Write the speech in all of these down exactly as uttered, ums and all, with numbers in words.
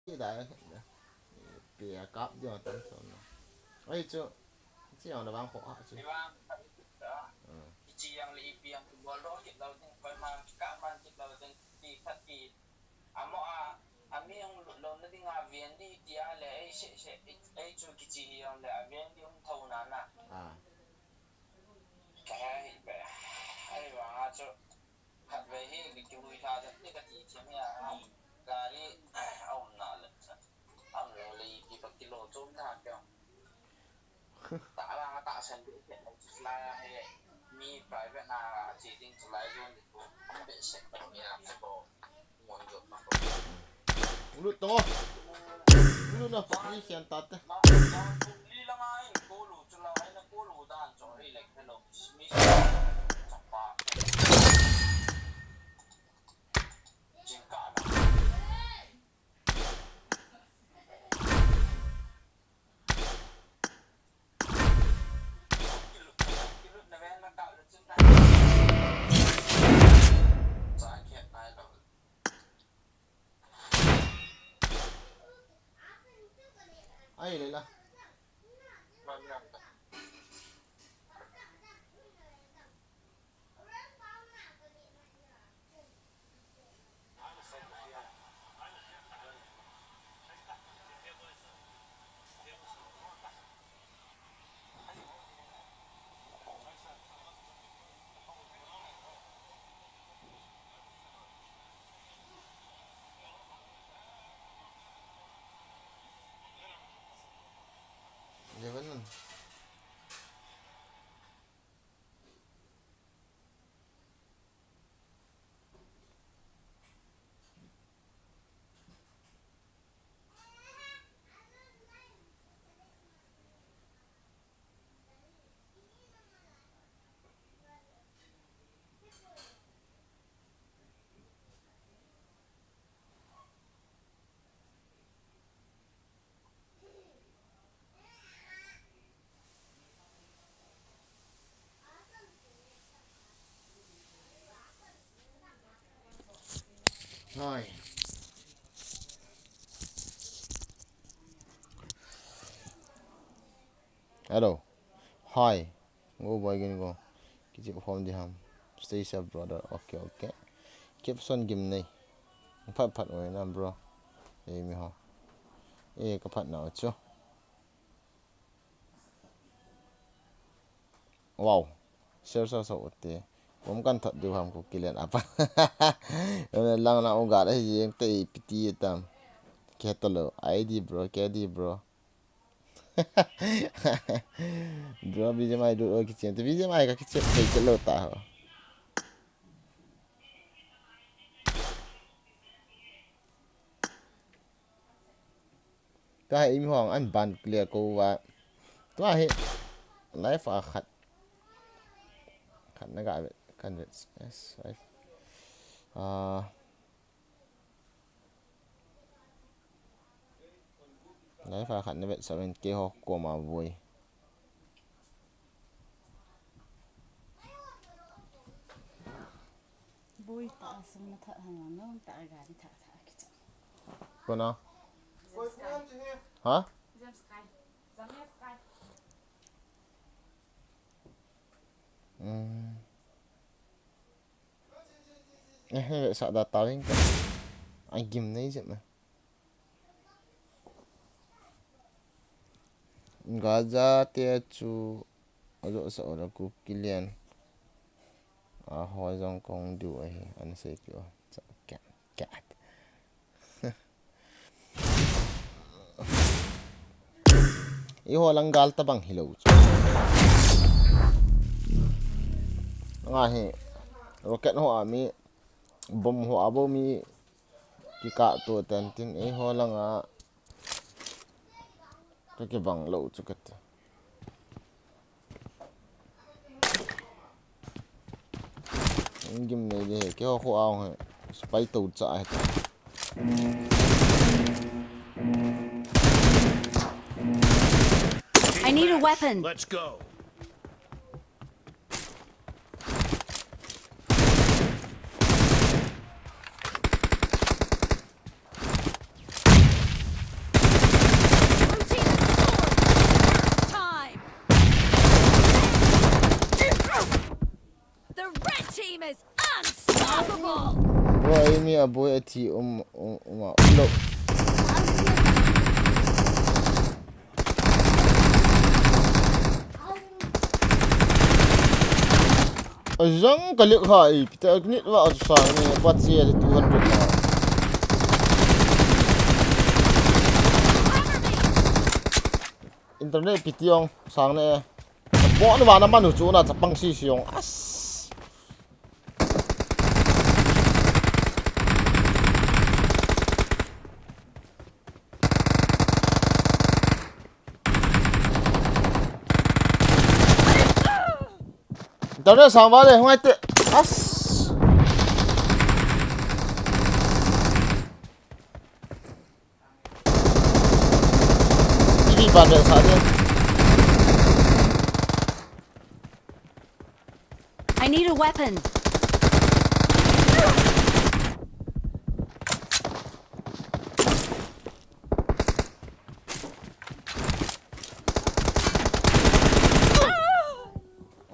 Ti da, pe a kap dia tan so na. Ai chu, chi ang da bang kho a chu. Iwang, ah, kichi yang le ipi yang bol ro kit lo ding, koi ma ka man kit lo ding, ti khat ti. Amo a, ami ang lo na ding a vien di ti a le, ei se se, ei chu kichi yang le a vien di um tho na na. Ah. Ka hi be, ai wa nga chu. Khatvei hi ka kiui hla ding ti ka ti thim hi a, gari a umna le, a um lo le ipi ka kilo chom na kya. Ta la ta san de ke la hi mi private na a chi ding chu lai zone de ko, be se ko mi a ko. Lut to. Lut na pa ni sian ta te. Ai le la. Eleven. Hoi. Hello. Hi. Go boy gin go. Kichi form di ham. Stay safe, brother. Okay, okay. Caption gim nei. Phat phat oi na, bro. Ei mi ho. Eh, ka phat na chu. Wow. Share sa sa ute. Pom kan thot diu ham ko kilen apa. Lang na ugat ai jeng te piti tam. Ke to lo. Ai di bro, ke di bro. Bro, B G M I do o kichen. To B G M I ka kichen ke ke lo ta ho. Tua hi mi hong an ban clear ko va. Tua hi live a khat. Khat na ga vet, kan vet. Yes, live. Ah. Live a khat na vet seven K ho ko ma voi. Bui ta sum na tha ha na ta ga di tha tha ki cha. Kona? James Kai. Ha? James Kai. James Kai. Hmm. Eh, eh, sa da ta wing ka. Ai gim nei jep na. Gaza te chu ajo sa ora ku kilian. A ho jong kong du ahi, an sei pi o. Cha, kat, kat. Eiho lang gal tabang hilou chu. Nga hi rocket ho a mi, bomb ho a bou mi kikah to ten tin eiho langa ka kibang lou chu kati. Gim nei de he, keiho khu aung he. Spy to cha he. I need a weapon. Let's go. Boi athi um, um, um, um lo. Ajang kalik ha, eh, pita nit va sang ni, pa che two hundred na. Internet piti ong sang ne. Bo ni va na manu chu na chapang si si ong. As. Internet sang vale, hung ai te. As. T V ban le sa de. I need a weapon.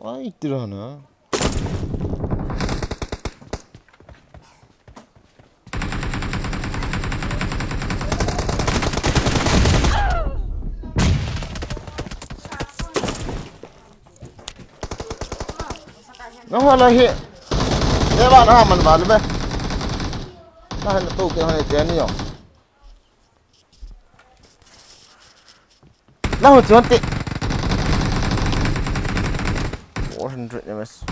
Ai, tira na. Na ho la hi. Ne ba na man ba le be. Na han to ke han te ni yo. Na ho chuan te. Four hundred M S.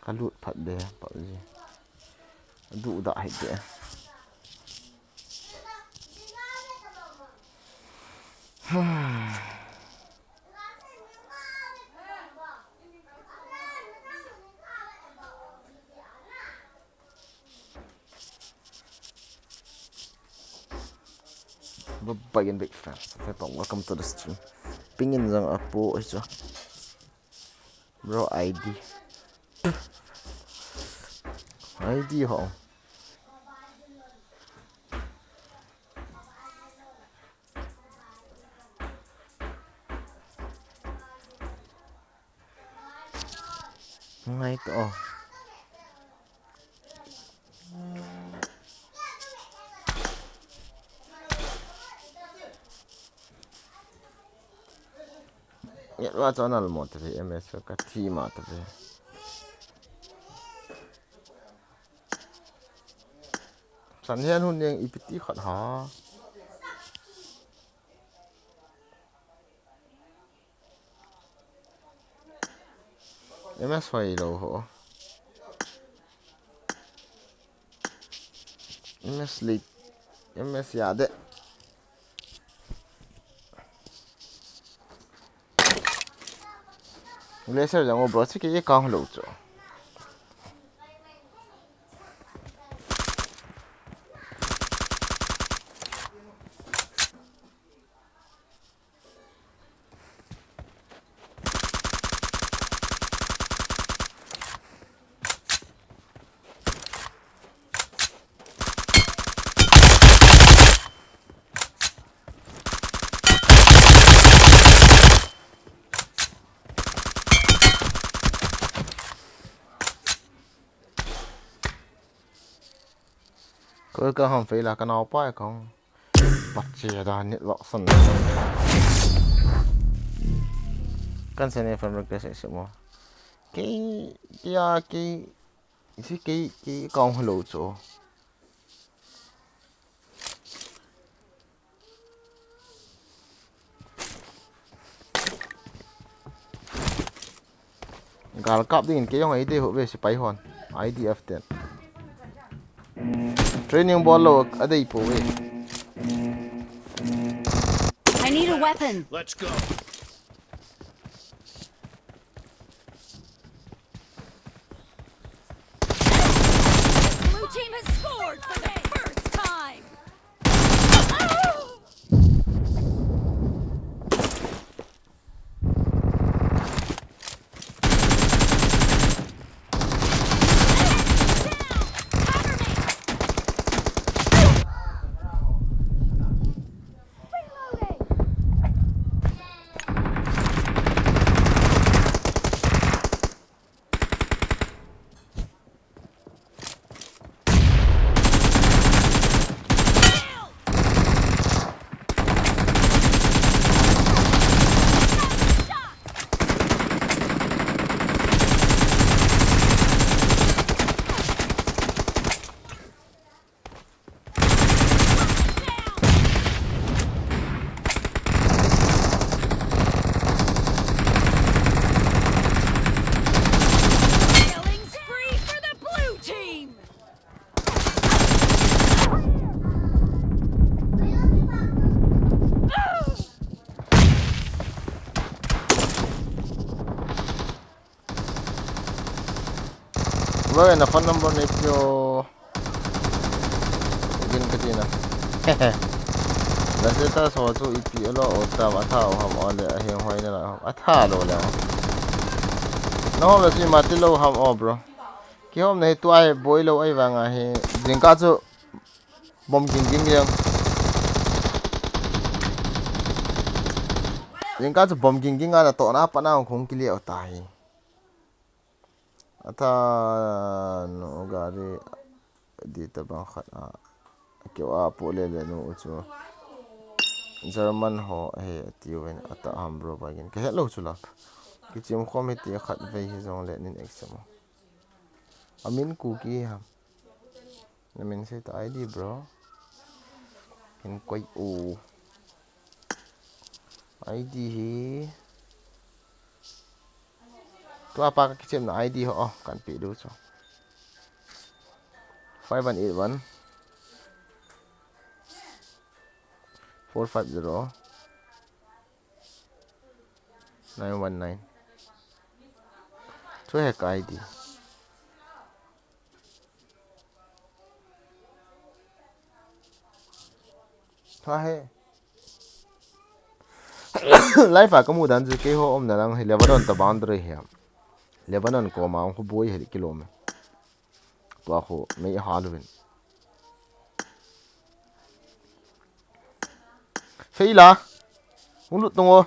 Ka lut phat de, pa ji. Du da hai de. Bye bye and big fans. Welcome to the stream. Pingin jang apo hichu. Bro I D. I D ho. Ngai to. Yet wa channel mo te M S ka thi ma te. San hian hun yang ipiti khat ha. M S hoi lo ho. M S late. M S ya de. Laser jang o bro, si ke ye kang lo chu. Ko ka hom fe la ka nau pa kong. Pache da nit lok san. Kan se ne fan request se mo. Ke, ke ya ke. Isi ke, ke kong hello cho. Gal kap dingin kei jong ei dei ho ve sipai hon. I D F ten. Training bol lo a dei po ve. I need a weapon. Let's go. Blue team has scored for the first time. Oi, na phone number nei peh o. Gin ka ti na. Na status ho chu ipi a lo o tam, a tha o ham o le a heng hoi na la ham. A tha lo le. Na hom la chu ima ti lo ham o, bro. Kihom na hi tua hi boi lo ai vang a hi. Jingkah chu bom ging ging jeng. Jingkah chu bom ging ging a na toh na pa na hung kile o ta hi. A tha nu gari di ta bang khat a. Keu a pu le le nu u chu. German ho he ti ven a ta ham bro ba gin. Ka het lo chu la. Kichim khom hi ti khat vei hi jong le nin exam. A min Kuki ham. Na min sei ta I D, bro. Kin koi u. I D hi. Tua pa ka kichim na I D ho, oh, kan pe du chu. Five one eight one. Four five zero. Nine one nine. Chu he ka I D. Tha he. Live a ka mu dan chu keiho umna lang hi Lebanon ta boundary hi. Lebanon koma hung khu boi hi kilom e. Tua khu mei ha luvin. Feila. Hung lut tung o.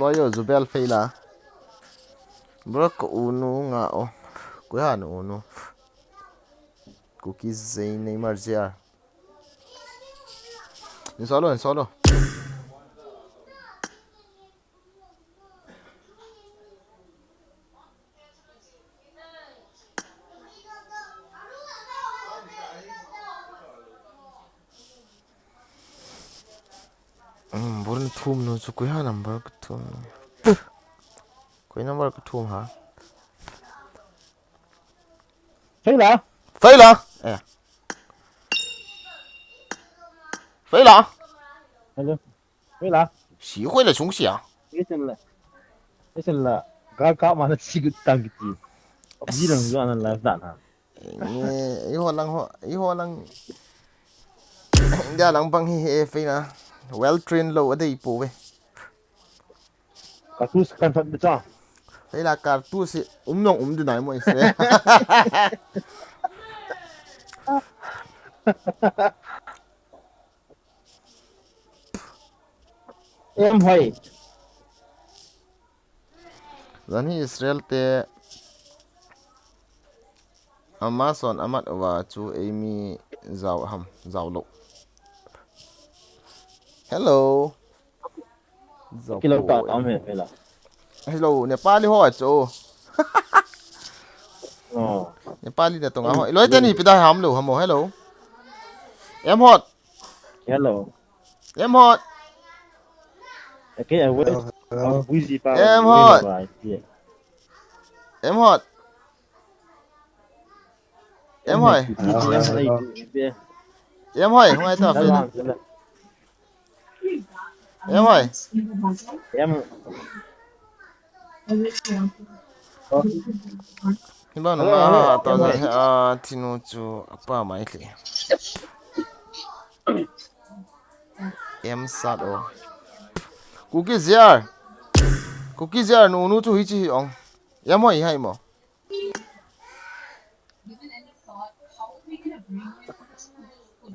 Loyo Zubel Feila. Bro, ka unu nga o. Kuya nu unu. Kuki Zain Neymar J R. Ni solo, ni solo. Bor ni thum nu chu koi ha number ka thum. Koi number ka thum ha. Feila. Feila. Eh. Feila. Hello. Feila. Si khoi la sung sia. Isen la. Isen la. Gal ka ma na si gut tang kiti. Ji lang jo anan live dan ha. Nge, iho lang ho, iho lang. India lang bang hi he Feila. Well trained lo adei po ve. Kartus kan thot bicha. Feila kartus hi um nong um dinai mo ise. Em hoi. Jan hi Israel te Amazon amat uva chu eimi jao ham, jao lo. Hello. Jao kilo ta po. Am he, he la. Hello, Nepali ho chu. Oh. Nepali na tonga ho. Loi teni pida ham lo hamo, hello. Em hot. Hello. Em hot. Okay, I will. Hello, hello. Em hot. Em hot. Em hoi. Em hoi, hung ai ta fe. Em hoi. Em. Hi ba nu ma ta ja a thinu chu apa mai le. Em sat o. Kuki J R. Kuki J R nu nu chu hi chi hi ong. Em hoi hai mo.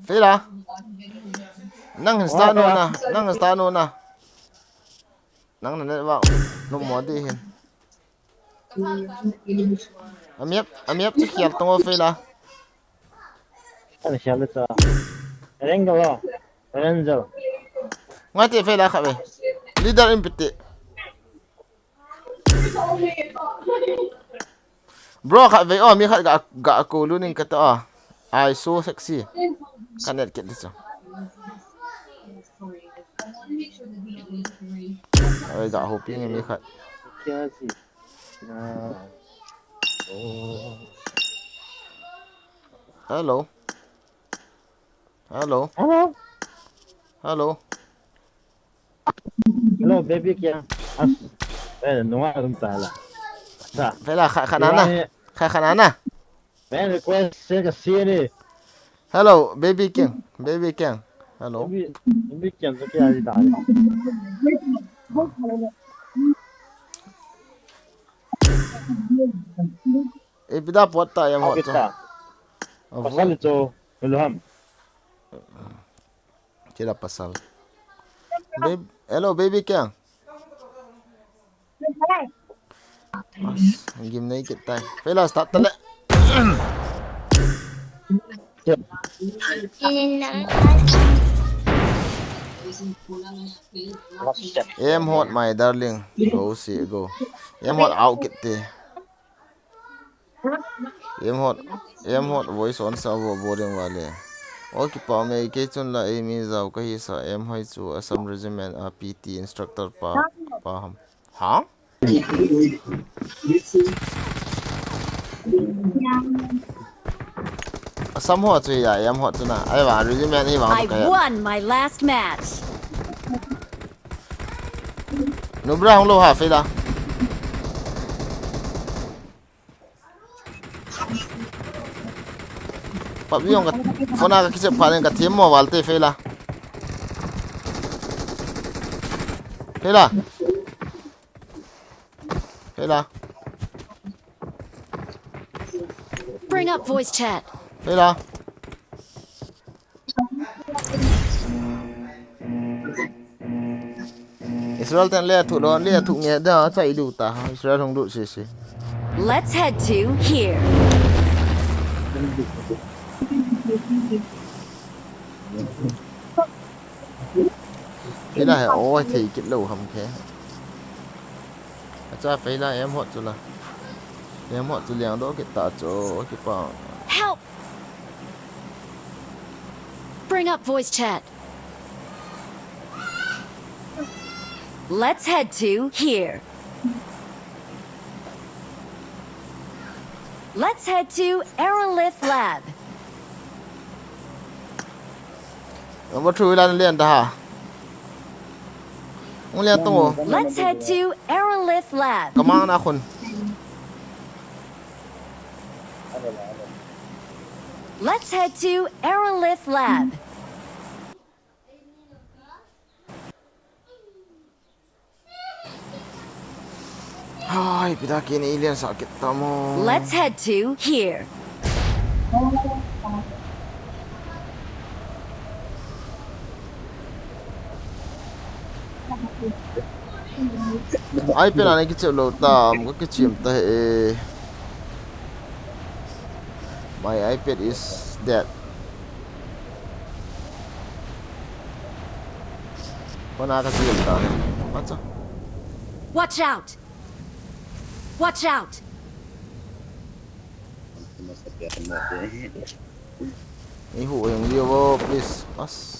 Feila. Nang hin start nu na, nang hin start nu na. Nang na network nu mo di hin. Amiap, amiap chu khial tong o Feila. Ani khial le cha. Rengel lo. Rengel. Ngai te Feila kha ve. Leader in piti. Bro, khat vei o, mi khat ga, ga ko lu ning kata o. Ai, so sexy. Ka net kit di chu. Ai, ga hoping mi khat. Hello. Hello. Hello. Hello. Hello, baby Kiang. As, eh, nunga dum ta la. Sa. Pela kha kha nana. Kha kha nana. Friend request se ka si ni. Hello, baby Kiang. Baby Kiang. Hello. Baby, baby Kiang sa kya di ta. Eh, pida pot ta yang hot. Kita. Pasal itu, belum. Kila pasal. Babe, hello, baby Kiang. As, game nei kit tai. Pela start tale. Em hot, my darling. Go, see, go. Em hot out kit te. Em hot, em hot, voice on sa vo boring vale. O kipa me, kei chun la ei mi jao kahi sa, em hoi chu Assam Regiment a P T instructor pa, pa ham. Ha? Assam ho chu ya, em hot chu na. Ai va, Regiment hi va I ka ya. Won my last match. Nubra hung lo ha, Fela. PUBG jong ka phone a ka kichep phat in ka them mo val te Fela. Fela. Fela. Bring up voice chat. Fela. Israel ten le thu lo, le thu nge da, chai lu ta, Israel hung lut sese. Let's head to here. Fela he, o, thei kit lo ham khe. Acha Fela em hot chu la. Em hot chu liang do kit ta chu, kipa. Help! Bring up voice chat. Let's head to here. Let's head to Aerolith Lab. Number two, ilan lian ta ha. Ung lian tong o. Let's head to Aerolith Lab. Kamang na khun. Let's head to Aerolith Lab. Hai, pida kini alien sa kit ta mo. Let's head to here. Ai, pena na kichep lo ta, am ka kichim ta he. My iPad is dead. Kona ka sial ta. Acha. Watch out! Watch out! Ei hu eng liu o, please. As.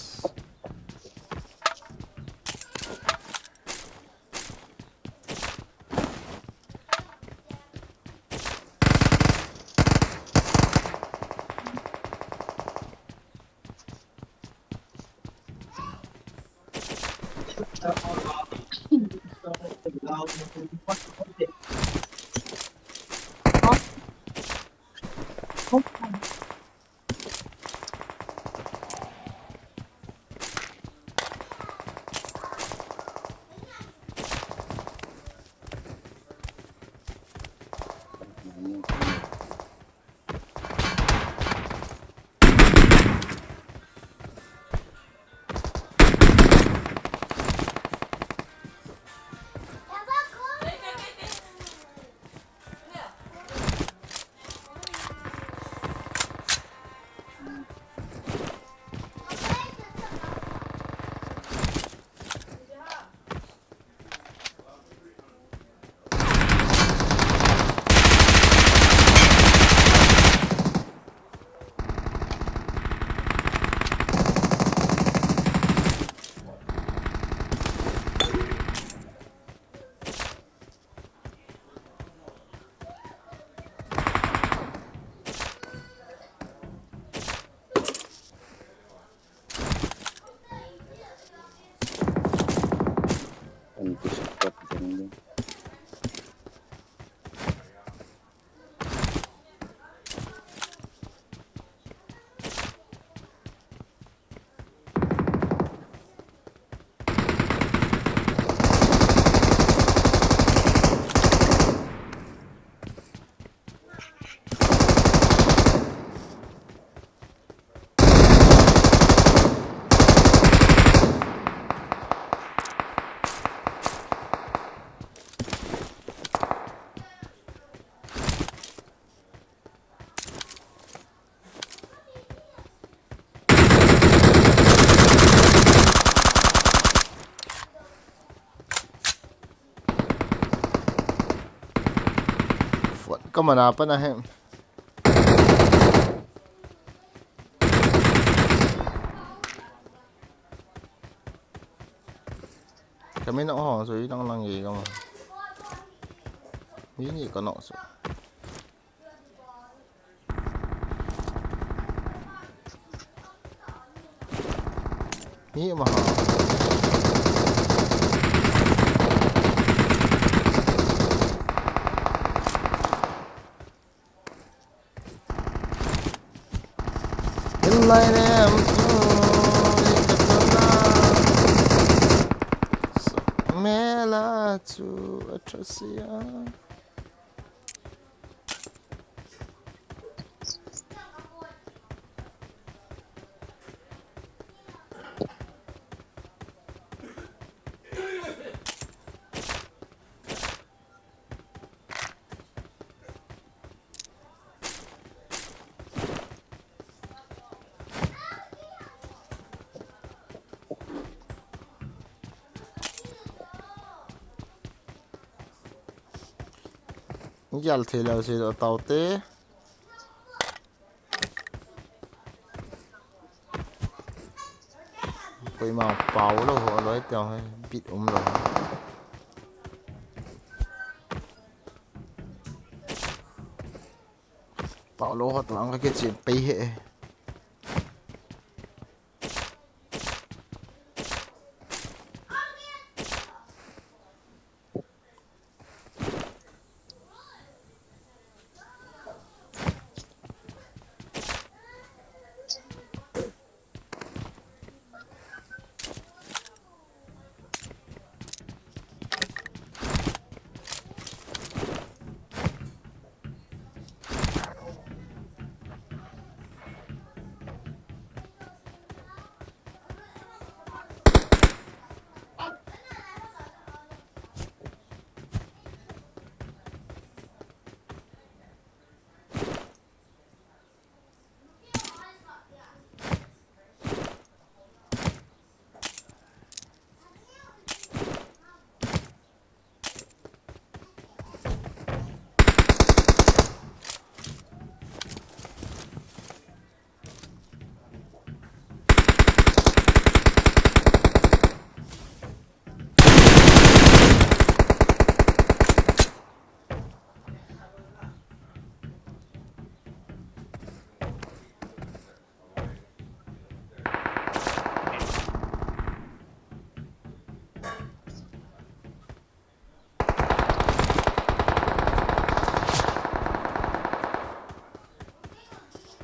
Kamana pana he. Kami na ho so i lang lang i kama. Ni ni ka no so. Ni ma ha. Lai nem tu ni ka tu na. Mela chu atrasia. Jal thei lou si lo tau te. Koima pau lou ho loi tiang he bit um lou. Pau lou ho tlang ka ke chin pei he.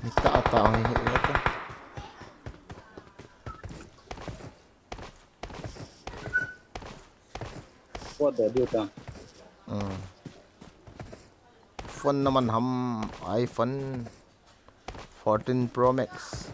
Mita ata ang hi ata. What the do ta? Hmm. Phone naman ham iPhone fourteen Pro Max.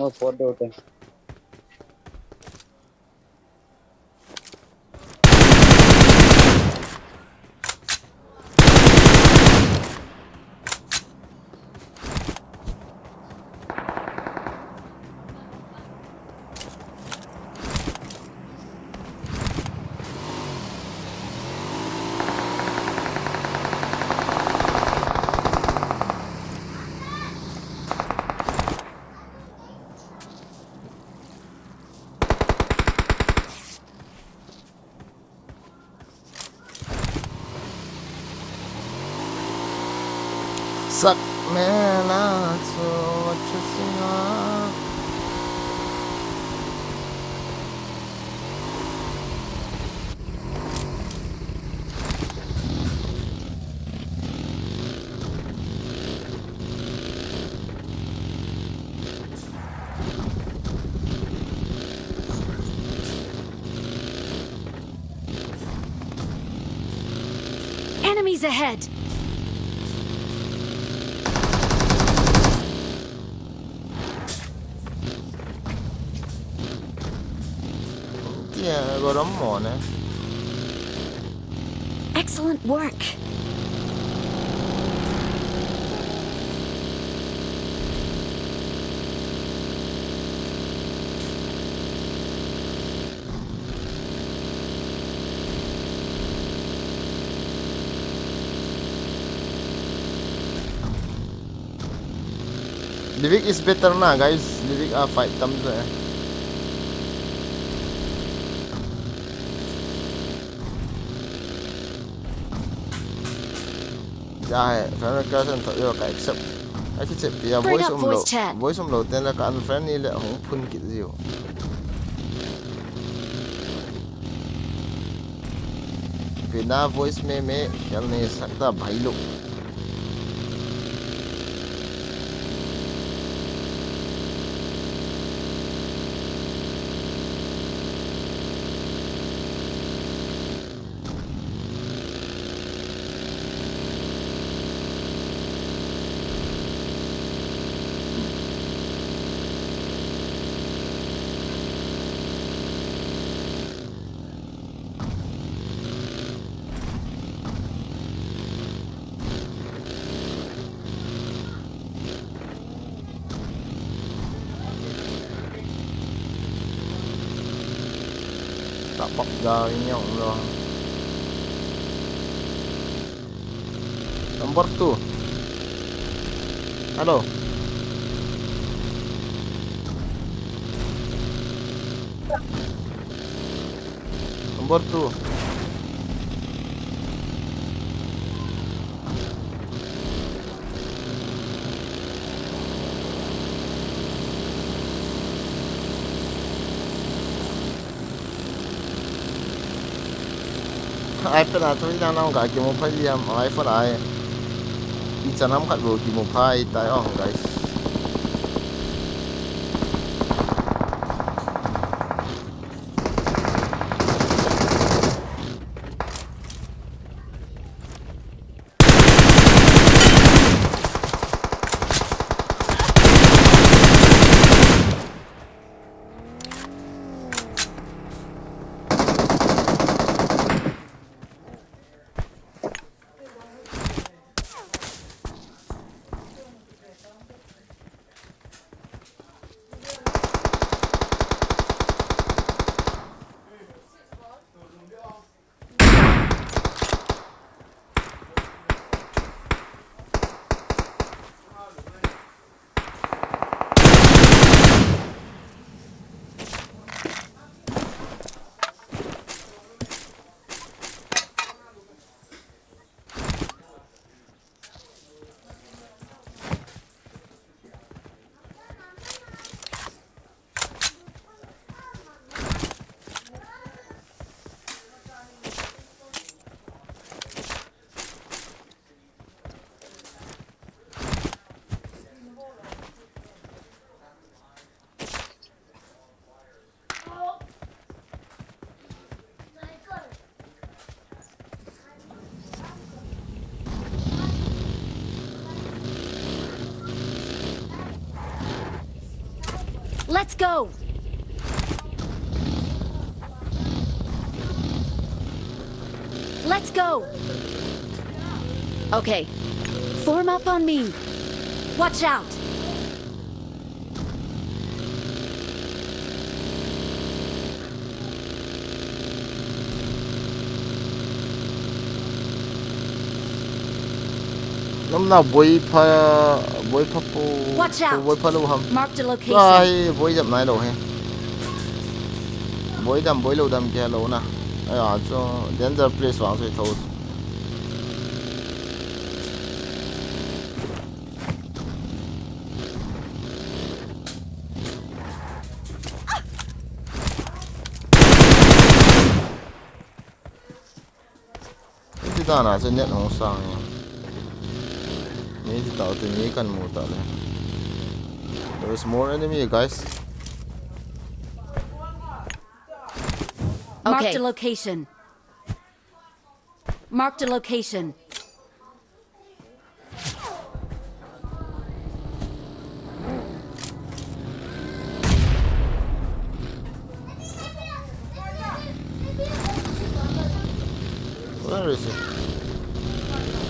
No photo te. Sak mela chu chu singa. Enemies ahead! Tia gorom mo ne. Excellent work! Livik is better na, guys. Livik a fight tam jo eh. Ja he, friend request an tho yo ka accept. Ai ki chet pia Bring voice up um lo. Voice chat. Voice um lo ten la ka unfriend ni le hung phun kit jiu. Pina voice me me kal ne sakta bhai lo. Tapak dari niya ulo. Number two. Hello. Number two. Ai pena tu ina nang ka kimu phai liam ai phai ai. Ichan ham khat lo kimu phai tai ong guys. Let's go! Let's go! Okay. Form up on me. Watch out! Namna boi pha, boi pha po, Watch out! Boi pha lo ham. Marked a location. Ai, boi jam nai lo he. Boi dam, boi lo dam ke lo na. Ai a chu danger place wang soi tho. Iti dana chu net hong sang e. Mi ti tau te mi kan mu ta le. There is more enemy, guys. Marked a location. Marked a location.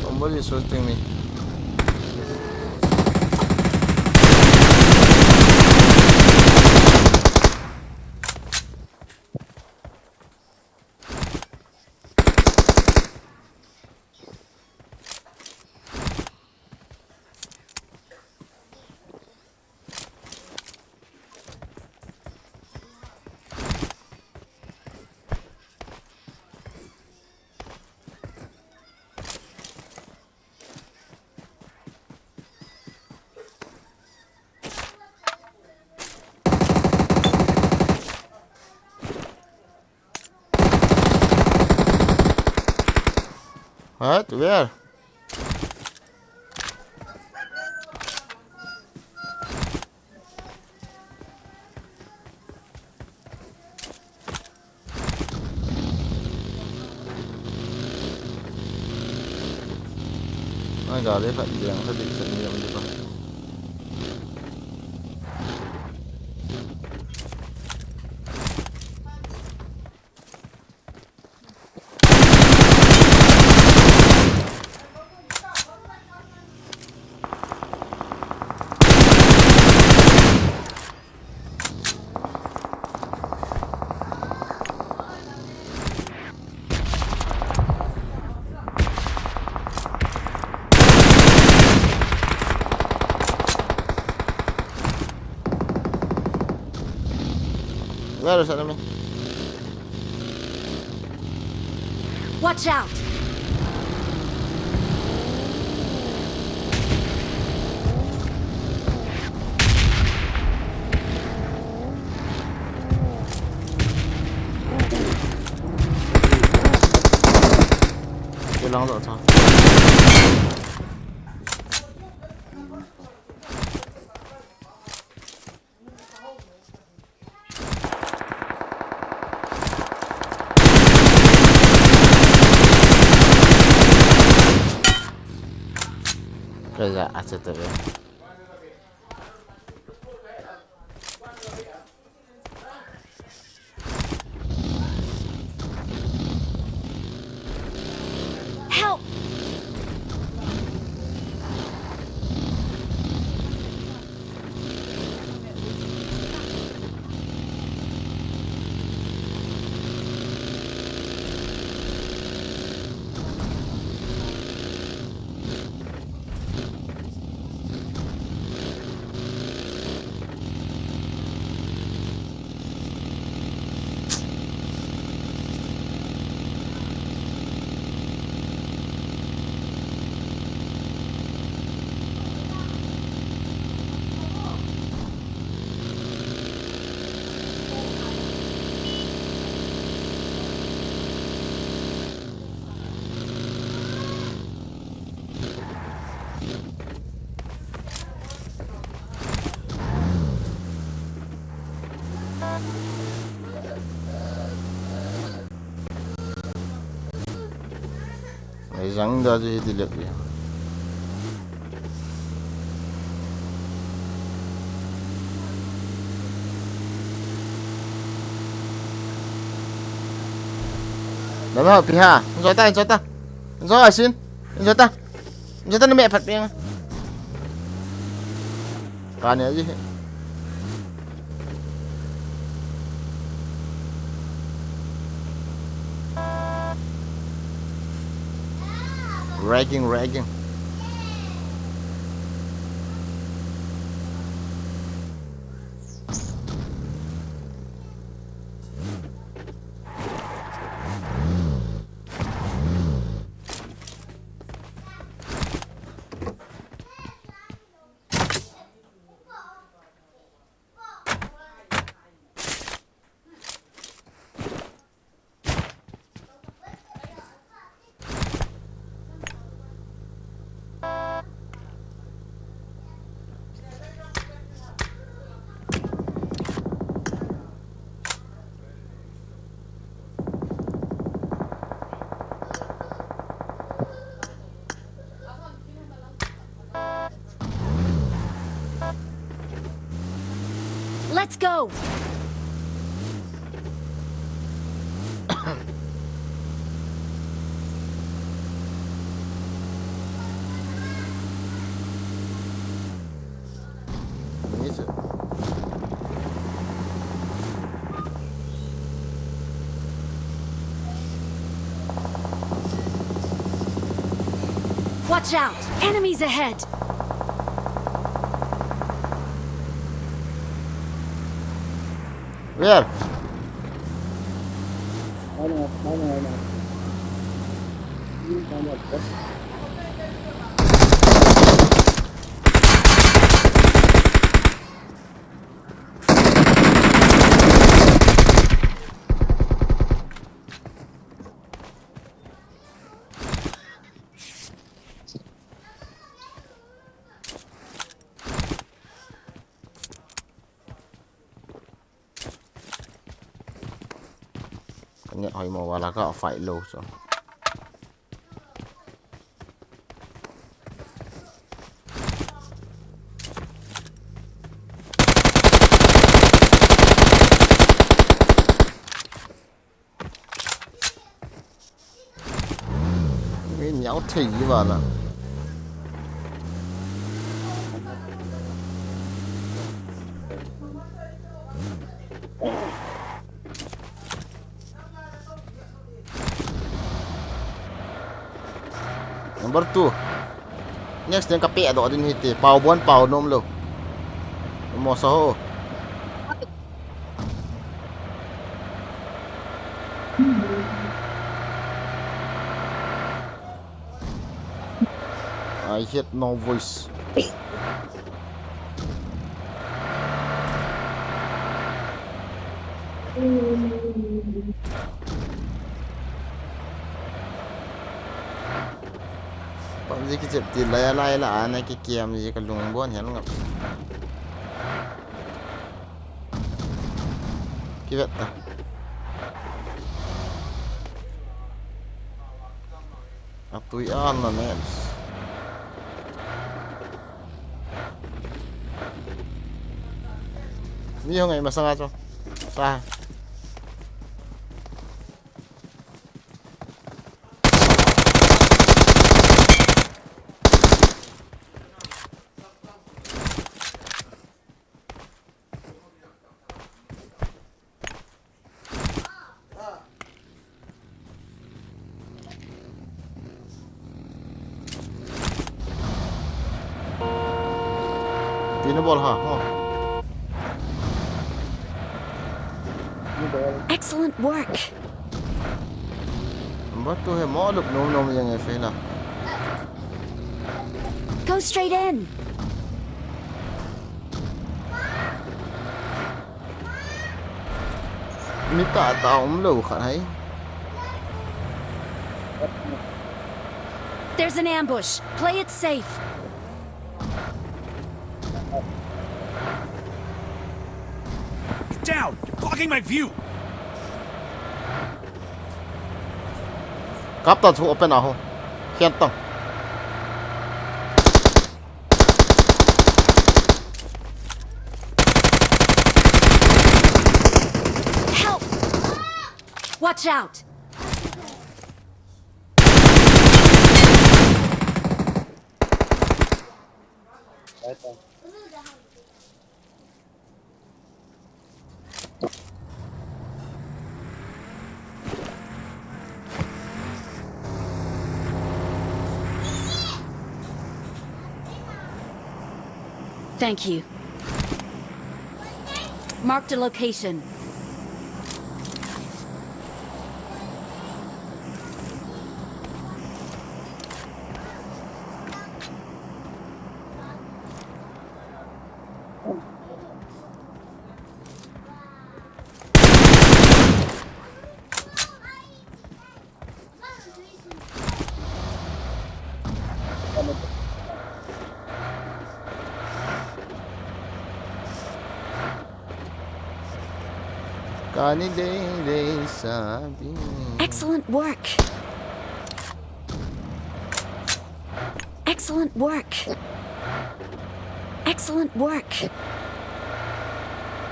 Somebody is shooting me. What? Where? Ai, gari khat ding khat ding chan ni lam di ba. Where is enemy? Watch out! Kailang ta cha. Kaja acha ta ve. Help! Ei jang da ji di lep ya. Dah mau pi ha. Enjoy ta, enjoy ta. Enjoy asin. Enjoy ta. Enjoy ta ni me phat pi. Kani aji. Ragging, ragging. Let's go! Watch out! Enemies ahead! Where? Ka nget hoimo vala ka fight lou so. Min yau thei ji vala. Number two. Next time ka pe doh din hite. Pau bon pau nom lou. Mo sa ho. I hear no voice. Pang ji kichep ti lai lai la ana kikiam ji ka lung bon hian ngap. Kivet ta. A tui an na ne. Mi ho ngai masanga chu. Sa. Tina bol ha, ho. Excellent work. Number two he mo lup nom nom yang e fela. Go straight in. Mi ta ta um lo khat hai. There's an ambush. Play it safe. Get down! You're blocking my view! Kap ta chu open a ho. Khian tang. Help! Watch out! Thank you. Marked a location. Kani dei dei sabi. Excellent work. Excellent work. Excellent work.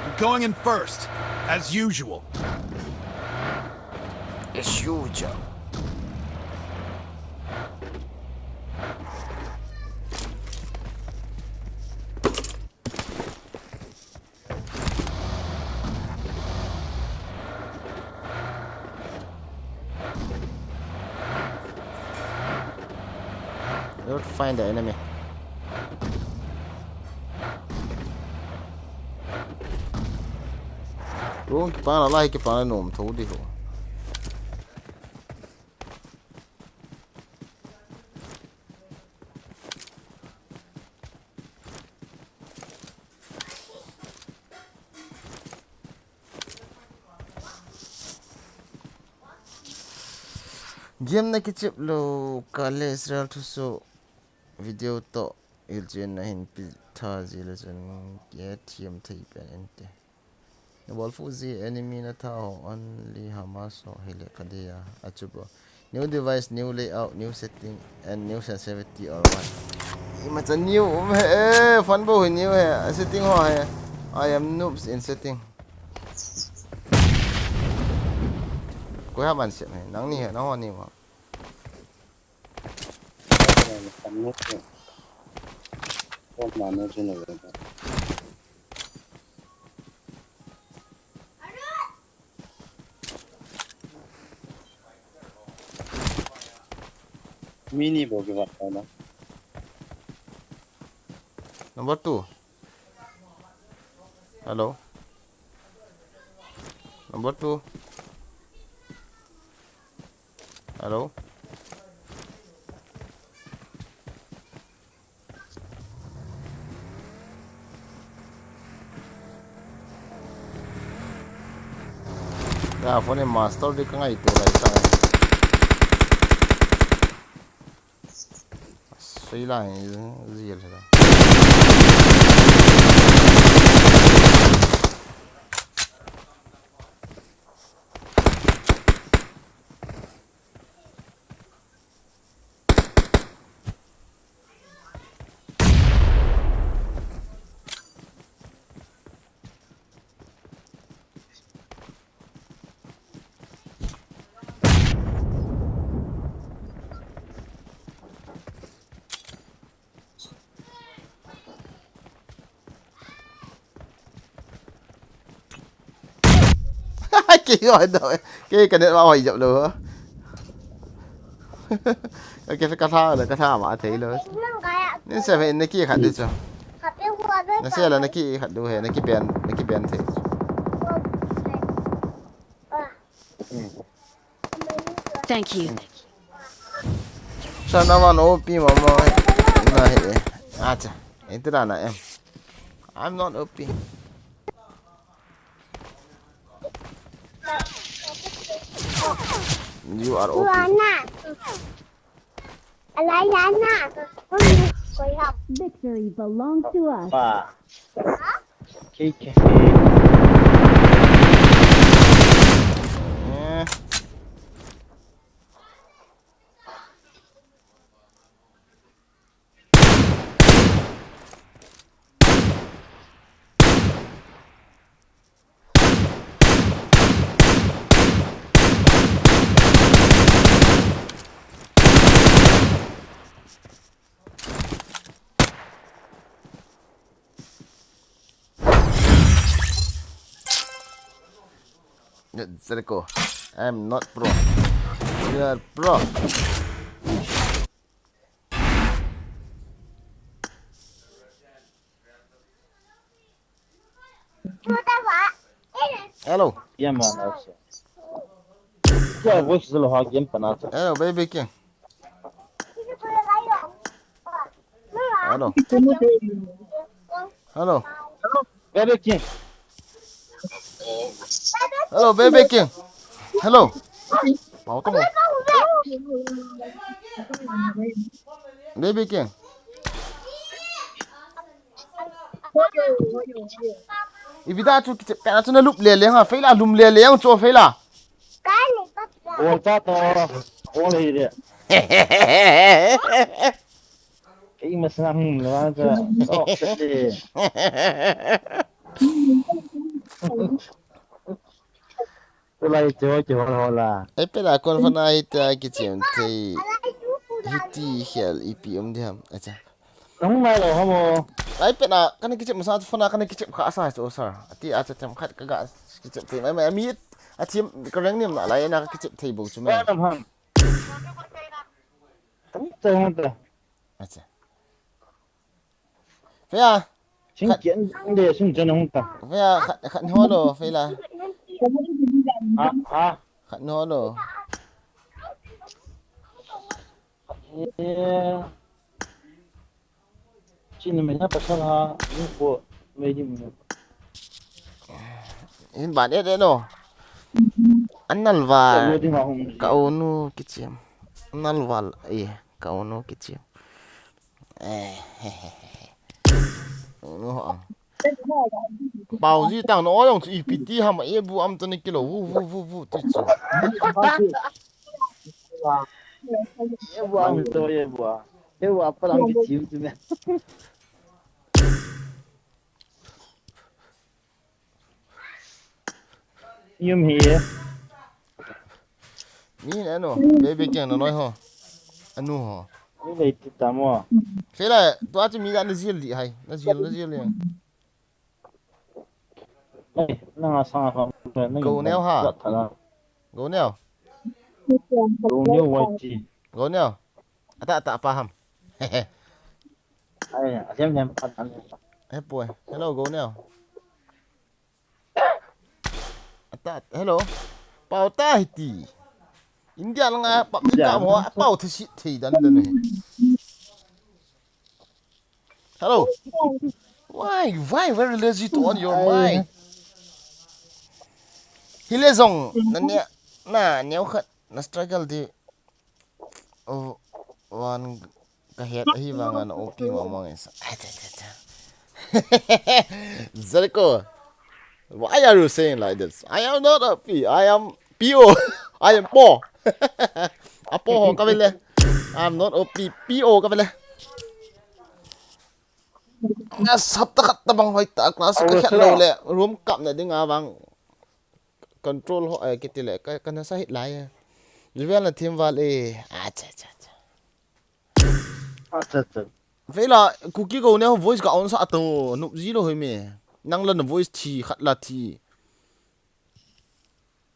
I'm going in first, as usual. As usual. Able to find the enemy. Room kipana lai kipana nom tho di ho. Game na kichep lou, kale Israel thuso video to ilchen na hin pi tha ji le chun ke thiam thei pen ente. Na bol fu ji enemy na tha ho only Hamas ho hile kadia achubo. New device, new layout, new setting, and new sensitivity or what? Ima cha new um he, eh, phone bo hi new he, a setting ho he. I am noobs in setting. Koi ha man siam he, nang ni he, nang ho ni ma. Mini bo ki vat na. Number two. Hello. Number two. Hello. Ya, phone master di ka ngaito lai ta. Sei lai, zia le. Kei hoi dau, kei ka net ma hoi jap lou. Kei ka tha le, ka tha ma thei lou. Ni se ve na ki khat di chu. Na se la na ki khat du he, na ki ben, na ki ben thei. Thank you. Sana man O P mama na he. Acha, ito na na em. I'm not O P. You are O P. Victory belongs to us. Pa. Kei ke. Eh. Zerko, I'm not pro. You are pro. Hello. Yeah, man, also. Yeah, voice is a lot game, but not. Hello, baby king. Hello. Hello. Baby king. Hello, baby king. Hello. Pao tong. Baby king. Ipi da chu kichep pen a chu na lup le le ha, feila lum le le ang chu feila. Bol cha to. Bol hi de. Kei masang lo cha. Sok se. Tulai chu chu ho la. Ai pela kon fana hita kichem thei. Hiti hial ipi um diham. Acha. Nung lai lo hamo. Ai pela kana kichem sa fana kana kichem kha sa chu sir. Ati acha tem khat ka ga kichem thei. Mai mai ami athim ka reng niam na lai na kichem thei bo chu mai. Ba nam ham. Tam cha hang ta. Acha. Fela. Sing kian de sing jan hung ta. Fela, khat, khat ho lo, Fela. Ha, ha. Khat ho lo. Eh. Chin me na pasal ha, ni ko me di me. In ban e de no. An nalval. Ka unu kichim. An nalval e, ka unu kichim. Eh, he, he, he, he. Unu ho. Pau ji tang no ong chu ipiti ham e bu am to ni kilo. Vu, vu, vu, vu, ti chu. Ye bua, mi to ye bua. Ye bua, pa lang ki chiu tu me. Yum hi ye. Ni na no, baby keng na noi ho. Anu ho. Ni lei ti ta mo. Fela, tua chu mi da na jil di hai. Na jil, na jil ye. Go neo ha. Go neo. Go neo, wai ti. Go neo. Ata, ata, pa ham. Ai, a sem sem pa tan. He poi. Hello, go neo. Ata, hello. Pau ta hi ti. India langa pap ni ta mo, pau thi si thi dan dan ni. Hello. Why, why very lazy to on your mic? Hile jong, na ne, na neo khat, na struggle di. Oh, one ka het ahi vanga na O P mama ngai sa. Ai, ta, ta, ta. Jericho, why are you saying like this? I am not O P, I am P O. I am poor. A poor ho ka vele. I'm not O P, P O ka vele. Na sap ta khat ta bang hoi ta class ka khat lo le room kap na ding a bang control ho, eh, kiti le ka, ka na sa hit lai. Juvel na thim val e. Acha, acha, acha. Acha, acha. Vela, Kuki go ne ho voice ka on sa to, nup ji lo hoi me. Nang la na voice thi, khat la thi.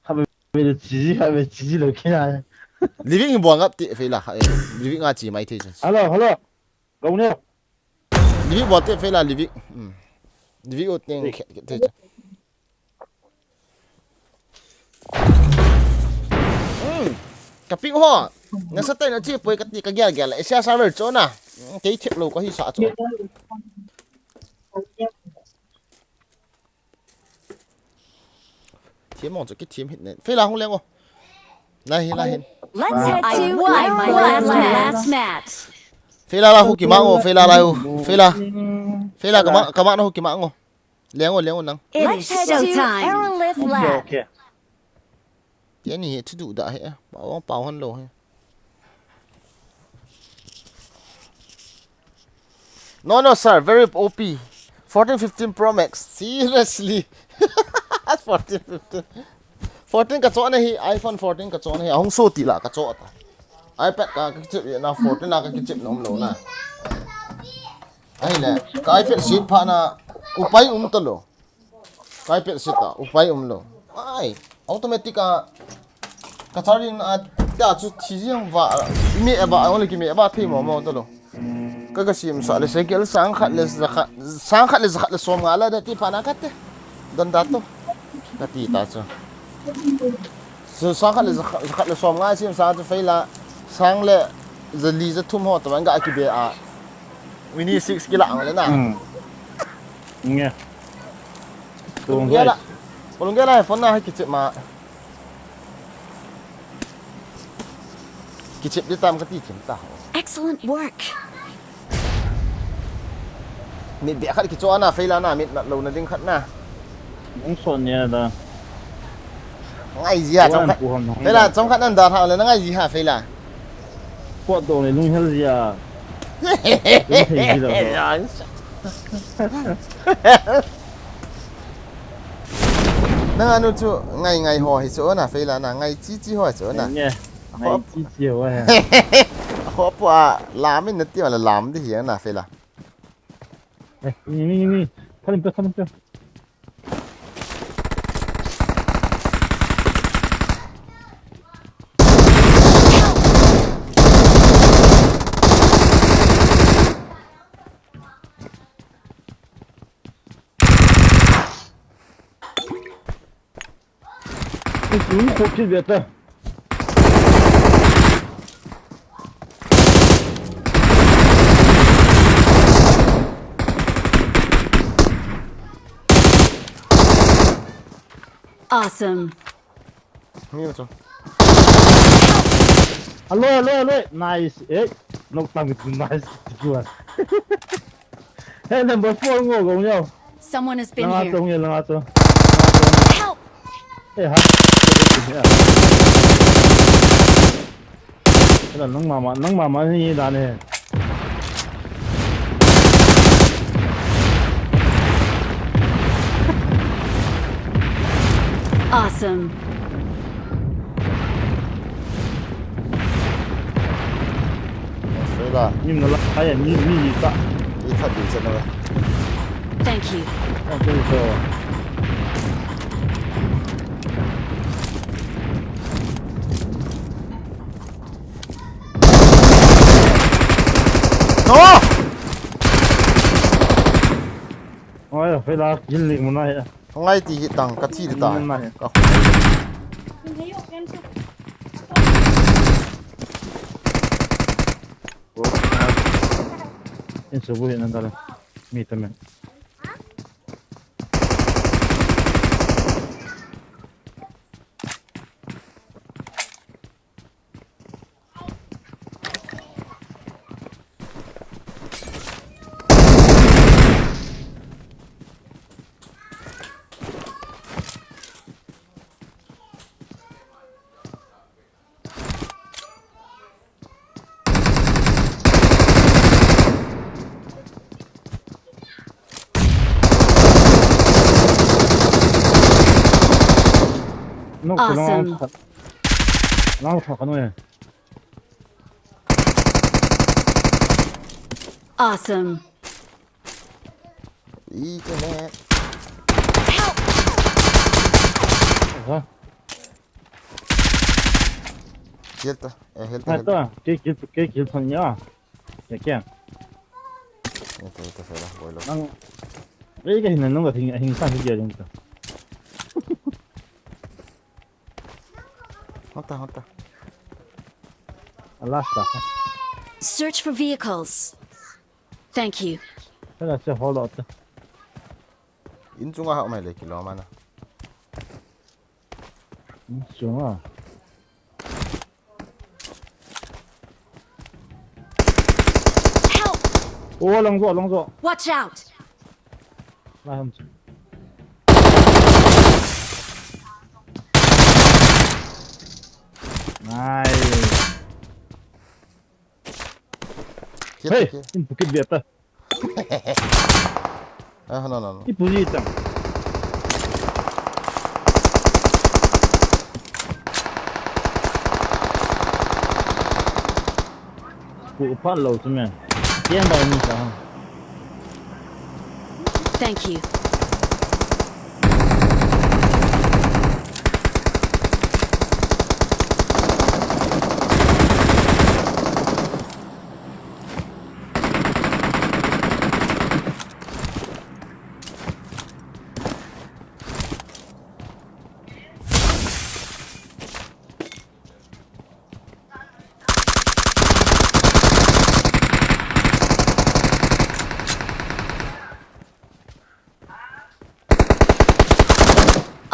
Habe, be chi ji, habe chi ji lo kina. Living in buang up ti, Fela, eh, living a chi mai thei chance. Hello, hello. Go ne. Living buang ti, Fela, living. Hmm. Living o ting, thei chance. Hmm. Ka ping ho. Na sa tai na chi poi ka ti ka gel gel. Asia server chu na. Hmm, kei thep lo ka hi sa chu. Thiam mong chu ki thiam hit ne. Fela hung leng o. Na hi la hin. Let's head to I won my last match. Fela la hu ki mang o, Fela la hu. Fela. Fela ka ma, ka ma na hu ki mang o. Leng o, leng o nang. It is showtime. Aerolith Lab. Okay, okay. Ti ani hi thu duh da hi. Pau, pau han lo hi. No, no, sir. Very O P. Fourteen, fifteen Pro Max. Seriously. Fourteen, fifteen. Fourteen ka cho na hi. iPhone fourteen ka cho na hi. Ahung so ti la ka cho ta. iPad ka, ka kichip na fourteen na ka kichip nom lo na. Ahile, ka iPad sit pha na upai um ta lo. Ka iPad sit a, upai um lo. Ai, automatic a, ka charging a, ta chu thi jing va, me va, only ki me va thei mo mo ta lo. Ka ka sim sa le, cycle sang khat le, za khat, sang khat le, za khat le som nga la da ti pha na ka te. Don da to. Ka ti ta chu. So, sang khat le, za khat, za khat le som nga sim sa chu Fela, sang le, za li za thum ho ta man ga ki be a. Mini six kila ang le na. Hmm. Nge. Tung gela. Tung gela phone na ha kichip ma. Kichip di tam ka ti chin ta. Excellent work. Mit be khat kicho na Fela na mit na lo na ding khat na. Nung son nia da. Ngai ji ha chom khat. Fela chom khat nan da tha le na ngai ji ha Fela. Pot do le nung hel ji a. Nung thei ji lo. Nang anu chu ngai ngai ho hi chu na Fela na ngai chi chi ho chu na. Ngai chi chi ho ha. Ho po a lam in na ti ma la lam di hi na Fela. Eh, ni, ni, ni, ni. Thalim pe, thalim pe. Ui, khop kit ve ta. Awesome. Ni chu. Alo, alo, alo. Nice. Eh, nok tang tu nice. Chu. Hey, number four ngo gong yo. Someone has been Langa here. Tong ye, langa tong. Help! Eh, ha. Ela nang mama, nang mama ni da ne. Awesome. Sela. Ni na la, ai, ni, ni, ni ta. Ni ta bi sa na. Thank you. Thank you, sir. No! Oi, phela, jin lik mun ai. Ngai ti hi tang, ka thi ta. Mun ai. Ka In subu hin andale. Mi tame. Nok, Awesome. Lang thak, lang thak ano eh. Awesome. Ih, kene. Help! Aha. Heal ta. Eh, heal ta, Hai heal ta. Ta, ke kill, ke kill thon ya. Ya kya? Ito, ito, sela, boy lo. Nang, eh, ke hin nang ka thing, hin sa hi ya jong ta. Hota, hota. Last ta. Search for vehicles. Thank you. Hala se holo ta. In chunga hau mai le kilo mana. In chunga. Help! Oh, lang zo, lang zo. Watch out! Lai ham chu. Nice. Hey, in pukit biata. Ah, no, no, no. Ipu ji tang. Ku pa lo tu me. Yen ba ni sa. Thank you.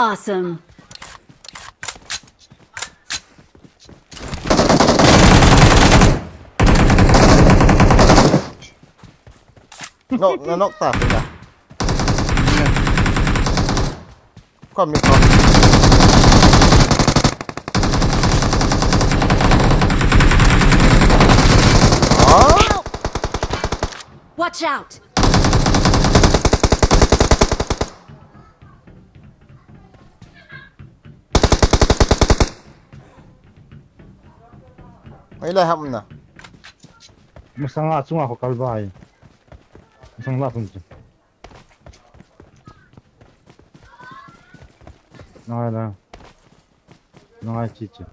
Awesome. No, no, no, ta, ta. Kom, kom. Oh. Watch out! Mai lai ham na. Masanga chunga ko kalbai. Masang la pun chu. Ngai la. Ngai chi chi.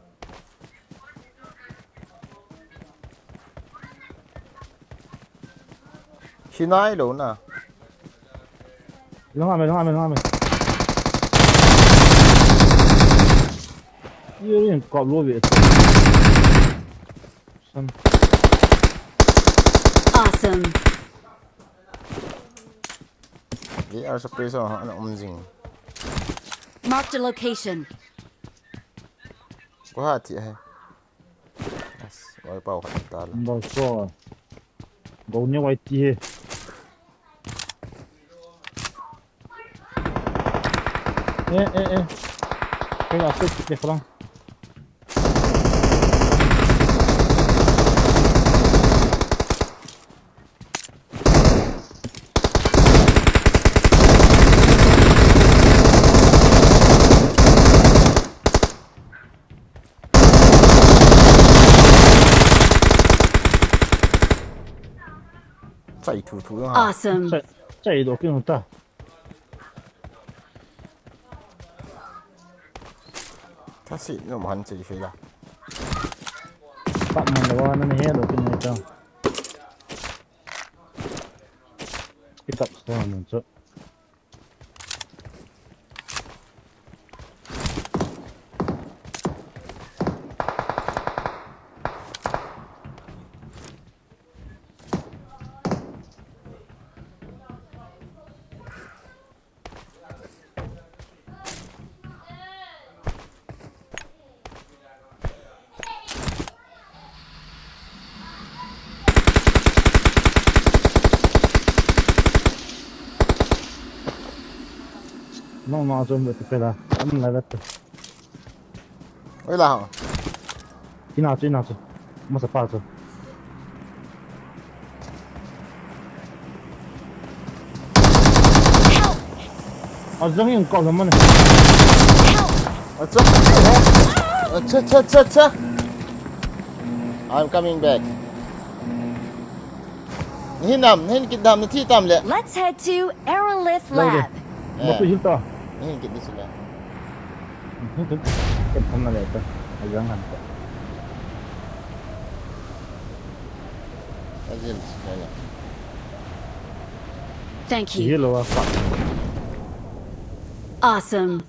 Sinai lo na. Long ame, long ame, long ame. Ye rin kap lou ve. San. Awesome. Ye ar surprise ho ana um jing. Marked a location. Ko ha ti hai. Yes, oi pau khat ta la. Bau so. Go ne wai ti he. Eh, eh, eh. Kaya sa, kaya sa lang. Chai thu thu ha. Awesome. Chai, chai do kin ta. Thasi nom han chei fe la. Pak man lo na ne he lo kin ne ta. Pick up sa man chu. Nong ma chom bete pela. Am la bete. Oi la ha. Ina chu, ina chu. Masa pa chu. Ajang yang kau lamane. Acha. Acha, acha, acha, acha. I'm coming back. Nahin nam, nahin kit nam, nathi tam le. Let's head to Aerolith Lab. Matu hilta. Nahin kit disi le. Ken tham na le ta. Ajang han ta. Ajil sila. Thank you. Yellow a fat. Awesome.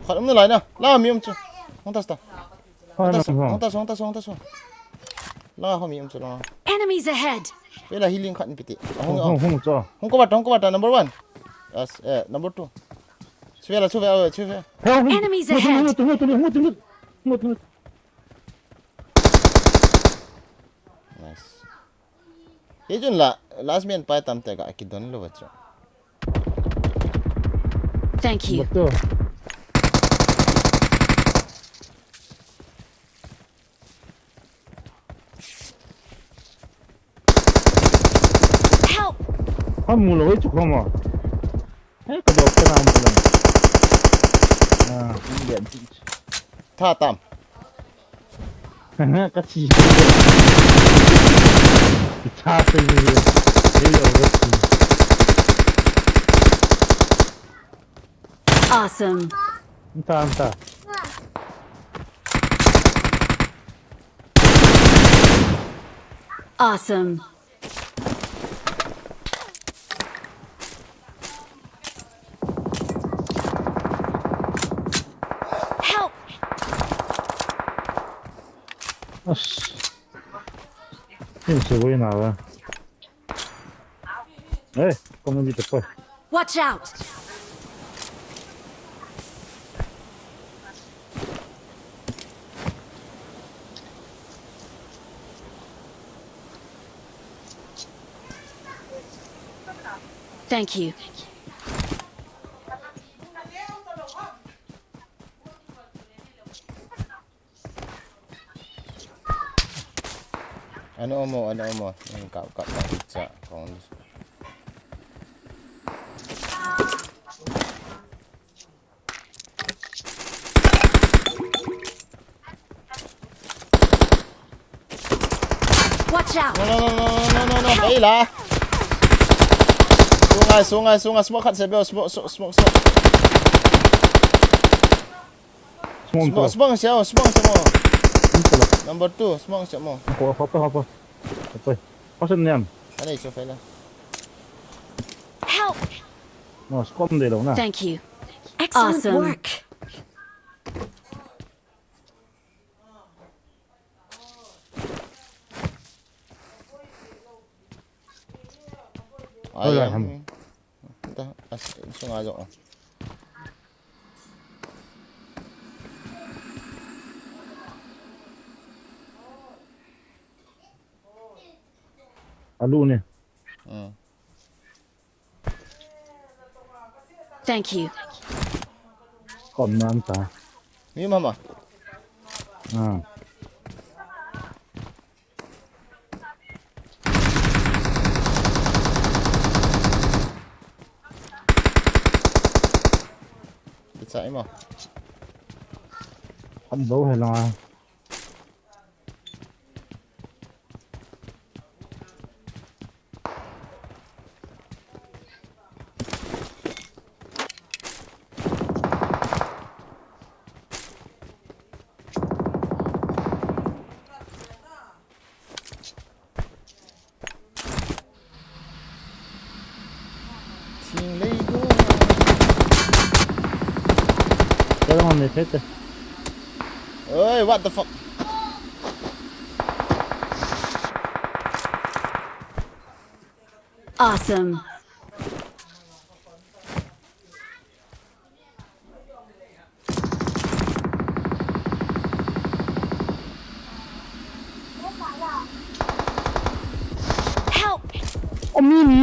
Khat um nalai na. La mi um chu. Hung tas ta. Hung tas, hung tas, hung tas, hung tas. La ho mi um chu la. Enemies ahead. Pela healing khat ni piti. Hung, hung, hung chu. Hung ko bata, hung ko bata number one. As, eh, number two. Chuvela, chuvela, chuvela. Enemies ahead. Nice. Hijun la last man pai tam te ka kidon lo vacho. Thank you. Help! Hamu lo chu khoma. He ka dok ka nam ka lang. Ah, Indian teach. Tha tam. Ka chi. Ki tha pe ni. He lo ka chi. Awesome. Nta nta. Awesome. Help! Ash. Kin se wena ba. Eh, kung nandito pa. Watch out! Thank you. Ano mo, ano mo. Yung kap kap kap itsa kong. Watch out! No, no, no, no, no, no, no, no. Kailan? Sunga, sunga, sunga, smoke khat se beo, smoke, smoke, smoke, smoke. Smoke Smoke, to. Smoke se, oh, smoke se mo. Smoke to. Number two, smoke se mo. Hop, hop, hop. Hop. Hop sen niam. Anei chu fail a. Help! No, scope de lo na. Thank you. Excellent Awesome. Work. Ai, Hola, ai, ham. Ta, as, sunga jo. Alu ne. Hmm. Thank you. Kon nan ta. Mi mama. Ah. Kicha ima. An bo he la. Thing lei go. Tell him they take the Oi, what the fuck? Awesome. Help! Omi ni.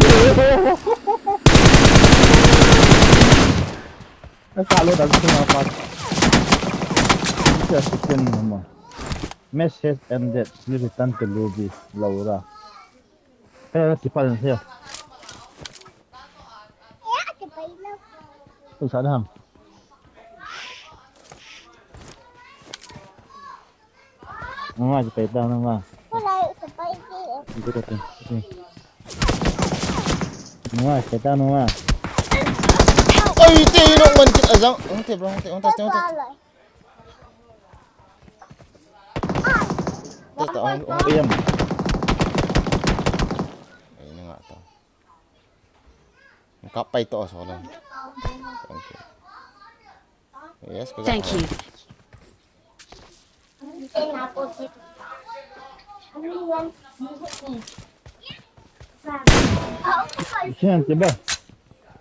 Asa lo dan suma pa. Sia sikin nama. Message ended. Please return to lobby. Laura. Kaya na tipa din siya. Kung saan ham? Nunga, si Peter, nunga. Wala, isa pa ito. Ito ka to. Ito. Nunga, si Peter, nunga. Ay, te, yun ang mankit, azang. Ang te, bro, ang te, ang tas, ang tas. Wala. Tata, ang, ang. Ayan. Ayun na nga to. Ang kapay to, oh, so lang. Thank you. Yes, kuya. Thank you. Siya, diba?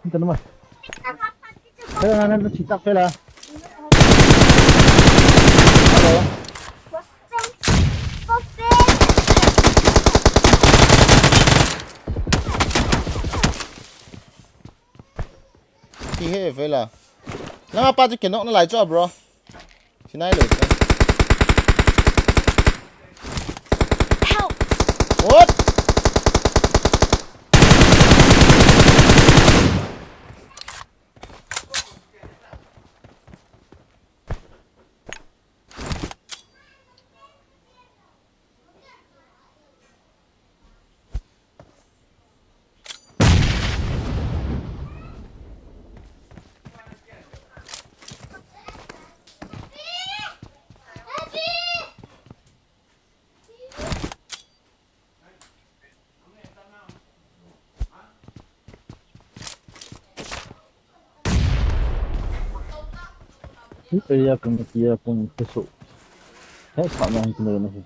Ito naman. Kaya nga, nandun si Takfel, ah. Hello? Kihe vela. Nang apa tu kinok na lai chu, bro. Sinai lo chu. Help! What? Hei, area kung area kung keso. Hei, sa na hei kung na hei.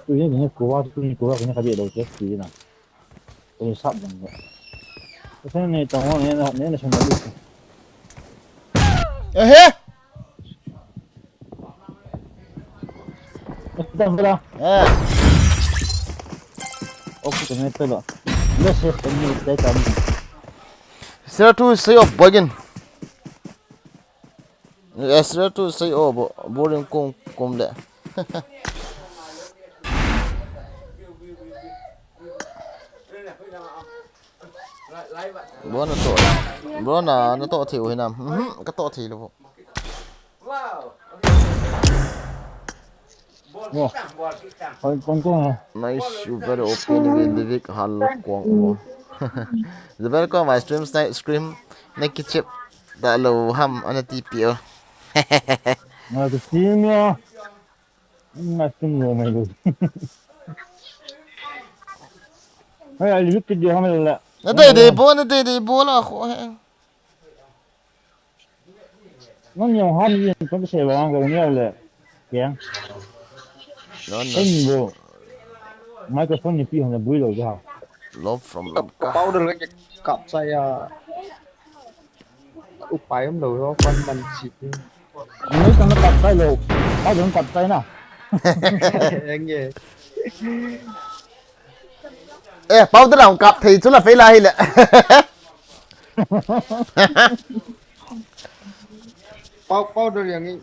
Tu ye ni kuwa, tu ni kuwa, ni kabi lo ke, tu na. Oi, sap dang. Asa ni tong ni na, ni na sum na. Ehe! Ita bela. Eh. Oku to ni telo. Let's hit the new data. Zero two, say your bargain. Yes, zero two, say, oh, bo-, boring kum, kum le. Bro, na to. Bro, na, na to thei u hinam. Mhm, ka to thei lo. Nice, you better open with Vivek Hal Kwang. You better come my stream, snipe scream. Naki chip. That low ham on a T P O. Nice to see you. Nice to know, my dude. Hey, I look at you, how many? Na dei dei bo, na dei dei bo la kho he. Nang yang ham yin, kong se wang ko neo le. Yang. Don Kong bo. Microphone ni pi hong na bui lo ja. Love from Lamka. Powder ka kap sa ya. Upai um lo ho kon man si. Ni kong kap sa lo. Powder kap sa na. Eng ye. Eh, powder ang kap thei chu la fei la hi le. Pow-, powder yang i.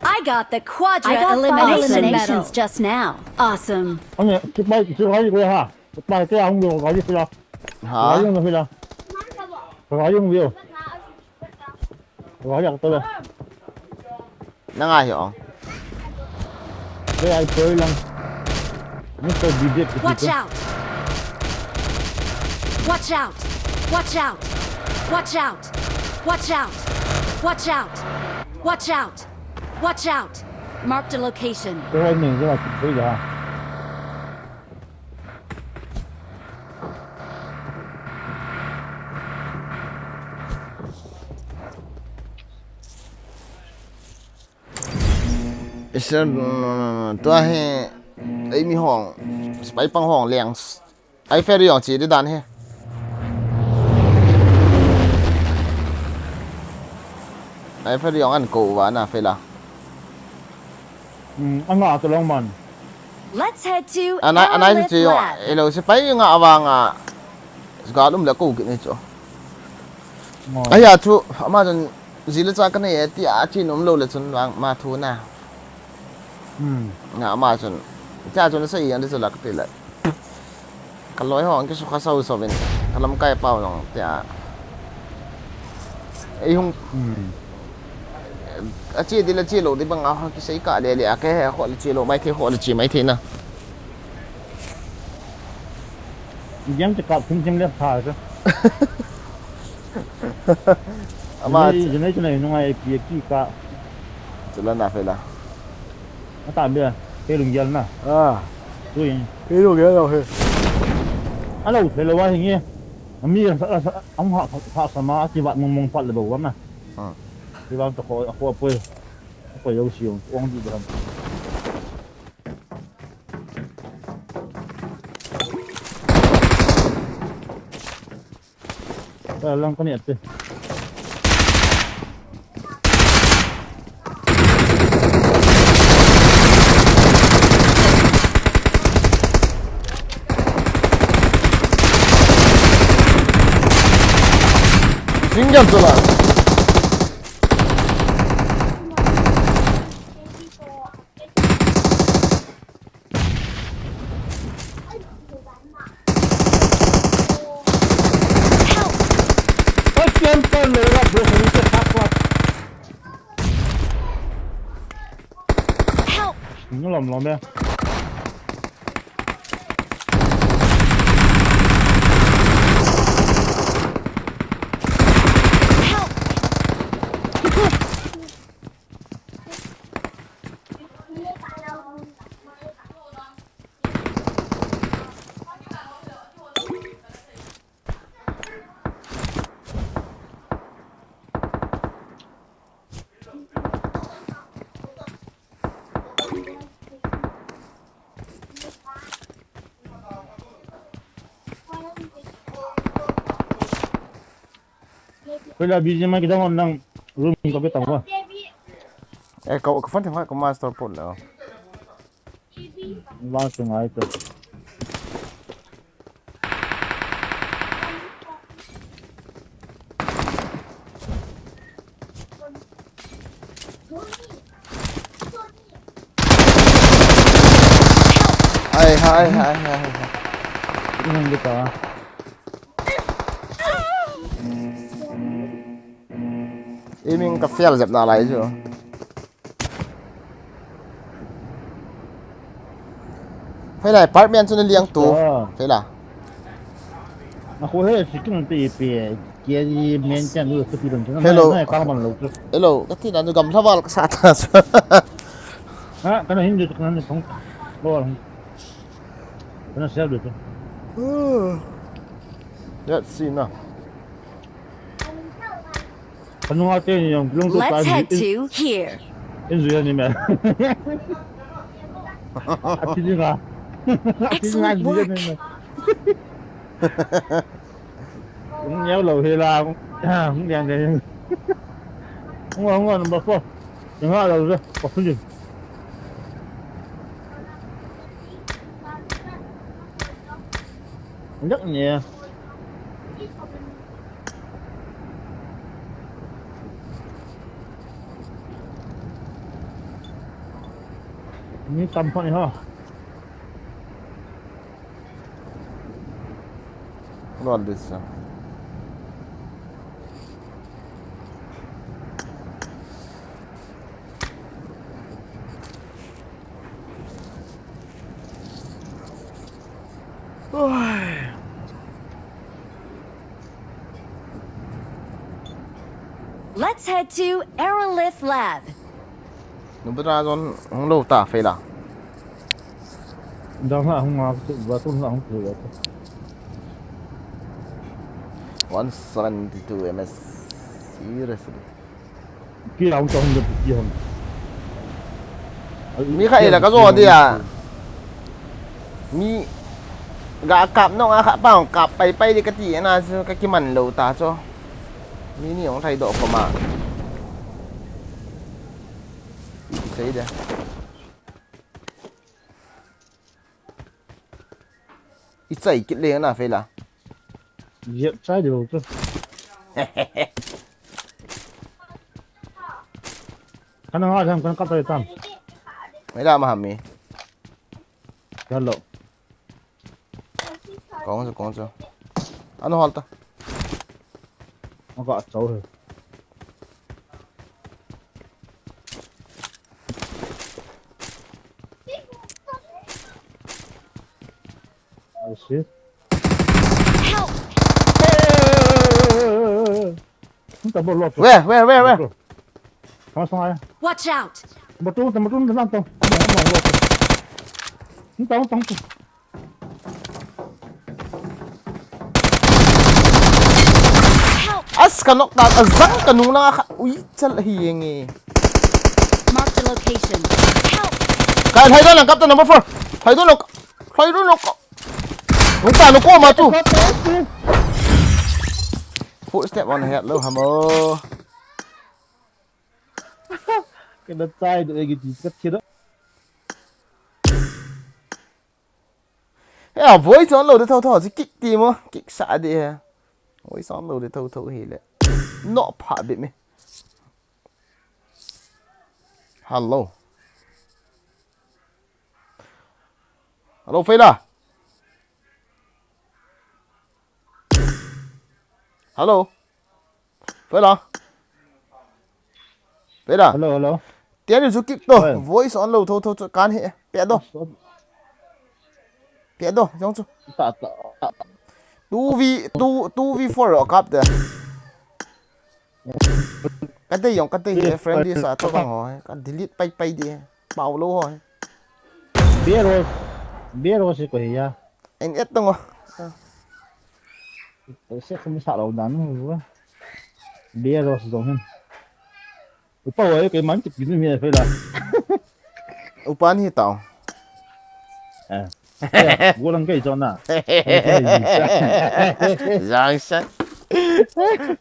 I got the quadra I got five eliminations eliminations. Just now. Awesome. Ane, kipai, kipai ko ha. Kipai ke ang lo ko ji sila. Ha? Ko ji sila. Ko ji. Ko ji to le. Nang ahi ong. Kei ai poi lang. Mister B J P Watch out! Watch out! Watch out! Watch out! Watch out! Watch out! Watch out! Watch out! Marked a location. Kei ai ning je ma poi ja. Israel, tua hi, ei mi hong, spy pang hong liang, ai ferry hong chi di dan hi. Ai ferry hong an ko wa na fela. Hmm, anga to long man. Let's head to Anai, anai Aerolith chu yo, Lab. Elo si pai nga awang a. Ga lum le ko kit ni chu. Mo. Aya chu, ama chun, ji le cha ka nei e, ti a chi nom lo le chun, vang ma thu na. Hmm. Nga ama chun, cha chun sa i an de chu lak ti le. Ka loi ho, ang kisu kha sau sau vin. Ka lamkai pau nong, ti a. Ei hung. Hmm. A chi di la chi lo di bang a, kisei ka le le a, ke he ho le chi lo, mai thei ho le chi, mai thei na. Game te kap thim thim le pha ka. Ama Jene, jene, jene, nungai pi ki ka. Chula na fela. Ata be, ke lung yal na. Ah. Tu yin. Ke lung yal he. Alo, fela wa hinge. Ami sa, sa, ang ha, ha, sa ma, ki wat mong mong pat le ba wa na. Ah. Ki wat to ko, ko poi. Ko yo si ong, ong di ba. Ka lang ka ni ate. Single tu la. Help! Oi, camper lo la, bro, sa ni se thak wa. Help! Ni lom lom ya. Help! Pela B G M kita ngon nang room ko kita ko. Eh, kau, kau phone tengok kau master pun dah. Langsung aja tu. Hai, hai, hai, hai, hai. Ini kita. Iming ka fail jep na lai chu. Phei la, apartment chu na liang tu. Ah. Phei la. Na ko he, sikin te pe, ke ji men chen lu, sikin te. Hello. Na, na, ka man lo tu. Hello, ka ti na nu gam lawal ka sa ta. Ha, ka na hin de, ka na thong. Lo. Ka na sel de. Let's see now. Kanung ate ni jong lung tu. Let's head to here. In zuya ni me. Ati ni ka. Excellent work. Hung yau lo he la. Hung yang de. Hung hung number four. Yang ha lo. Ko ni. Dak ni. Ni tam pha ni ha. What is this? Let's head to Aerolith Lab. Nubra zone hung lo ta Phei la. Dang la hung a, ba tu la hung tu. One seventy-two M S. Seriously. Ki hung ta hung de ki hung. Mi kha ila ka zo dia. Mi ga kap no nga kha pa kap pai pai di ka ti na su ka kiman lo ta cho. Mi ni hung thai do ko ma. Ki sei de. I chai kit le na Phei la. Yep, chai de lo tu. Kana nga jam kana kap tai tam. Mai da ma ham mi. Hello. Kong chu, kong chu. Ano hal ta. Aga chau he. I see. Help! Hung ta bo lo. Where, where, where, where? Kama song aya. Watch out! Ba tu, ta ma tu, ta na to. Hung ta, hung ta, hung ta. Help! As ka nok ta, a zang ka nung lang a kha. Ui, chal hi yeng e. Mark the location. Help! Ka lhai don lang kap ta number four. Lhai don lang. Lhai don lang. Nung ta nung ko ma tu. Footstep on head lo hamo. Kena chai do egi ti ka thira. He a voice on lo de tho tho, si kick ti mo, kick sa de he. Voice on lo de tho tho hi le. No pha bit me. Hello. Hello, Phei la. Hello. Phei la. Phei la. Hello, hello. Tian ni chu kick to. Oi. Voice on lo tho tho chu kan he. Pe do. Pe do, jong chu. Ta, ta, ta, ta. Two V, two, two V four ro kap de. Ka dei jong, ka dei he, friend di sa to bang ho. Ka delete pai pai di he. Pau lo ho. Beros. Beros ko he ya. En et tong o. Se khum sa lo dan nu. Beros jong hin. Upa wa ke man ti pin mi Phei la. Upa ni tao. Eh. Go lang kai chon na. Jang san.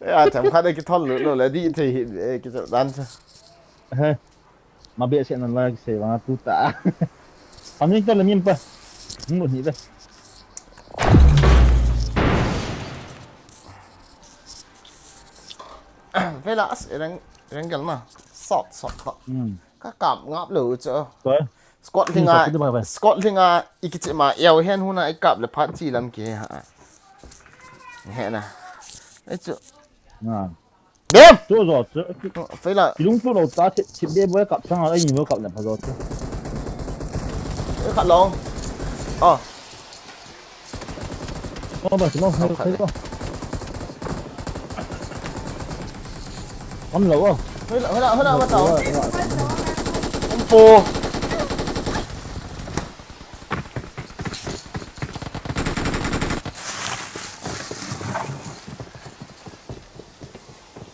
Ya, tham khat ki thol lo lo le di thei hi, eh, ki dan sa. He. Ma be se na la se wa tu ta. Ami ta le min pa. Mu ni be. Phei la as rang, rang gal na. Sot, sot ta. Hmm. Ka kap ngap lo chu. Squad linga, squad linga, i kichi ma, yau hen huna i kap le phat chi lam ki ha. He na. Ai chu. Na. Dem! Chu zo chu. Phei la. Kilung chu lo ta, chi, chi be boy kap sang a, ai ni mo kap le pha zo chu. E kha lo. Oh. Oh, ba, no, oh, khai, khai, khai. Kam lo, oh. Hoi la, hoi la, hoi la, ba tao. Hoi la, hoi la. Um po.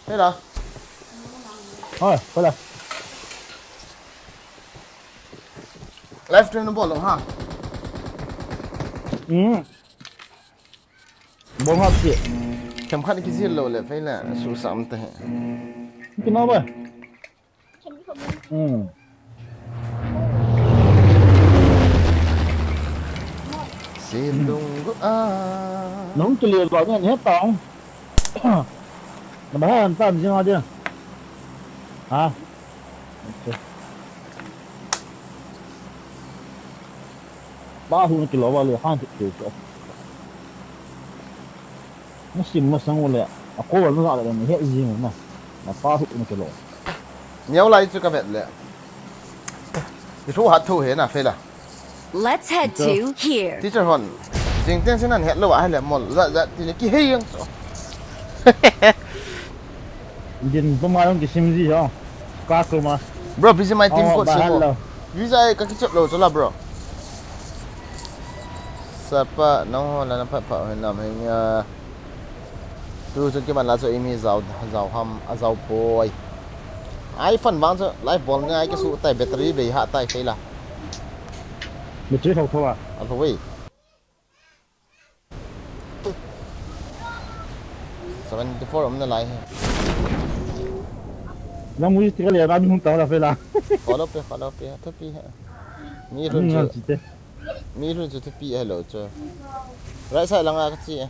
Hoi la. Hoi, hoi la. Live stream na bol lo ha. Hmm. Bol ha pi. Kem khat ki zil lo le, phei le, su sam te he. Ki ma ba? Hmm. Silung gu a. Nung ki le ba ne, ne tao. Na ba han tam jing a dia. Ha? Okay. Ba hu na kilo ba le han ti ti. Na sim masang u le. A ko ba na le ni he jing na. Na ba hu na kilo. Neo lai chu ka vet le. Ki thu hat thu he na fe la. Let's head to here. Teacher hon. Jing teng sin an het lo a le mol. Za za ti le ki he yang chu. Din puma long ki sim ji ho. Ka ko ma. Bro, busy my team. Oh, coach ba si hal ko. Lo. Visa ai ka ki chep lo chu la, bro. Sapa, nong ho la na pha pha ho nam he nia. Tu chu ki man la chu imi zau, zau ham, a zau poi. iPhone bang chu live bol ngai ki su tai battery bei ha tai kei la. Battery thau thau a. A thau wei. Seventy four um na lai he. Nang mu ti ka le na mi hung ta la fe la. Follow pe, follow pe, thupi he. Mi lhun chu. Ngan chi te. Mi lhun chu thupi he lo chu. Right side langa ka chi e.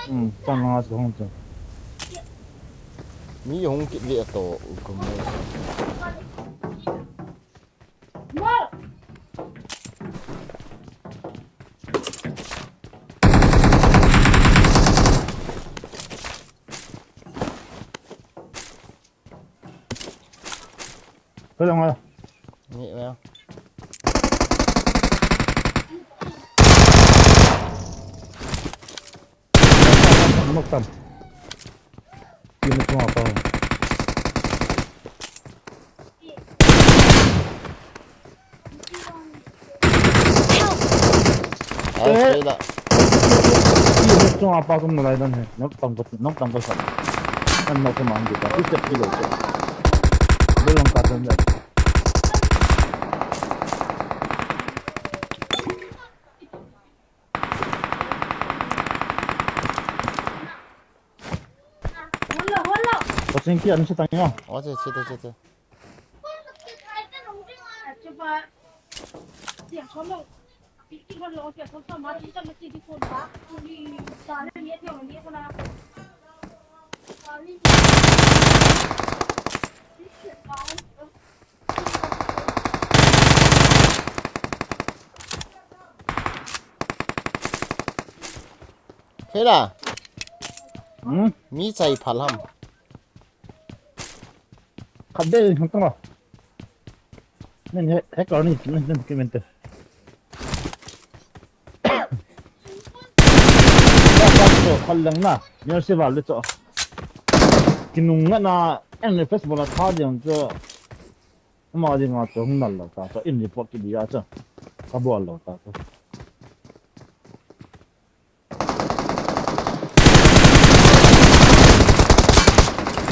Hmm, tang langa chu hung chu. Mi hung kit ve to u kum. Ka lang a. Ni a. Nok tam. Ki nok tam apa. Help! Ai, eh, sei la. Ki nok tam apa kum nalai dan he. Nok tam ko, nok tam ko sa. An nok ko mang kita. Ki step ki lo ko. Belong ka tan da. Kosing ki anu se tang yo. Oh, che, che, che, che. Hela. Hmm? Mi chai phal ham. Khat de hung tang lo. Nen he, he kar ni, nen, nen ki mente. Khat lang na, ni se val le cho. Kinung nga na, en le festival a tha diang cho. Ama dinga chu hung nal lou ta chu, in report kit dia chu. Ka bol lou ta chu.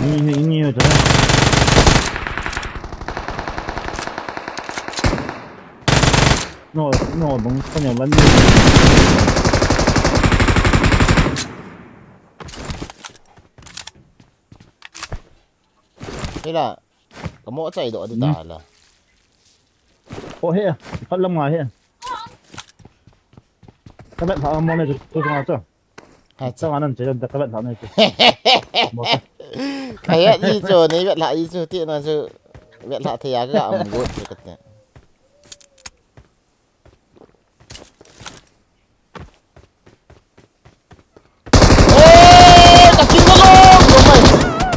Ni, ni, ni chu. No, no, bang ka neo lan ni. Hela. Ka mo chai doh di ta la. O he, phat lam ngai he. Ka vet ha mo ne chu chu nga chu. Ha cha. Cha nga nan che da ka vet ha ne chu. Mo cha. Ka ya di chu, nei vet ha di chu ti na chu. Vet ha thei ya ka am go chu ka te. Eh, ka kin na lo, lo mai.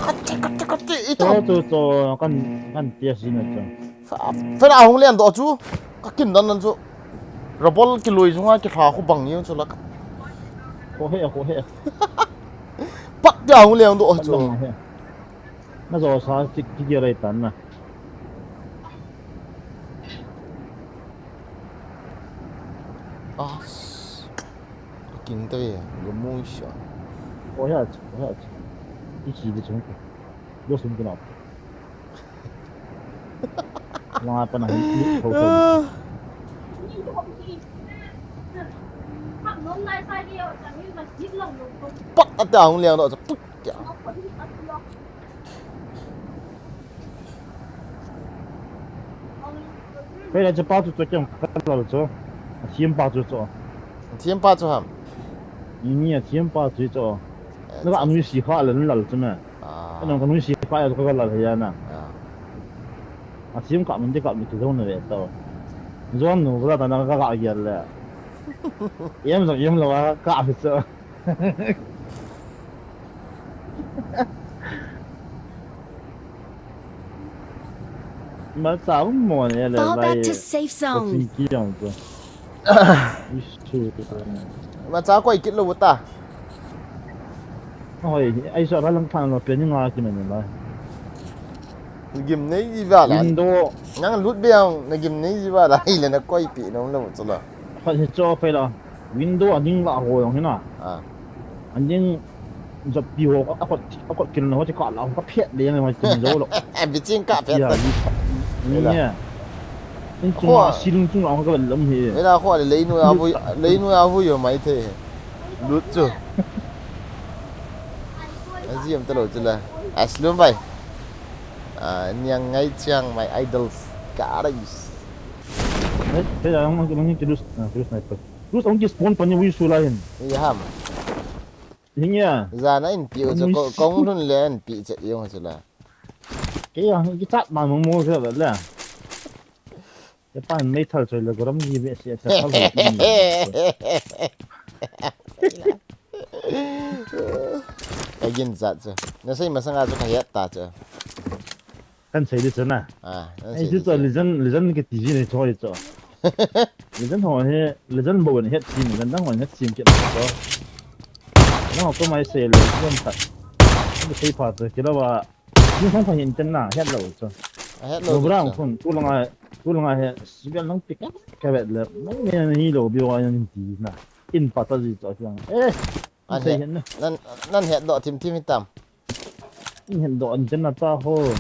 Kati, kati, kati, ito. Cho, cho, cho, kan, kan tia si na cho. Fa, fa na hung lian do chu. Ka kin dan nan chu. Rabol kiloi sunga kilha khu bang niu chu la. Ho he, ho he. Pak dia hung leng doh chu. Pat lang he. Na jo sa chik ki dia lai tan na. Ah. King ta ve, lo mu sha. Ho he, ho he. Ki ki de chung. Lo sum ki na. Wang apa na hin, ni thou thou. Pak ata hung leng doh, puk kya. Kei la chu pa chu chu kyang ka lal chu. A thiam pa chu chu. Thiam pa chu ham. Ni ni a thiam pa chu chu. Eh, na ka chu. Anu si kha le lal chu me. Ah. Ka nang ka nu si kha ya ka lal ya na. Ah. A thiam ka mun de ka mi tu na ve to. Zon nu ka ta na ka ka ya le. Yem zong yem lo ka ka fi chu. Macha um mo ne le. Fall back lai to safe zone. Kachin ki jong ko. Isu. Macha koi kit lo ta. Hoi, ai so ra lang phan lo pe ni nga ki men la. Gim nei ji ba la. Window. Nang lut be ang na gim nei ji ba la. Ile na koi pi no lo chu la. Khat hi cho phei la. Window a ding la ho jong hi na. Ah. A ding jop pi ho a kot, a kot kil na ho chi ka la ho ka phet le ngai ma kin jo lo. Biching ka phet. Ya, ta. Ni, ni. Ni ya. In chung a silung chung la ho ka lam hi. Ela ho le lei nu a vui, lei nu a vui yo mai the. Lut chu. Aziam ta lo chu la. Aslum bai. Ah, niang ngai chiang my idols. Ka rais. Hey, hey, ang ang ang kilu, ah, kilu sniper. Kilu ang ki spawn pani wi su la hin. Ni ham. Hingia. Zana in pi u chu ko, kong lhun le in pi chet yong chu la. Kei ang ki chat ma mong mo se la la. Kei pa mei thal choi le goram ji be se thal thal. Ka gin zat chu. Na sei masanga chu ka het ta chu. Kan sei di chu na. Ah, kan sei di chu. Legend, legend kiti ji nei choi chu. Legend ho hi, legend bou in het sim, legend dang ho in het sim kit chu. Na ho ko mai sei le, legend ta. Ni sei pha chu, kila wa. Ni hong pha hin ten na, het lo chu. A het lo chu. Brown phun, tu langa, tu langa he, sibel nang pick up, ka vet le, nang ne ni lo bi wa yan ti na. In pa ta ji chu kiang. Eh, an sei het, hin na. Nan, nan het do thim thim hi tam. Hin do an chen na ta ho.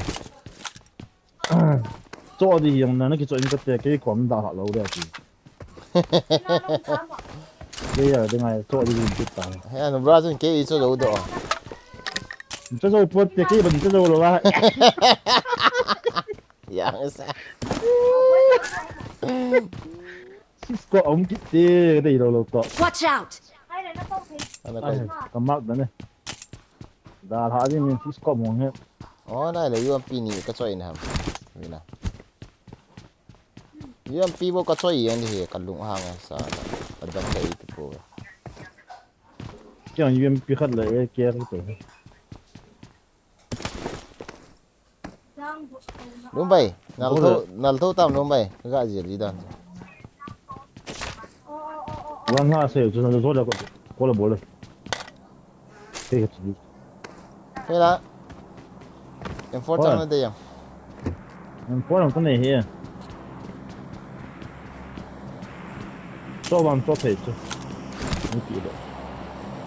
Cho di yang na, na ki cho in ka te, kei kom da ha lo de ti. Kei ya, de ngai, cho di yin ti ta. He, no bra chun kei cho lo do. Cho lo po te, kei ban cho lo la. Yang sa. Sis ko om kit te, dei lo lo to. Watch out! Ana ko. Ai, ka mark da ne. Da ha di min sis ko mo he. Oh, nai le U M P ni ka choi na ham. Ni na. U M P bo ka choi yang di he ka lung hang sa. Ka dang le i pi ko. Kyang U M P khat le e ke ri to. Lumbai, nal tho, nal tho tam Lumbai, ka ga jil ji dan. Wan ha se, chu na zo da ko, ko la bol. Ke ke ji. Ke la. M four chang na de yang. M four ang ko nei he. Cho wan cho thei chu. Ni ti lo.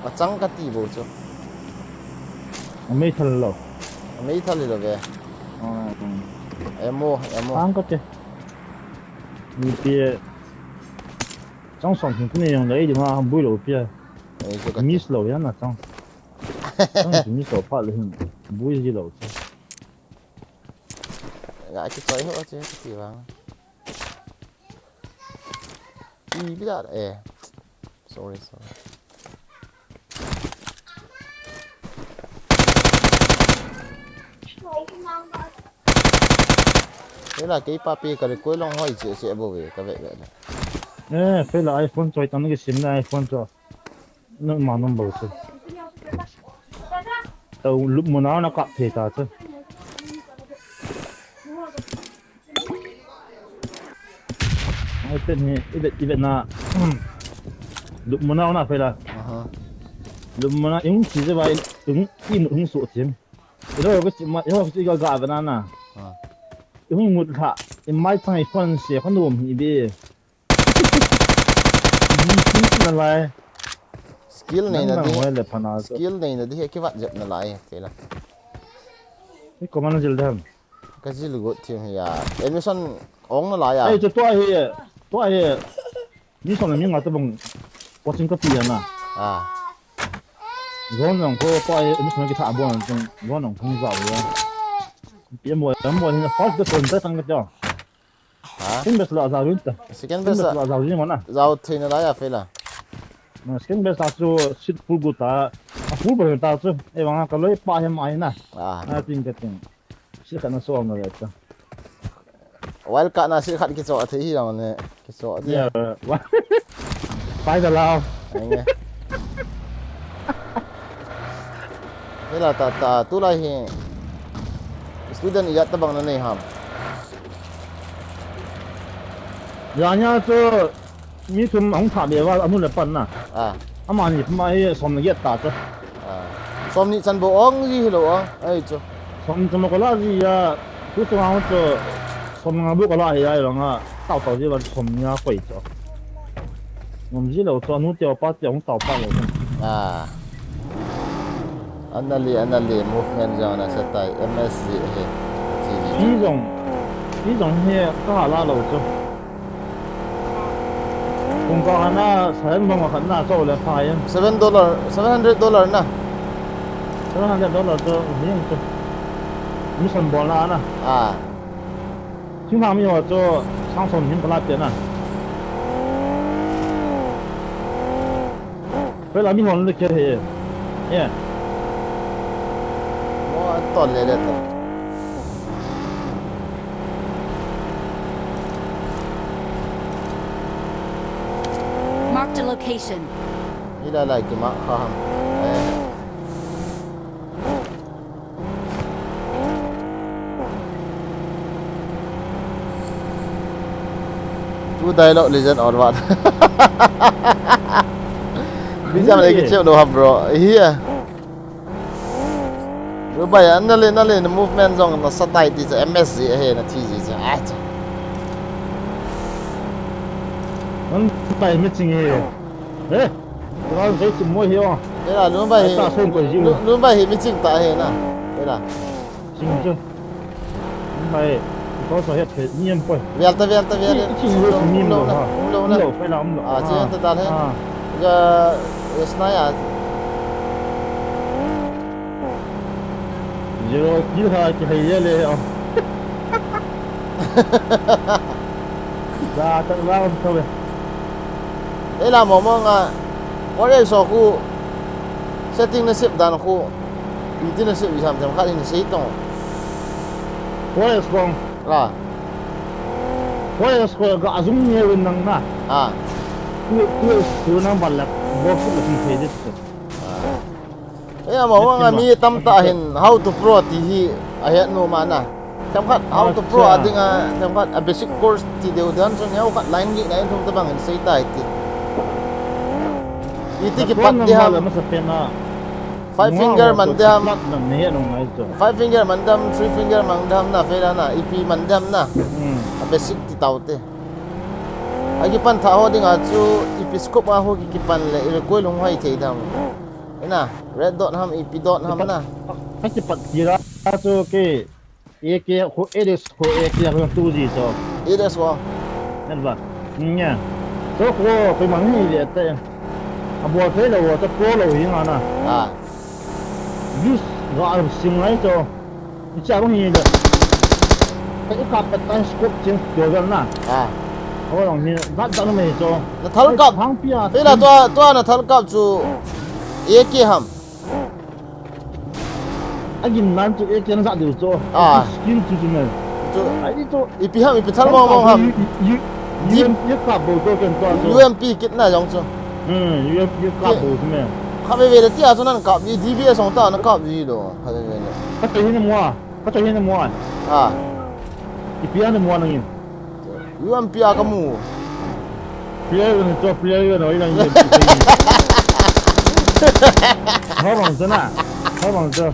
A chang ka ti bo chu. A mei thal lo. A mei thal lo ve. Ah, hmm. Emo, emo. Chang ka te. Ni ti. Chang som hin ni yang lei di ma ham bui lo pia. Ei chu ka te. Miss lo ya na chang. Chang miss lo pha le hin. Bui ji lo chu. Ga ki choi ho che ti vang. Ui, bila, eh. Sorry, sorry. Ela kei pa pi ka le koi long hoi che che bo ve ka ve ve le. Eh, pe la iPhone choi tang ki sim na iPhone cho. Nang ma number chu. Tau lup mo na na kap thei ta chu. Ten hi, i vet, i vet na. Lupmuna na phela. Aha. Lupmuna, i hung thi je vai, i hung, i mut hung su thim. I lo ko chi ma, i ho chi ga ga ve na na. Ah. I hung mut lha, i mai thang i phone se, phone dum hi be. Di chi na lai. Skill nei na di. Skill nei na di, ki vat jep na lai, te la. I ko man jil dem. Ka jil got thim hi ya. Admission ong na lai ya. Ei, chu tua hi, tua hi. Mi som le mi nga tabang coaching ka pi ya na. Ah. Zon nang ko tua hi, admission ki tha bon chung, zon nang thong zau ya. Pi mo, mo ni first de son ta tang ka tia. Ha? Second batch la zau rin ta. Second batch la zau rin mo na. Zau thei na lai ya phela. Na second batch la chu seat full got ta. A full ba ta chu. E wang ka loi pa he mai na. Ah. Na ting ka ting. Seat khat na so ma le ta. Wildcard na seat khat kicho thei hi jong ne. Kicho dia. Ya. Pai da lao. Ai ne. Hela ta ta tulai hi. Student ijat tabang na nei ham. Ya nia chu mi thum ahung tha be va, anu le pan na. Ah. Amani thum ahi, som le get ta chu. Ah. Som ni chan bou ong ji hi lo a. Ai chu. Som chan bou ka la ji ya. Tu tu ang chu. Som nga bou ka la hi ya, i bang a. Tau tau ji va som ni a koi chu. Ngam ji lo chu, anu te pa te hung tau pa lo. Ah. Ana le, ana le, movement jong ana sa tai, M S G hi. Chi ji. Hi jong, hi jong hi ka la lo chu. Kung ka ana seven bang khat na cho le pha yan. Seven dollar, seven hundred dollar na. Seven hundred dollar chu hi jong chu. Mission bol na na. Ah. Thing thang mi ho chu sang som hin ka la pe na. Phela mi hon le khe he. Yeah. Mo an ton le le ta. Marked a location. Ila lai ki ma kha ham. Eh. Tu dialogue legend or what? Bijam le kichep lo ham bro. Hiya. Lu bai an na le na le na movement jong na sa tai ti cha M S G he na thi ji cha. Ah cha. An tai mi ching he. Eh. Kailan sei chim mo hi o. Kailan lum bai hi. Ai ta sen ko jing. Lum, lum bai hi mi ching ta hi na. Kailan. Ching chu. Lum bai. Ko so het phe ni em poi. Vial ta, vial ta, vial ta. Ching lo ching ni lo ha. Lo na. Lo, kailan lo. Ah, ching ta dal he. Ah. Ja, yes na ya. Zero kill ha kihei le o. Ja, tak la om tho ve. Ei la mo mo nga. Ore so khu setting na sep dan khu. Iti na sep i sam sam khat in sei tong. Ore so. La. Ore so ga azum ne win nang na. Ah. Tu tu tu nang bal la. Bo khu la ti sei de. Ah. Ei, amavang a mi tamtah hin How to Pro ti hi ahet nom ana. Themkhat How to Pro a dinga, themkhat a basic course ti deu dan chu neo khat line gate na in thum tabang hin sei tai ti. Iti kipat di ham. Five finger man di ham. Five finger man di ham, three finger man di ham na, fela na, ipi man di ham na. A basic ti tau te. Akipan tha ho dinga chu ipi scope a ho kikipan le i recoil hung hoi thei dam. Ina, red dot ham, ipi dot ham na. Ka kipat kira chu ke A K ko, A D S ko, A K ko tu ji chu. A D S ko. Nen ba. Nya. Chu ko, ko mang ni le te. A bol thei lo, ta pro lo hi nga na. Ah. Use ga sim ngai chu. Icha bang hi le. Ka i kap pat tan scope chen kyo gal na. Ah. Aw long hi, dat dat na mai chu. Na thal kap. Thang pia. Te la tua, tua na thal kap chu. A K ham. Agin nan chu A K na za diu chu. Ah. Skill chu chu na. Chu. Ai chu. Ipi ham, ipi thal mo mo ham. U M P kap bo to ken tua chu. U M P kit na jong chu. Hmm, U M P kap bo chu me. Kha ve ve le tia chu nan kap ji, D B S ong ta na kap ji lo. Kha ve ve le. Ka te hin mo. Ka choi hin na mu a. Ah. Ipi a na mu a nangin. U M P a ka mu. Player gun chu, player gun, oi lang yen. Ho bang chu na. Ho bang chu.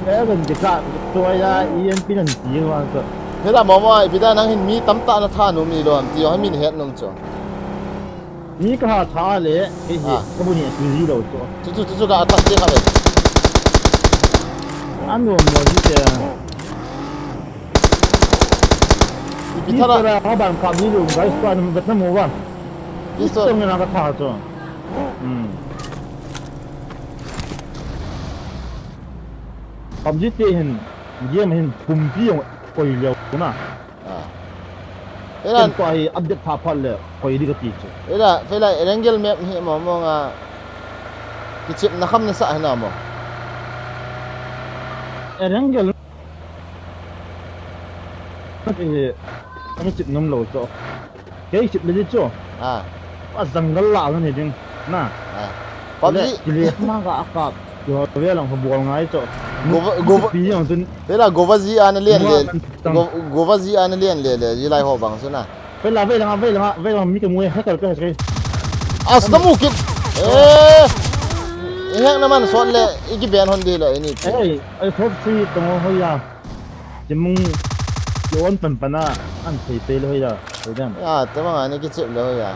Player gun kisa, tua ya, E M P nan ti vang chu. Hela mama, ipi da nang hin mi tamtah na tha nom ilou ham, ti ho min het nom chu. Mi ka ha tha le, kei hi, Ah. ka bu ni a tu ji lou chu. Chu, chu, chu, chu ka attack te kha ve. An nom mo ji te. Ipi tha la. Pistol a ka ban ka mi lou, guys, ka na vet na mo ba. Pistol. Pistol na ka tha chu. Hmm. PUBG te hin, game hin, pumpi jong koi leu na. Ah. Ken Elan, tua hi update tha phat le, koi di kati chu. Ela, Fela, Erangel map hi mo mo nga, kichepna kham na sa hina mo. Erangel. Kati hi, kami chep nom lou chu. Kei chep le di chu. Ah. A jungle la na ni ding. Na. Ah. Kile, PUBG. Kile ma ka akap. Yo, ve lang ho bol ngai chu. Gova, Gova. Pi jong chun. Vela Gova ji ana len le. Gova man tang. Go-, Gova ji ana len le le. Ji lai ho bang chu na. Vela, vela, vela, vela, mi ka mu he ka ka. As na mu kit. Eh. I hek na man sot le. I ki ben hon di le ini. Ei, ai thot si tong ho ya. Ki mung. Ki on pan pan a. An thei pe le ho ya. Ho dam. Ya, te ma ni ki chep le ho ya.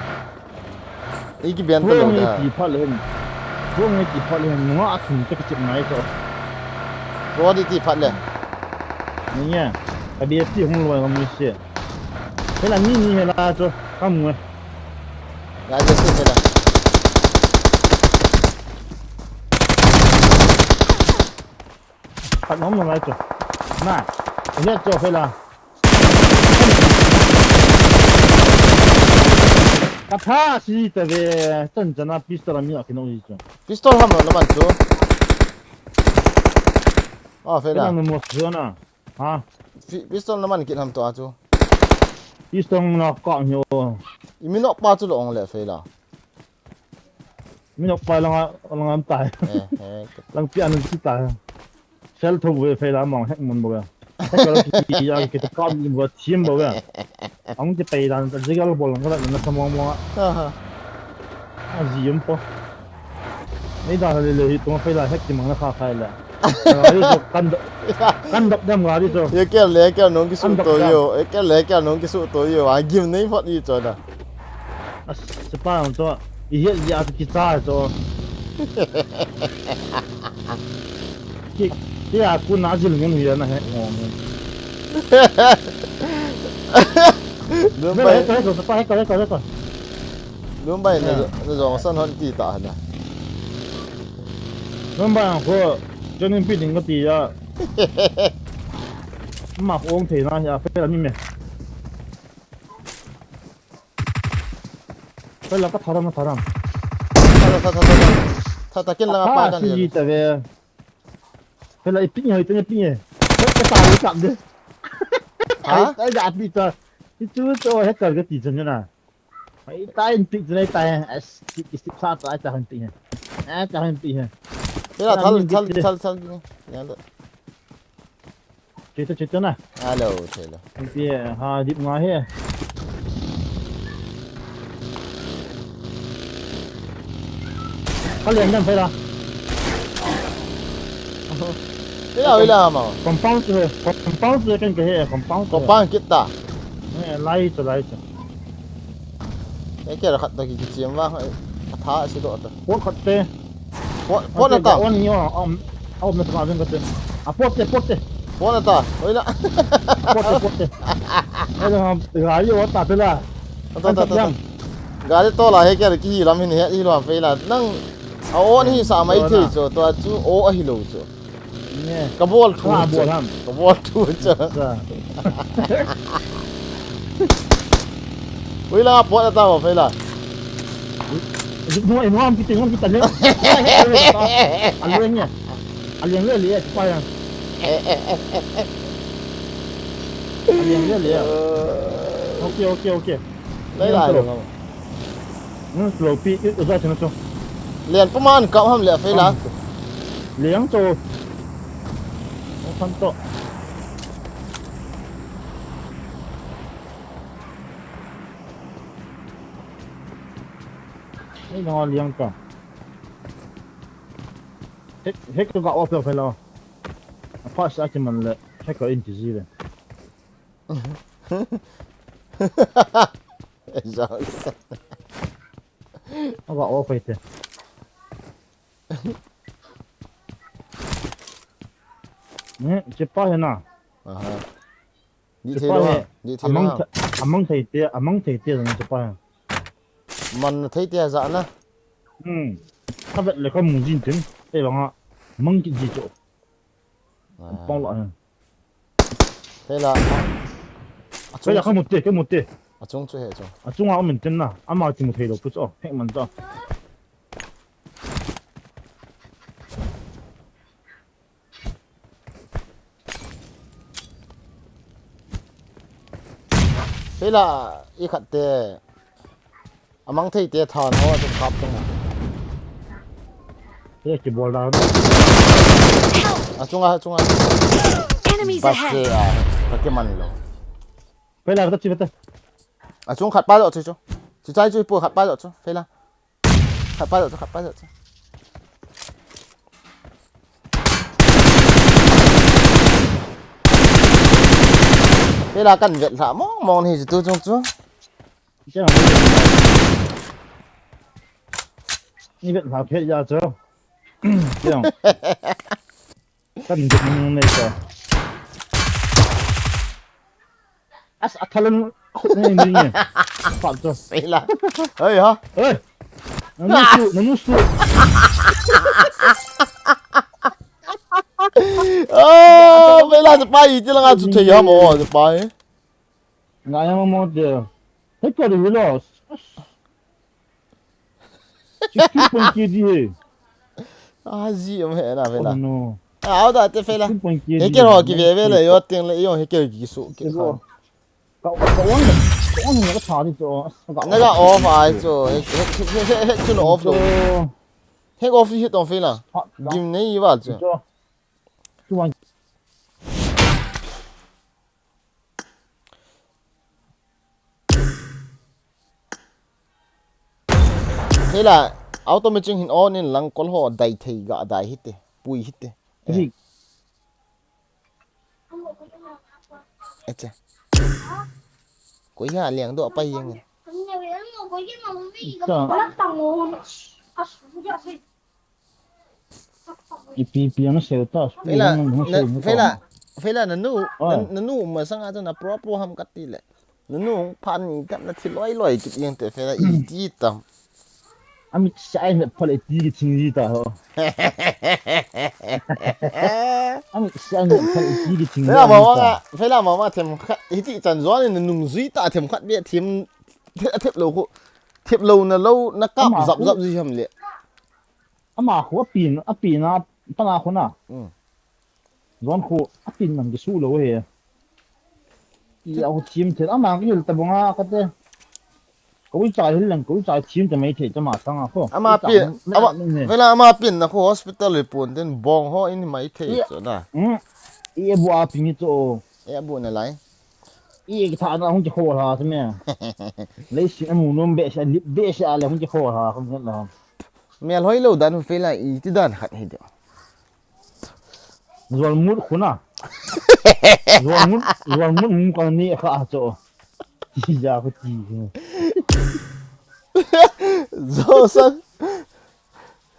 I ki ben ta lou da. Ti phat le hin. Hung ngai ti phat le hin. Nunga a thum te ka chep ngai chu. Pro di ti phat le. Ni ya. Ka B F T hung lou ngam ni se. Hela ni ni hela chu. Ka mu. Ya je se hela. Khat nom nom lai chu. Na. He chu Fela. Ka tha si ta ve, chan chan a pistol a mi a kino ji chu. Pistol ham lo na man chu. Ah, Fela. Fela no mo chu na. Ha. Pi-, pistol na man kit ham to a chu. Pistol na ka ni o. I mi nok pa chu lo ong le Fela. Mi nok pa langa, langa am tai. Eh, eh. Lang pi anun si tai. Sel tho ve Fela mong hek mon bo ga. Hek lo ki ya ki ta kam ni bo thim bo ga. Ang ki pai dan ta jigal bol lang ka na sa mong mong. Aha. A ji yum po. Nei da le le hi tong Fela hek ki mang na kha khai la. Gari chu kan dop, kan dop dem gari chu. Ye kel le kel nong ki su to yo. Ye kel le kel nong ki su to yo. A gim nei phot i cho da. As, sepa ang to. I hiat ya ki cha to. Ki, ki a ku na jil ngen hi na he. Lum bai. He ko, he ko, sepa, he ko, he ko, he ko. Lum bai na, na jong san hon ti ta na. Lum bai ang ko, joining pi ding ka ti ya. Ma ko ong thei na ya, Fela mi me. Fela ka tharam, tharam. Tha, tha, tha, tha, tha. Tha, tha, ken la pa kan si ye. Ta ve. Fela i ping hai, te ping ye. Ka ta ri kam de. Ha? Ai, ai, da pi ta. I chu to he ka ga ti chan na. Ai, ta in pi chan ai ta. As, ki, ki, sa ta, ai, ta han pi he. Ai, ta han pi he. Fela, thal, thal, thal, thal. Ya da. Chita, chita na. Alo, chelo. Anti, ha, dip nga he. Kalian dan Fela. Ila, ila, ma. Compound chu, compound chu kan ka he, compound chu. Compound kit ta. Eh, lai chu, lai chu. Ei, kei la khat ta ki, ki chiam vang, ei, ka tha si doh ta. Pot khat te. Pot, pot na ta. On ni o, um, um na ta vang ka te. A pot te, pot te. Pot na ta. Oi na. Pot te, pot te. Ei, na, gari o ta te la. Ta, ta, ta, ta, ta. Gari to la he kei la ki hi lam hin he hi lo Fela. Nang a on hi sa mai thei chu, to chu o a hi lo chu. Nge. Ka bol thu chu. Ka bol ham. Ka bol thu chu. Sa. Ui la pot ta ho Fela. Ui, no, no, am kiti, am kita le. Aleng ya. Aleng le le pa ya. Aleng le le. Okay, okay, okay. Lai lai lo. Hmm, slow pi, i, i, za chena to. Len pa man kap ham le Fela. Liang to. Ang san to. Nang liang ta. Hek, hek ka off lo phela. Apa sa ki man le. Hek ka in ti ji le. Zang sa. Aga off ite. Hmm, chepa he na. Aha. Di thei lo ha. Di thei lo ha. Amang thei te, amang thei te zang chepa he. Man thei te za na. Hmm. Ka vet le ka mu jin tin. Te bang a. Mang ki ji cho. Pong lo ha. Phela. Phela ka mu te, ka mu te. Achung chu he chu. Achunga um in tin na. Ama chu mu thei lo pu chu. Hek man chu. Phela, i khat te. Amang thei te than ho, tu kap tung. Ye ki bol da. Achunga, achunga. Enemies ahead. Bas se a, ka ke man lo. Phela, ta chi ta. Achung khat pa lo chi chu. Chi chai chu po khat pa lo chu. Phela. Khat pa lo chu, khat pa lo chu. Phela kan vet lha mong mong ni chu tu chung chu. Chang. Ni vet lha phe ya chu. Chang. Kan vet ni ne cha. As a thalan khut ne ni ni. Pal chu. Phela. Hey ha. Hey. Nanu su, nanu su. Oh, phela chu pa i ti la nga chu thei ha mo chu pa. Nga ya mo de. Hei ko de lo. Sixteen point K D he. Ah, ji um he na phela. Oh, no. Ah, au da te phela. Sixteen point K D. He ke ro ki ve ve le yo ting le yo he ke ki su ki khan. Ka, ka on, ka on ka tha ni chu. Ka on. Na ka off ai chu. He, he, he, he, he chu na off lo. Chu. He off hi tong phela. Ha, da. Gim nei val chu. Chu. Chu wan. Phela, auto machine hin on in lang kol ho dai thei ga dai hite, pui hite. Eh. Hi. Acha. Koi ha liang do pa yeng. Cha. Ipi, ipi ang sel ta, Phela, ipi ang na, sel ta. Phela, Phela nanu, ah. Na, nanu masanga chu na pro pro ham kati le. Nanu phan ni kap na thi loi loi kit yeng te Phela i ti tam. Ami sai na phale ti ki thing ji ta ho. Ami sai na phale ti ki thing ji ta. Phela mama, Phela mama them khat, hiti chan zon ni nung zui ta them khat be them, the, them lo ko. Them lo na lo, na kap zap zap ji ham le. Ama khu apin, apin a, pana khu na. Hmm. Zon khu apin man kisu lou he. I a khu thim the, ama kihil ta bang a kate. Koi cha hil leng, koi cha thim ta mai the, chama sanga khu. Ama pin, ama, Phela ama pin na khu hospital report den bong ho in mai the chu na. Hmm. I bu a pin chu. I bu na lai. I kithana hung kikhol ha chu me. Leiset a mu nom behseh, lip behseh a le hung kikhol ha, hung kikhol ha. Mel hoi lou dan hu Phela i ti dan khat hi de. Zual mut khu na. Zual mut, zual mut mu ka ni kha chu. Ti ja khu ti. Zo san.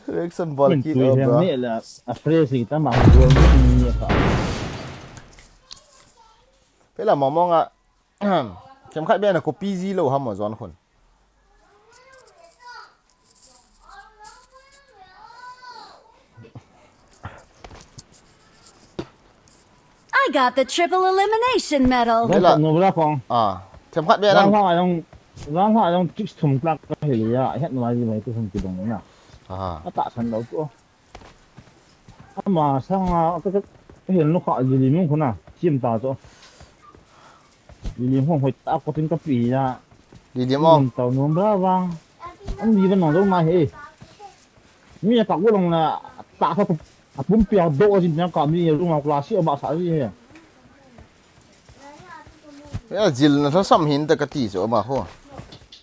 Reaction bol kit o, bro. Ni la, a fresh hi ta ma, zual mut ni kha. Phela mong mong a, Themkhat beh na copy ji lou ham o John khun. I got the triple elimination medal. John, Vela. Kat nu vela kong. Ah, themkhat beh na. John ha jong, John ha jong tricks thum tlak ka hil ya, het nu ai ji mai tu thum kidong na. Ah. Atahsan lou tu. Ama sanga ka, ka, ka hil nu kha Lilim khun a, sim ta chu. Lilim hung hoi ta ko tin ka pi ya. Lilim o. Tau nom ba vang. An li ban nong dong ma he. Mi ya ta ko long na ta kha a pum pi a do jin na ka mi ya lu ma kla si ma sa ji he. Ya jil na sa sam hin ta ka ti chu ma ho.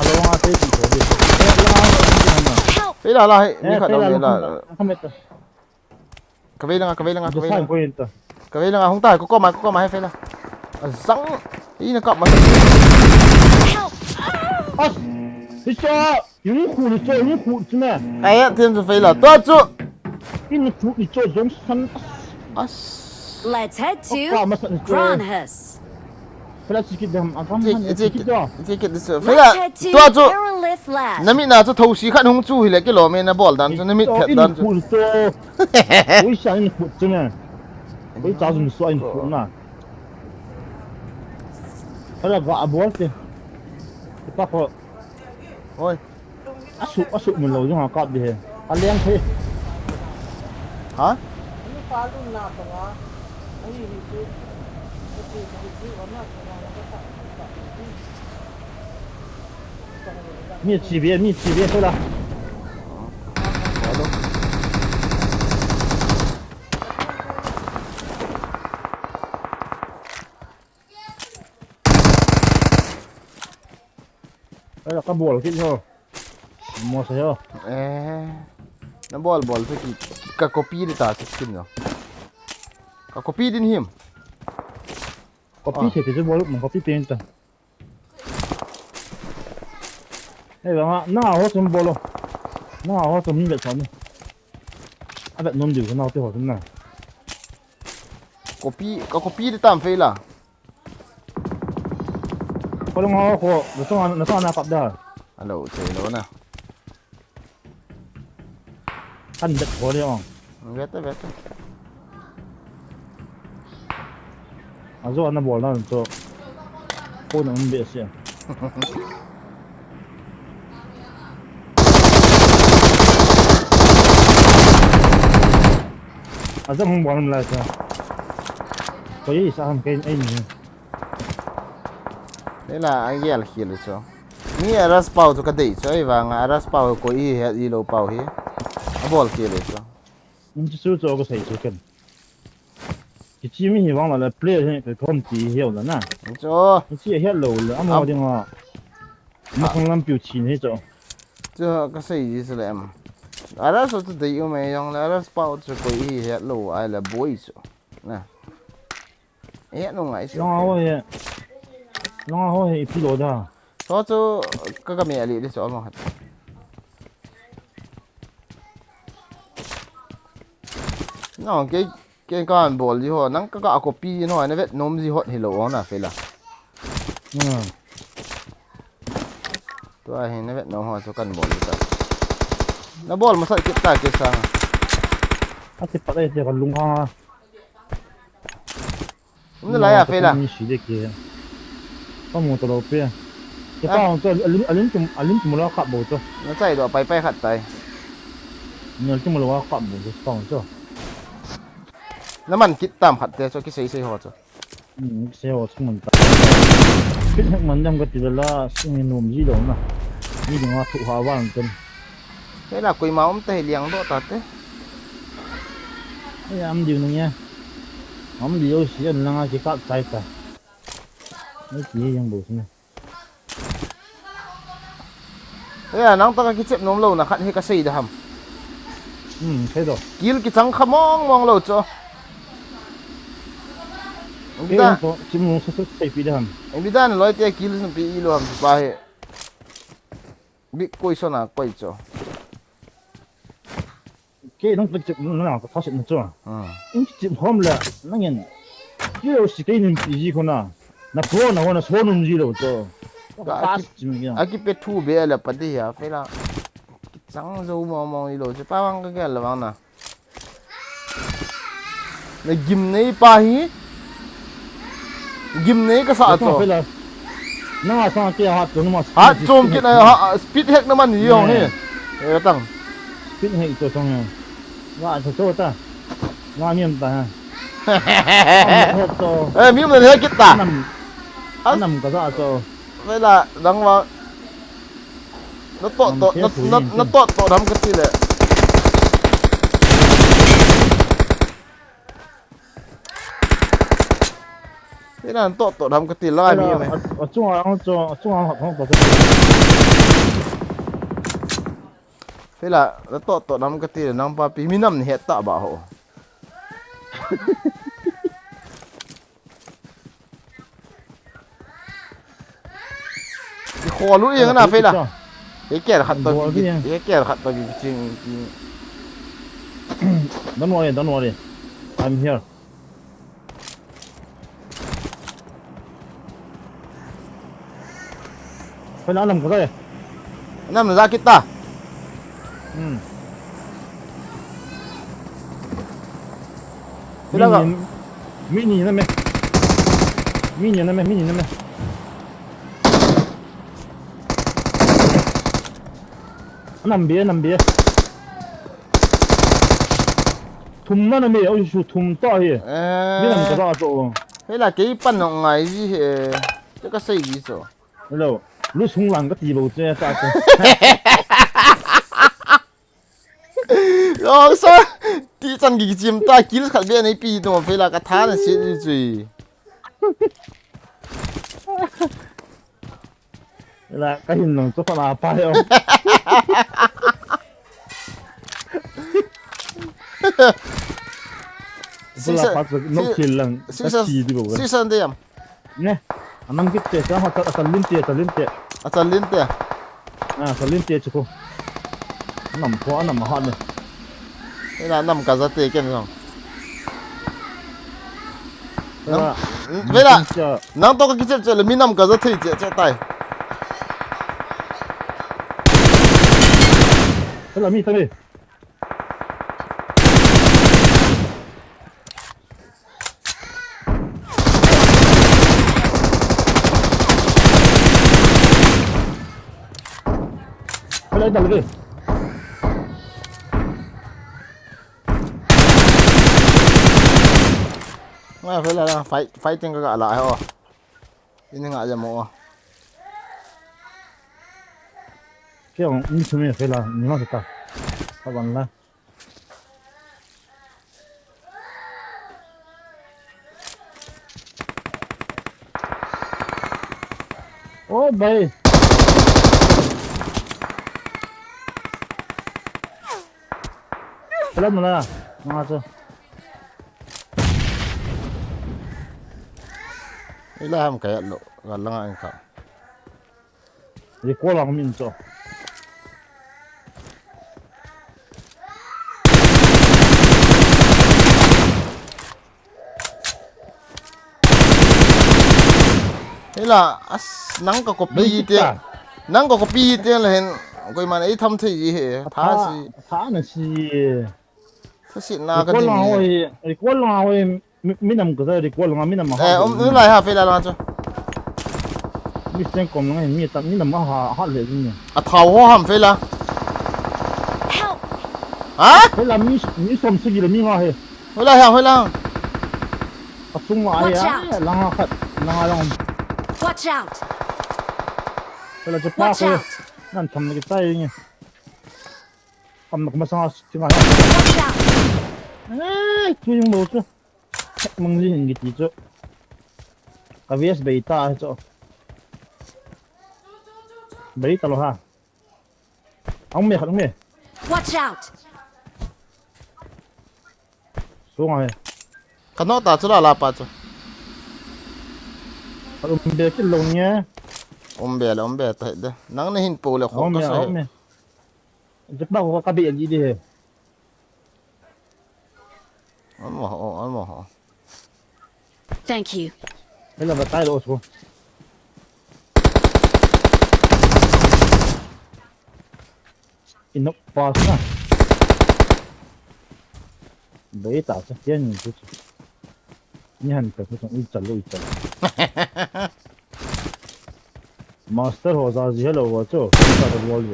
Alo, nga te ti ko de. Eh, la, la, la, la. Help! Pela la, hai, ni khat dong la. Kavei langa, kavei langa, kavei langa. Kavei langa, hung ta, ko koma, ko koma, hai, pela. Azang, ina kap masa. Help! As, hicha, yung khu ni cho, yung khu chuna. Kaya, tin su pela, to chu. In khu ni cho, jong san. As. Let's head to Kronhus. Fela chikit dam, agam han chikit jo. Chikit disu. Fela, tua chu. Namit na chu thosi khat hung chu hile kilom e nabol dan chu namit phet dan chu. Ui sa in khu chu na. Ui cha jun so in khu na. Fela ga abol te. Kita ko. Oi. Asu, asu mun lo jong a kap di he. A leng thei. Ha? Mi chi ve, mi chi ve, so la. Ela ka bol kit ho. Mo sa ho. Eh. Nabol bol tu ki, ki ka copy di ta skin no. Ka copy din him. Copy se ti bol mo copy pen ta. Eh, ba nga, na ho sum bolo. Na ho sum ni bet sa ni. A bet nom diu na te ho sum na. Copy, ka copy di tam fe la. Ko long ho ko, na song, na song na kap da. Alo, che lo na. Kan det ko le ong. Vete, vete. Ajo ana bol na to. Ko na um be se. Ajang hung bol lai sa. Koi sa ham kei ai ni. Nila agel khel chu. Mi Aras pau chu kadei chu ahivanga Aras pau koi hi het ilou pau hi. Abol khel chu. Nchu chu chu kasei chu ken. Kichi mi hi vang la le play hi ka khom ti hiu la na. Chu. Kichi het lou le amo ding a. Makhang lampiu chin hi chu. Chu kasei ji chu le em. Aras chu dei u mai jong le Aras pau chu koi hi het lou ai le boi chu. Na. Eh, nung ai chu. Nung a ho he. Nung a ho he ipi lo da. To chu ka ka me ali le chu amo hat. Nang ke ke kan bol ji ho nang ka ka copy ji ho na vet nom ji hot hi lo na fe la. Hmm. Tua hi na vet nom ho chu kan bol ji ta. Na bol masat kit ta ke sa. A ti pat ai te ka lung ha. Um na lai a fe la. Ni si de ke. Ka mu to lo pe. Ke pa hong to alim alim tum alim tum lo kap bo to. Na chai do pai pai khat tai. Ni tum lo kap bo to pa hong to. Na man kit tam khat te cho ki sei sei ho cho. Hmm, sei ho chung man ta. Kit hek man jam ka ti la sing nom ji lo na. Ni ding a thu ha wa an ten. Hela koima um ta hi liang doh ta te. Ei, am diu nung ya. Am diu si an langa ki kap chai ta. Ei, ki yang bo sina. Ei, nang to ka kichep nom lo na khat hi ka sei da ham. Hmm, sei do. Kil ki chang kha mong mong lo cho. Ei, bida. Nang to chim nom sa sa sei pi da ham. Bida na loi te kil sun pi i lo ham pa he. Big koi so na koi cho. Ke nang ka chip nang ka thasit na chu. Hmm. In chip hom la nang in. Kilo si ke nin pi ji ko na. Na pro na ho na so num ji lo chu. Ka ka chip chim ya. Aki pe thu be la pa de ya fe la. Ki chang zo mo mo i lo chu pa wang ka gel la wang na. Na gim nei pa hi. Gim nei ka sa cho. Nanga sang ke hat chom ma. Hat chom kit na ha speed hack na man hi hong hi. Eh tang. Speed hack cho chong ya. Wa cho cho ta. Nga miam ta ha. Eh miam na he kit ta. Nam. Nam ka sa cho. Vela dang wa. Na to to na to to dam ka ti le. Ina to to dam ka ti lai mi mai. A chunga ang cho a chunga hak hak to. Hela na to to dam ka ti le nang pa pi mi nam ni het ta ba ho. Ki khol u ing na fe la. He ker khat to ki, he ker khat to ki ching ki. Don't worry, don't worry. I'm here. Fe la nam ko ta. Nam na ja kit ta. Hmm. Sila ka. Mi ni na me. Mi ni na me, mi ni na me. Nam bia, nam bia. Thum na na me, oi su thum ta hi. Eh. Mi nam ka da to. Hela kei pan ngai ji he. Ka sei ji so. Hello. Lu sung lang ka ti bo che ta ko. Yo sa. Ti chan gi chim ta kil khat be nei pi to fe la ka tha na se ji chui. La ka hin nong to pa pa yo. Sisa pa to no kil lang. Sisa. Sisa de yam. Ne, anam kit te, sa ha, sa, sa lim te, sa lim te. A sa lim te. A, sa lim te chu ko. Anam ko, anam ha ne. Ina nam ka za te ken jong. Vela, nang to ka kichep chep le mi nam ka za thei chep chep tai. Vela mi ta mi. Hello, dal ve. Nga fe la la, fight, fighting ka ga la ho. Ini nga ja mo. Kya ni sumi fe la, ni ma kita. Kaban la. ओ भाई। चला मला, वहां से। Ila ham kaya lo, galang ang ka. Recall lang min cho. Hela, as, nang ka copy te. Nang ka copy te la hin, koiman ei tham thei ji he. Tha si. Tha na si. Tha si na ka di ni. Recall lang hoi, recall lang hoi. Mi, minam ka sa recall nga minam ha. Eh, um, nulai ha fe la la chu. Mi seng kom nga mi ta minam ha ha le ni. A thau ho ham fe la. Help! Ha? Fe la mi, mi som sigi le mi nga he. Hoi la ha, hoi la. A sung la he. Watch out! La nga khat, la nga lang. Watch out! Fe la chu pa ko. Watch out! Nan tham le ki tai ni. Kam nak masang as tinga. Watch out! Eh, tu yung mo chu. Mang li hin kiti chu. Ka V S bei ta chu. Bei ta lo ha. Ang me khat ang me. Watch out! Sunga he. Ka no ta chu la la pa chu. Ka um be kit lo nge. Um be la um be ta de. Nang ne hin po le kho ka sa he. Jep ba ko ka be ji de he. Amo ho, amo ho. Thank you. Hela ba tai lo so. Inok pas na. Bei ta sa tian ni chu. Ni han ta ko ui chal ui chal. Master ho za ji hello ho chu. Ka da wall.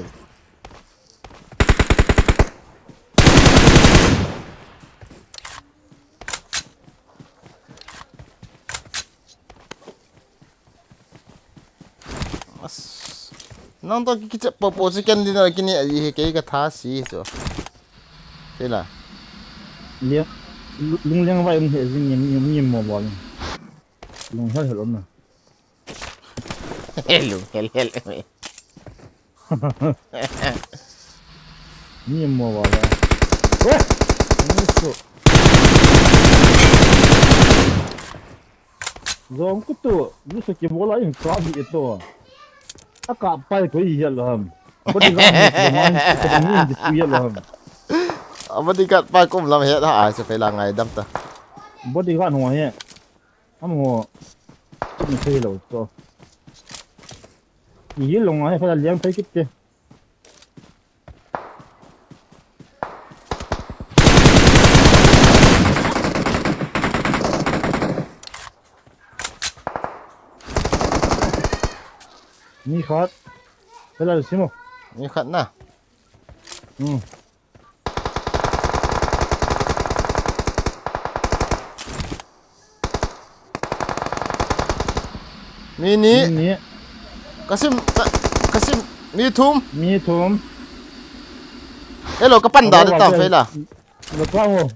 As. Nang to ki kichep po po si ken din na kini aji he kei ka tha si chu. Sila. Lia. Lung liang vai um he jing ni mi mo bol. Lung hel hel um na. Lung hel hel. Ni mo wa la. Oh! Ni so. Zong ku tu, ni so ki bola in ka bi to. A ka pai ko i ya lo ham. Ko di ga ni ko man ko ni di ku ya lo ham. A bodyguard pa kum lam he ha ai se pe la ngai dam ta. Bodyguard ho he. Am ho. Ni thei lo to. Ni long ai fa liang thei kit te. Ni khat. Fa la simo. Ni khat na. Hmm. Mi ni. Mi ni. Kasim, ka, Kasim, mi thum. Mi thum. Hello, ka pan da ta fe la. Lo pa ho.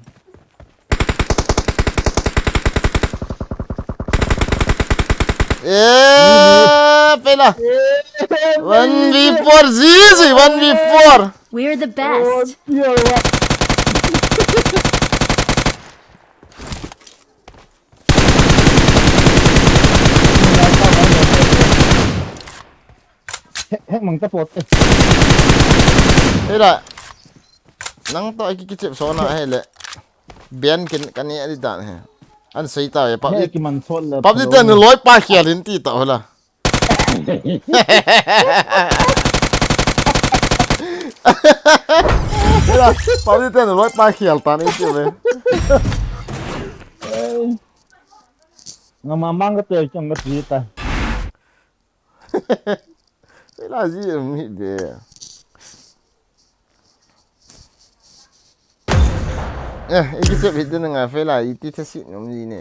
Eh, pela. One v four, easy, one v four. We're the best. Hek mang ta pot. Hela. Nang to aki kichep so na hele. Bian kin kani adi dan he. An sei ta e pap. He ki man sot la. Pap ni ten loi pa khial in ti ta hola. Pap ni ten loi pa khial tan i ti ve. Nga mamang ka te chang ka ti ta. Pela ji mi be. Eh, iki chep hit din nga fe la iti thasi nom ji ne.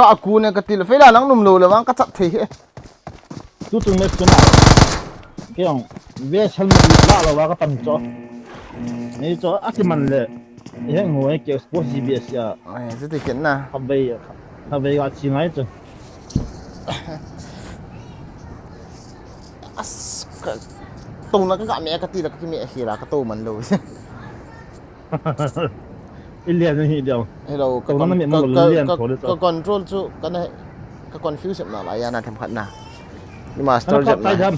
ga a ku ne ka ti le, Fela nang num lo le vang ka chat thei he. Tu tung me suna. Ke ong, ve sal ma la lo va ka pan cho. Ni cho a ki man le. He ngo e ke expose G B S ya. Ai, chu ti ken na. Kha vei, kha vei ga chi ngai chu. As, ka, tong na ka ga me ka ti la ka ki me khi la ka to man lo. I lian hi diau. Hello, ka, tong na kon-, me ka, ma lo ka, lian ka, tho le cho. Ka control chu ka na, ka confuse na la ya na them khat na. Ni master jam na. Kana kap chai dam.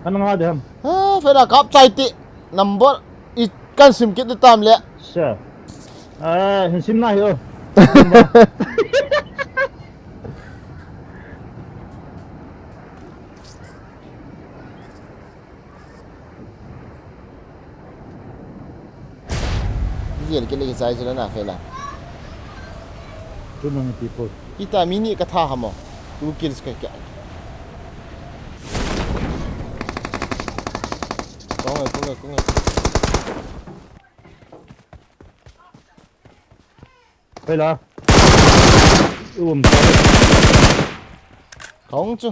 Kana nga dam. Ha, Fela kap chai ti. Number i kan sim kit tam le. Sure. Ah, hin sim na hi o. Vel ke le ki chai chu na Fela. Too many people. Kita mi ni ka tha hamo. Two kills ka kya. Kong e, kong e, kong e. Hei la. Um. Kong chu.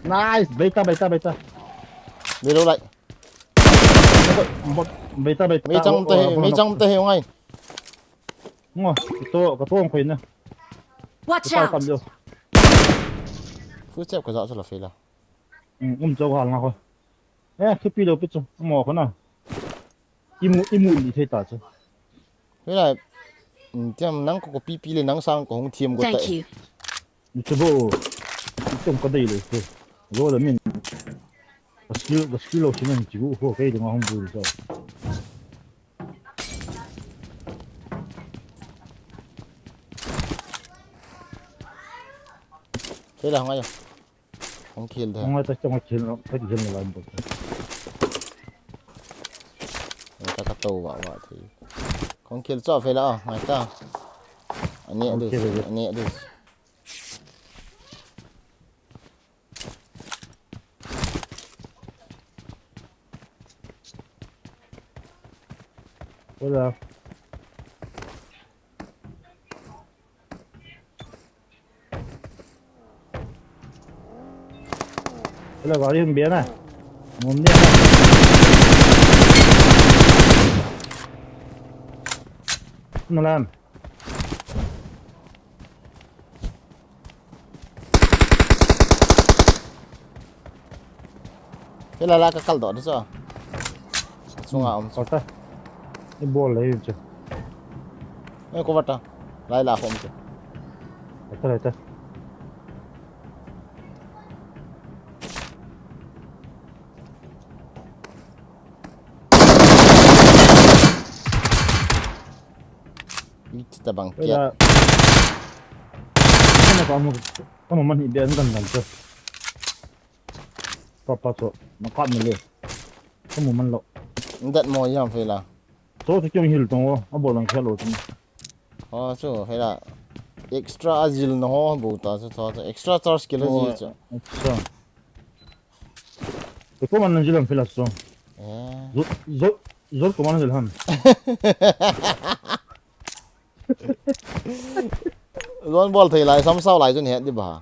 Nice. Beita, beita, beita. Beilou lai. Bot, bot, beita, beita. Meichang te, oh, oh, meichang te he ngai. Ngo, ito, katuang khoi na. Watch out! Full step kaja chu la fela. Um, um, chau hal nga khoi. Eh, kipi lou pi chu. Mo khoi na. Imu, imu li thei ta chu. Hela, um, tiam nang ko, ko pipi le nang sang ko hung thiam ko ta. Thank you. Ni chu bo. Ni chong ka dei lo chu. Lo le min. Ka skill, ka skill lo sinan chu ho kei de nga hung bu so. Hela ngai. Hung khel de. Hung ta chong khel, ka khel la bo. Ta ka to wa wa thei. Hung khel cho fela ngai ta. Ani adu. Ani adu. Hola. Hola, gari hung bia na. Ngom dia na. Nalan. Hela la ka kal doh di chu. Chunga um chu. Kal ta. I bol le chu. Eh, ko vata. Lai la khom chu. Kal ta, kal ta. Iti tabang kiat. Kana ka mu, ka mu man hi bian gan gan chu. Papa chu, na ka mi le. Ka mu man lo. Dat mo yam fela. So chu kyung hil tong o, a bol lang khelo chu. Oh, chu fela. Extra azil na ho bo ta chu, chu, chu. Extra charge kilo ji chu. Acha. Te ko man na jilam fela so. Eh. Zo, zo, zo ko man na jilam. Zon bol thei lai, sam sao lai zon het di ba.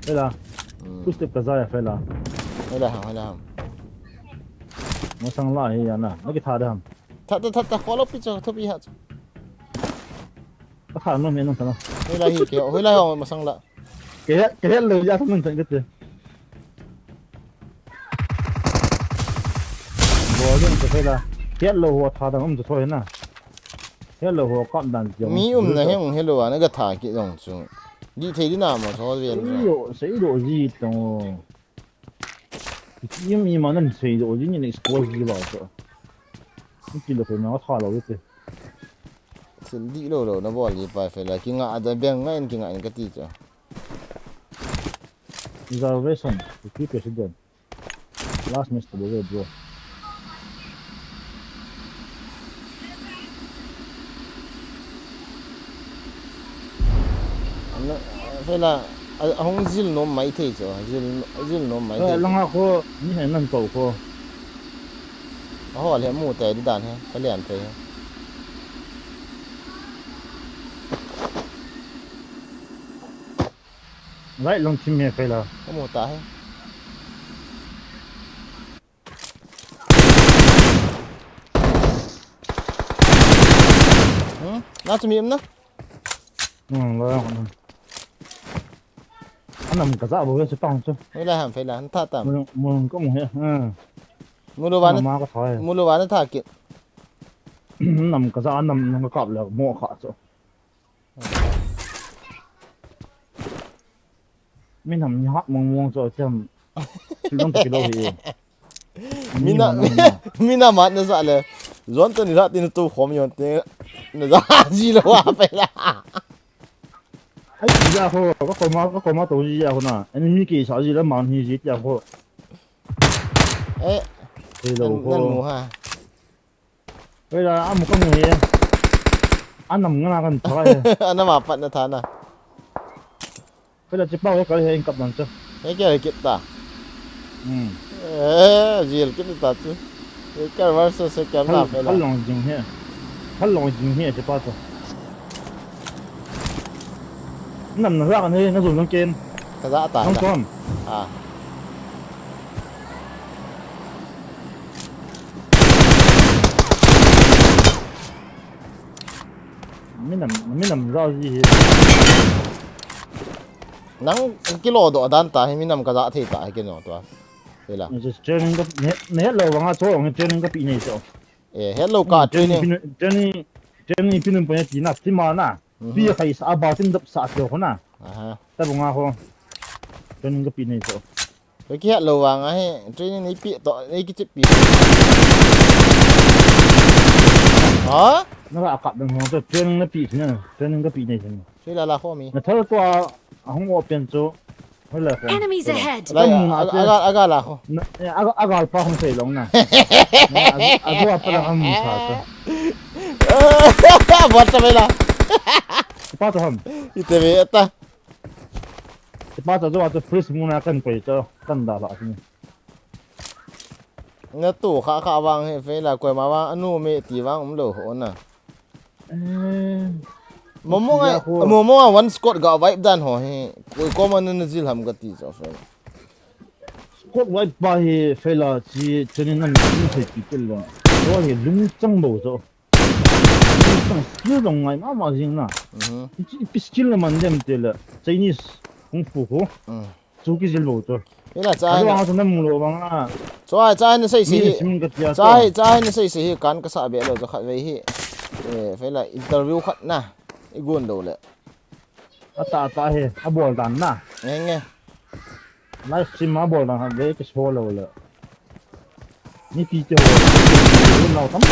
Hela. Hmm. Two step ka zai a fela. Hela ham, hela ham. Masang la hi ya na. Na ki tha da ham. Tha, tha, tha, tha, ko lo pi cho, tho pi ha cho. Ka kha nom he nom ta na. Hoilai hi ke, hoilai ho masang la. Ke he, ke he lo ya ka mun tan ke te. Bol ding ke la. Ke lo ho tha dang um chu thoi na. He lo ho kam dan ti. Mi um na he um he lo a na ga tha ki dong chu. Di thei di na mo so ve lo. Sei lo, sei lo ji tong. Im ima nan sei do jing in expose ji ba to. Ni ti lo ko na tha lo te. Thil di lo lo na bol ji pa fe la ki nga da beng nga in ki nga in ka ti cho. Reservation, fifty percent. Last match to be bro. Ana, fela, a, a hung zil nom mai thei chu, zil, zil nom mai thei. Langa kho, ni he nan ko kho. A ho le mu te di dan he, ka lian thei he. Right long team he fela. Ka mu ta he. Hmm? Na chu mi um na? Hmm, lo yang na. Anam ka za bo se tang chu. Hoilai ham fela, na tha tam. Mun, mun ka mu he. Hmm. Mu lo ba na. Ma ka tha he. Mu lo ba na tha ki. Nam ka za nam na ka kap le mo kha chu. Min ham ni hat mong mong cho cham. Silong ta kilo hi. Mina, mina mat na sa le. Zon to ni rat tin tu khom yon te. Na za ji lo wa pe la. Ai ji ya ho, ka ko ma, ka ko ma to ji ya ho na. Ani mi ki sa ji la man hi ji ya ho. Eh. Hello ho. Nan mu ha. Hoilai, amu ka mu he. Anam nga na kan tha he. Anam apat na tha na. Hoilai, chi pau he ka he in kap dan cha. He kya he kit ta. Hmm. Eh, jil kit ta chu. He kya versus he kya na pe la. Hal long jing he. Hal long jing he chi pa to. Minam na ja kan he, na jong jong ken. Ka ja ta. Nang ja. Tom. A. Minam, minam ja ji he. Nang kilo doh dan ta hi minam ka ja thei ta hi kino tua. Hela. Training ka, ne, ne lo banga cho, training ka pi nei cho. Eh, hello ka, hmm, training. Training, training, training pinun pa ti na, ti ma na. Mhm. Pi khai sa ba tin dap sa cho ko na. Aha. Ta bunga ko. Training ka pi nei cho. Ki hello wa nga he, training nei pi to, nei ki chip pi. Ha? Na ka kap dang ho to, training na pi na, training ka pi nei cho. Sui la la kho mi. Na thal to a, a hung open cho. Hola ko. Enemies ahead. Lai, aga, aga, aga la ko. Na, eh, aga, aga pa hung sei long na. Na, aga, aga pa la hung sa to. Buat sa bela. Pa to ham. Ite be ta. Pa to jo to freeze mu na kan koi to kan da la ni. Na tu kha kha vang he fe la koi ma vang anu me ti vang um lo ho na. Eh, Momo ngai, Yahoo. Momo a one squad ga wipe dan ho hi. Koi ko man na jil ham ga ti cho fe. Squad wipe pa hi fe la chi training nan ni thei pi tel lo. Ko hi lung chang bo cho. Lung chang skill dong ngai ma ma jing na. Mhm. Ichi pi skill na man dem te la. Chinese kung fu ko. Mm. Chu kijil bo chu. Ina cha. Ajo anga chu namu lo banga. Chua, chua na sei sei. Mi hi. Sim ka tia chu. Chua, chua na sei sei hi kan ka sa be lo chu khat vei hi. Eh, fe la interview khat na. I gun lo le. Ata ata hi, a bol dan na. Nge nge. Live stream a bol dan khat vei ki so lo le. Mipi te ho. Lau tam.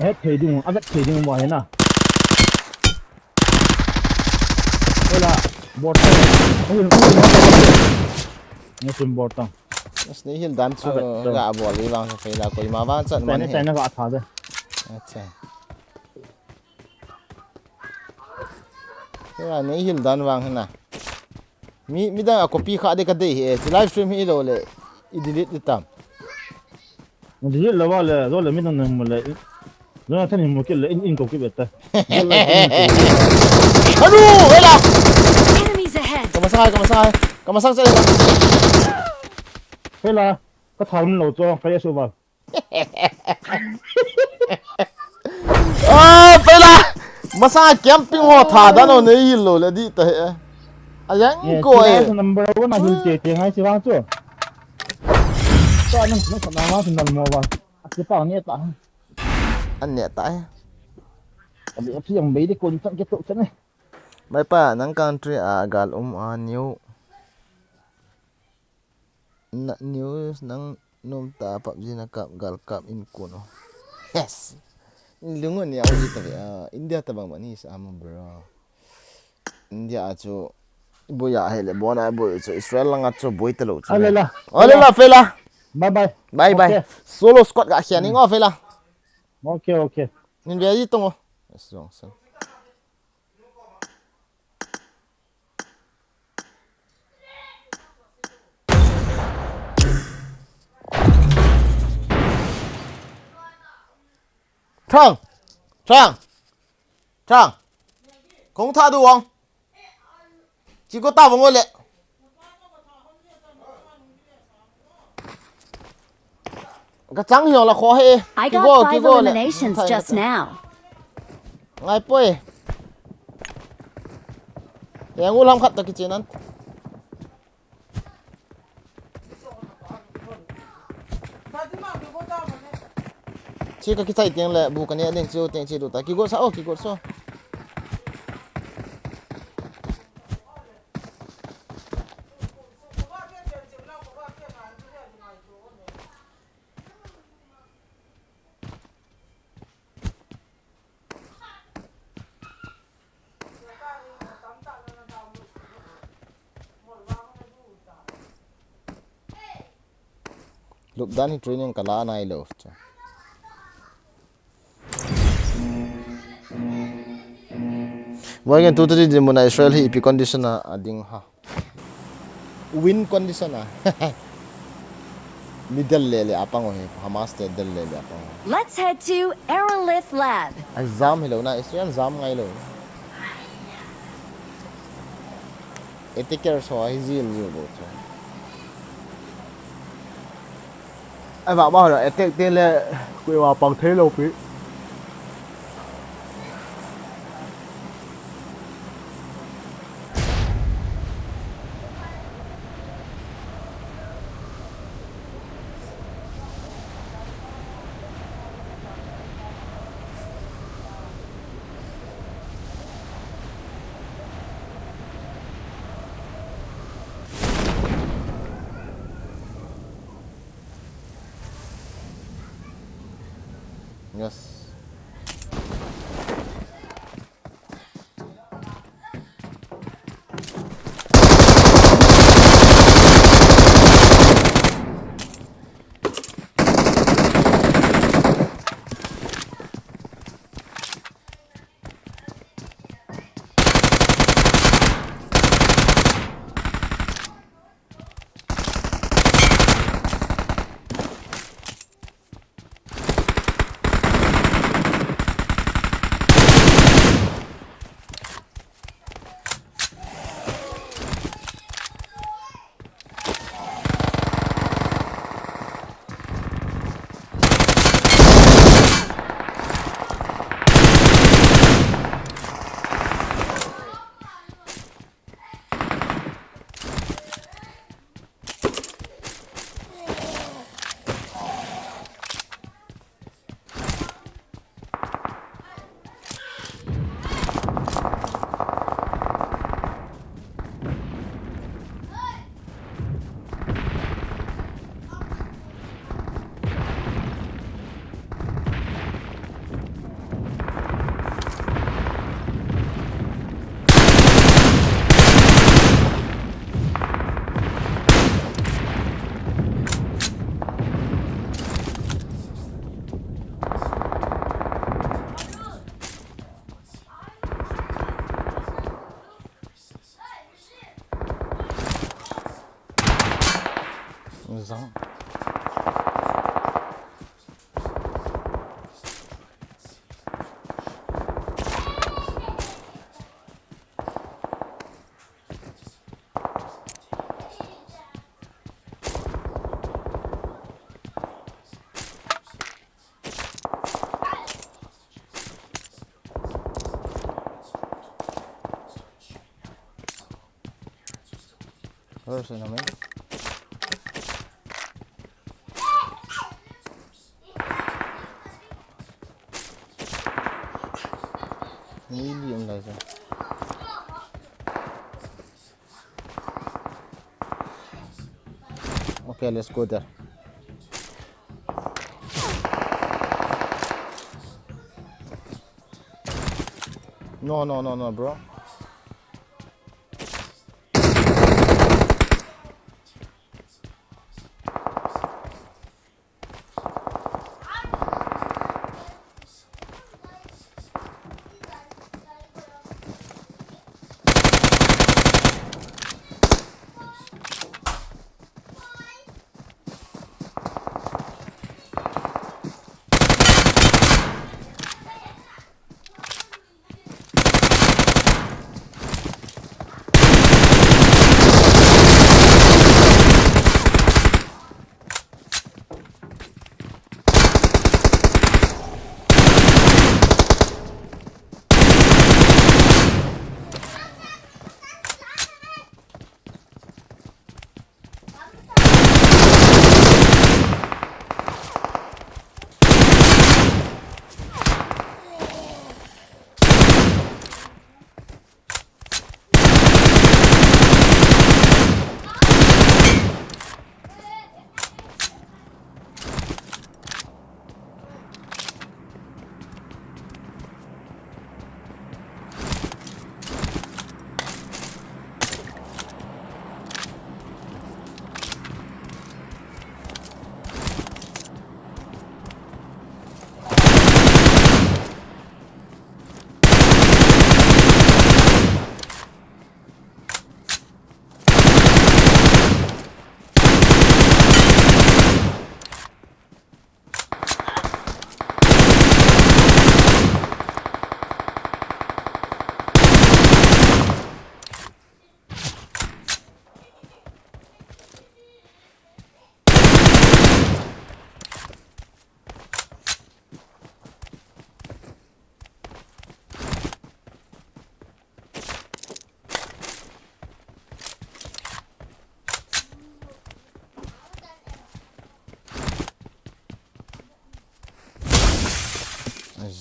Eh, thei ding, a vet thei ding wa hena. Hola, bot. Ui, ui, ui. Ni sim bot. Nas ni hil dan chu ga bol li vang sa phei la koi ma vang chan man he. Taina ga tha de. Acha. Kei a nei hil dan vang hina. Mi, midang a copy kha de ka dei hi e. Chi live stream hi lo le. I delete di tam. Delete lo va le, lo le midang nang mo le. Lo na thani mo ki le in, in ko ki beta. Alu, hela. Enemies ahead. Ka masang, ka masang, ka masang sa. Hela, ka thal lo cho, ka yesu ba. Ah, phei la. Masa camping ho tha dan o nei hil lo le di ta he. A yang ko e. Number one a hil te te ngai si vang chu. Chu anung sung sa na ma sung dan mo va. A ti pa ne ta. An ne ta e. A bi a ti yang bei di kon chang ke to chang e. Mai pa nang country a gal um a new. Na news nang nom ta PUBG na kap gal kap in kuno. Yes. Lungo ni a uli ta ve, ah, India ta bang mani sa amo bro. India a chu boi a hele bona boi chu Israel langa chu boi ta lo chu. Alela. Alela phei la. Bye bye. Bye bye. Okay. Solo squad ga khian ni ngo phei la. Okay, okay. Nin ve ji tongo. Yes, wrong, sir. Thang! Thang! Thang! Kong tha du wang. Chi ko ta bang le. Ka chang hiong la kho he. I got five eliminations just now. Ngai poi. Yang ulam khat ta kichi nan. Chi ka kichai tiang le bu ka ne ding chiu tiang chi du ta. Kigo sa o, kigo so. Lupdan hi training ka la nai lo. Boy ngen tu tu di mun a Israel hi ipi condition a ding ha. Win condition a. Mi del le le apang o hi, Hamas te del le le apang o. Let's head to Aralith Lab. Exam hi lo na, Israel exam ngai lo. Attacker so hi jil jil bou chu. Ai, vah ba ho attack te le, koima pang thei lou pi. Yes. Zang. Where is the enemy? Really, um, like that. Okay, let's go there. No, no, no, no, bro.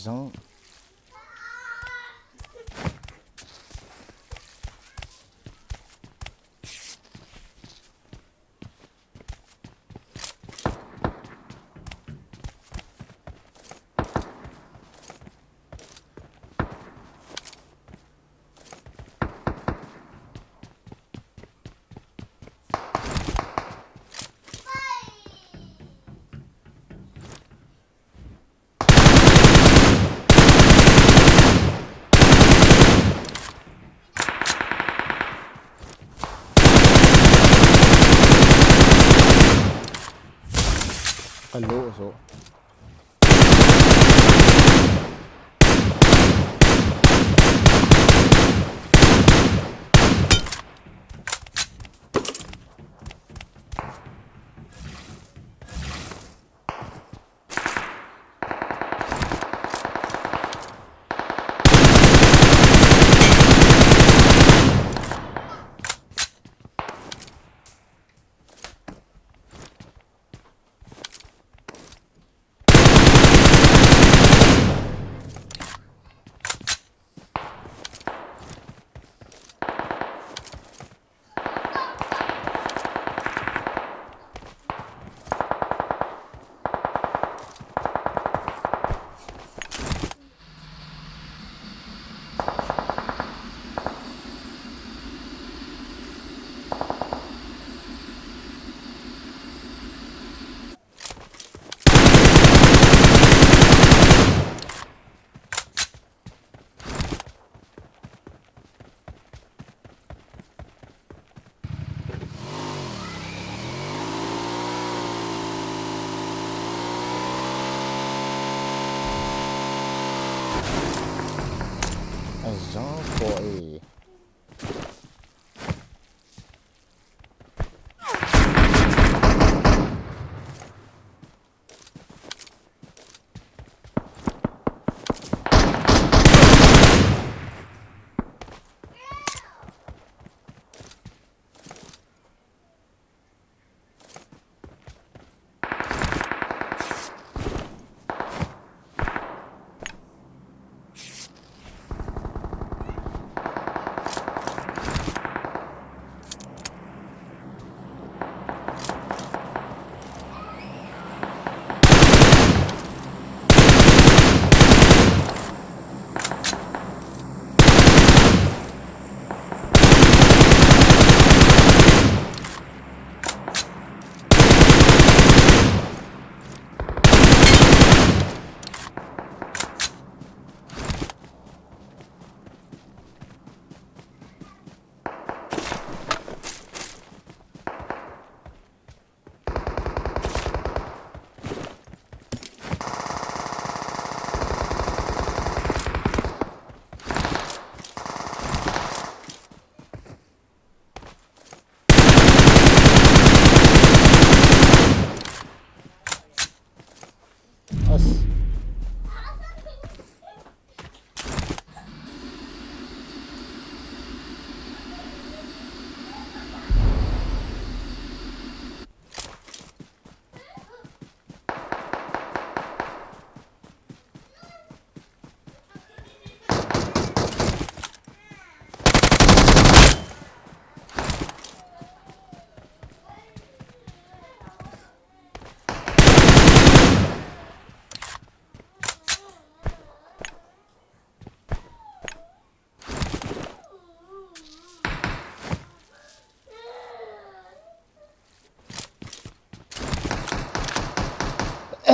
Jong. Hello, so. Azang ko e.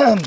As.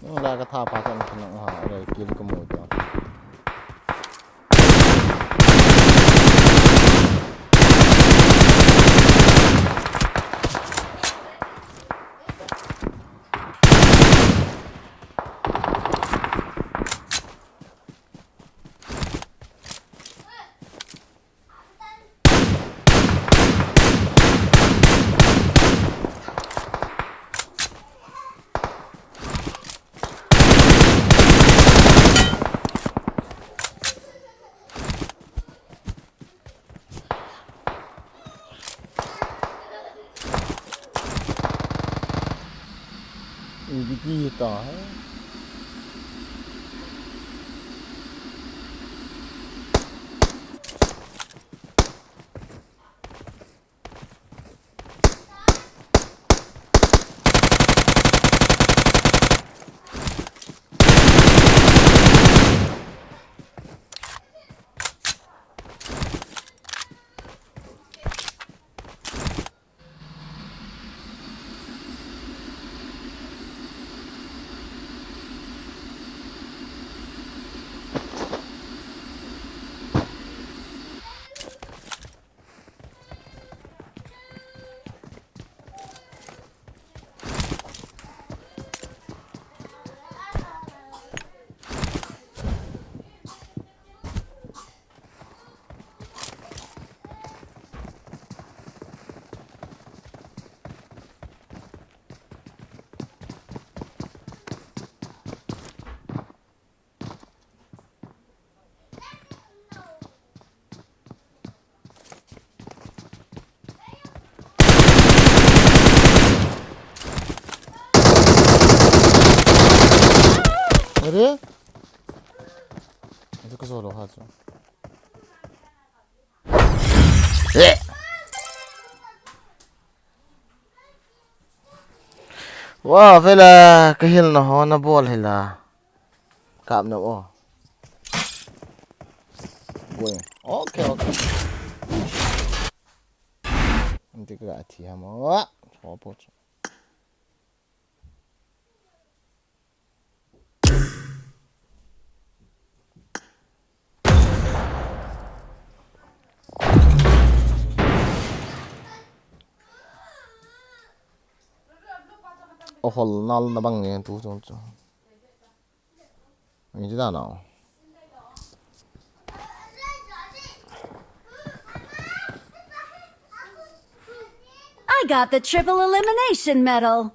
Nang la ka tha pa chan ka nang ha, le kill ka mu ta. Ipi ti ta hai. Are? Ito ka solo ha chu. Eh! Wa, vela, ka hilna ho na bol hila. Kap na o. Going. Okay, okay. Anti ka thi ham o. Ho po chu. Ahol nal na bang nge tu chu chu. Ni chu da nau. I got the triple elimination medal.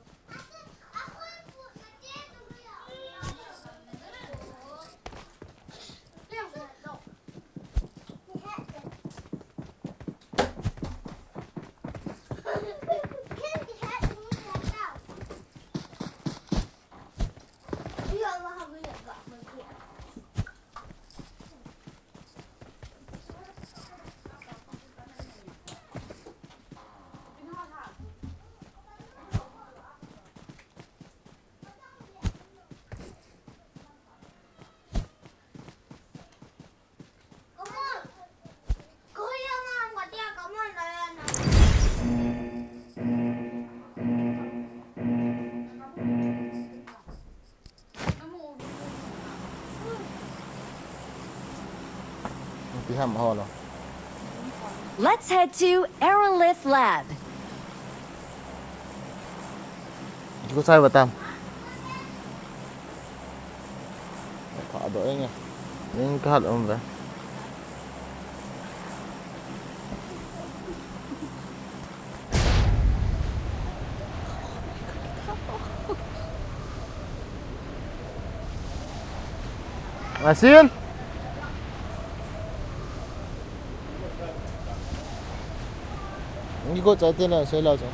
Ti ham ho lo. Let's head to Aerolith Lab. Ko sai batam. Tha do eng e. Ning khat um ve. Asin. Ngi ko chai te na sei la cho.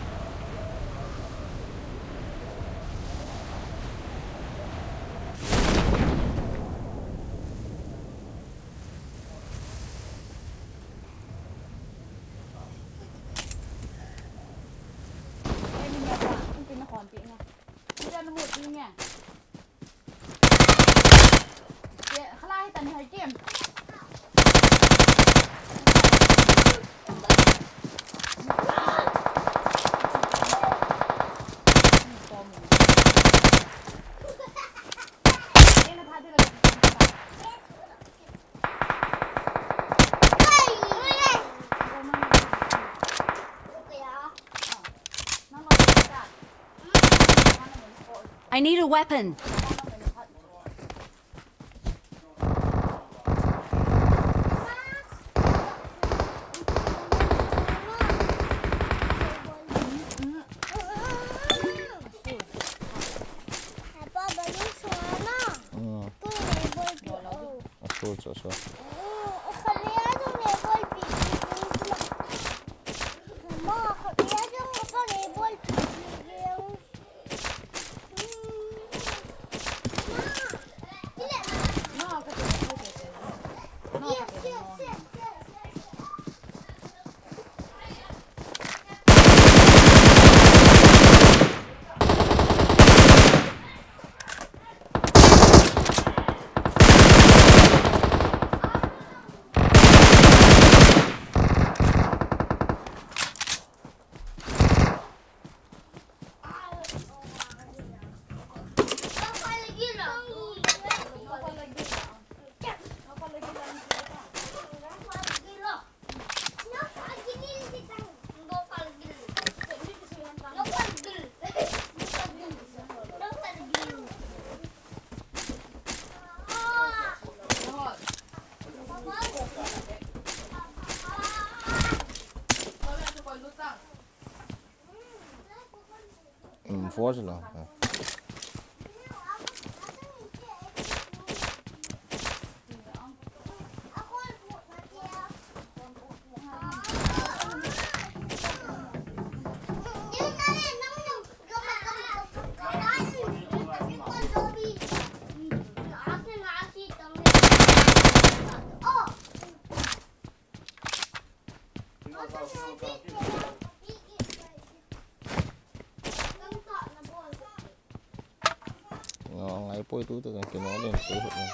I need a weapon. Papa, balloon sana. Hmm. Koi ball pi. Aso, aso, aso. Hmm, khat le a jong le ball pi. Ma, khat le a jong khat le ball pi. Hmm, force lo. Hmm. Ngai poi tu te kan kino den tu hut na.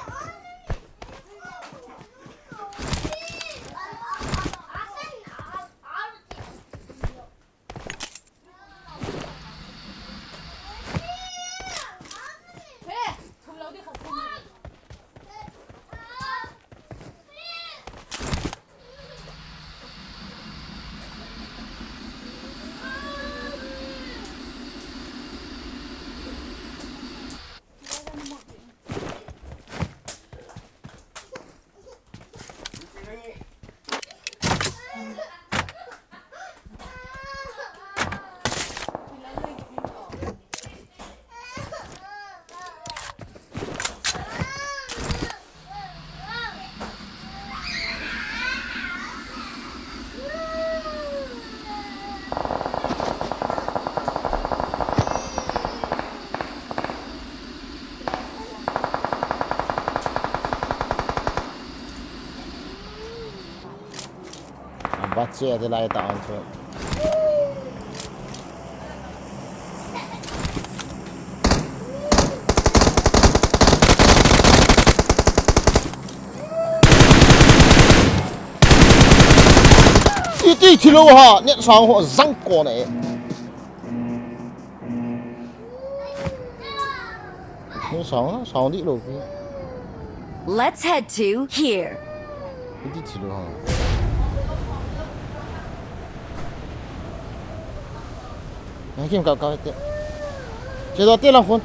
Bache ati lai ta an chu. Iti thilo ha, net sang ho jang ko na e. Ni sang, sang di lo pi. Let's head to here. Iti thilo ha. Yang kim kap kap te. Che do te lang khun.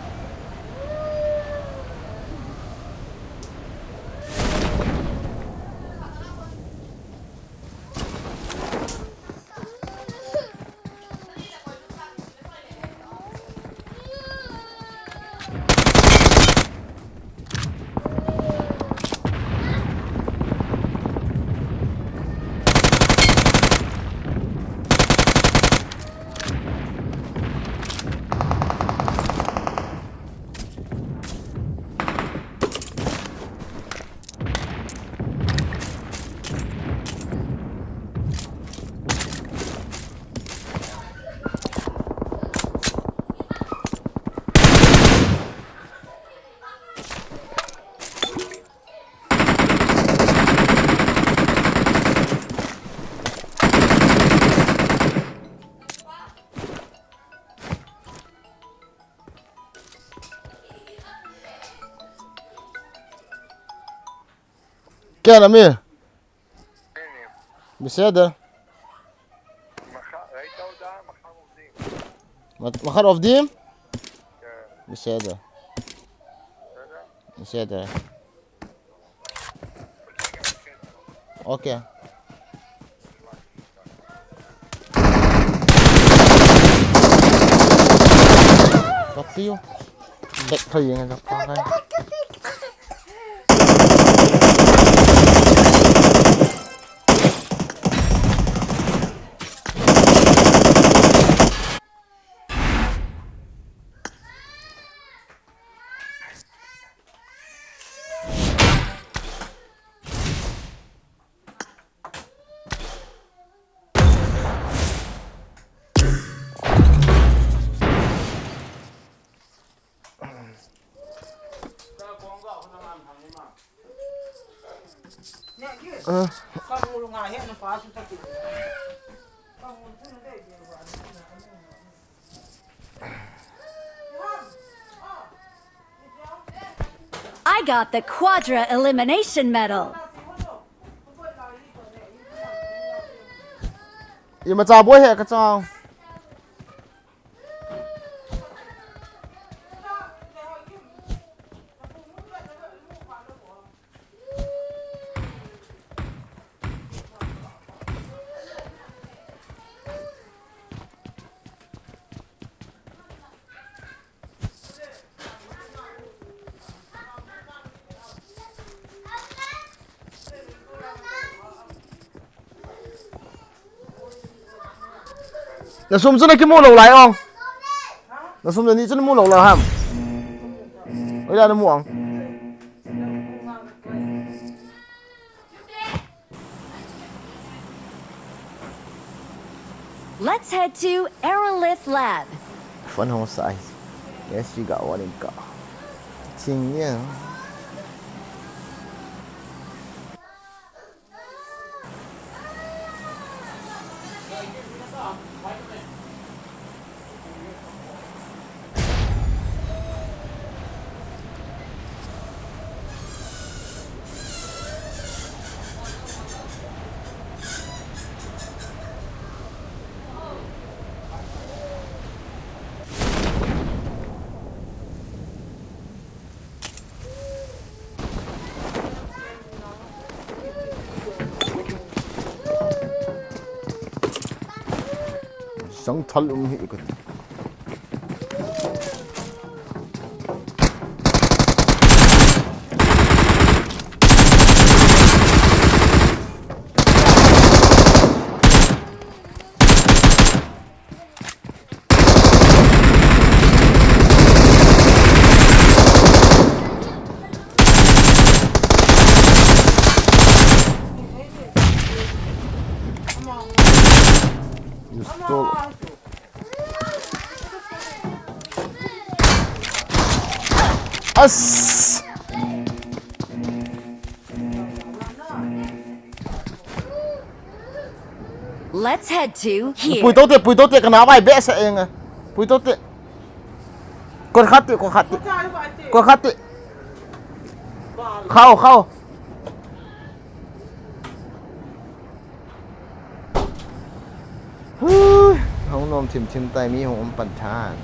Kya naam hai? Biseda. Makha-, Makhat Ovdim? Nisha de. Nisha de. Okay. Kati yo. Back thei yeng ka pa kai. I got the Quadra Elimination Medal. Imacha boi he ka chang. Na sum chu na kimu lou lai ong. Na sum na ni chu na mu lou lai ham. Oi la na mu ong. Let's head to Aerolith Lab. Phone hong sai. Yes, we got one in car. Ching ya. Sang thal um hi ka. Gusto. As! Let's head to here. Pui to te, pui to te, kana vai be sa enga. Pui to te. Kor khat te, kor khat te. Kor khat te. Khao, khao. Hui, hung nom thim thim tai mi hung um pan than.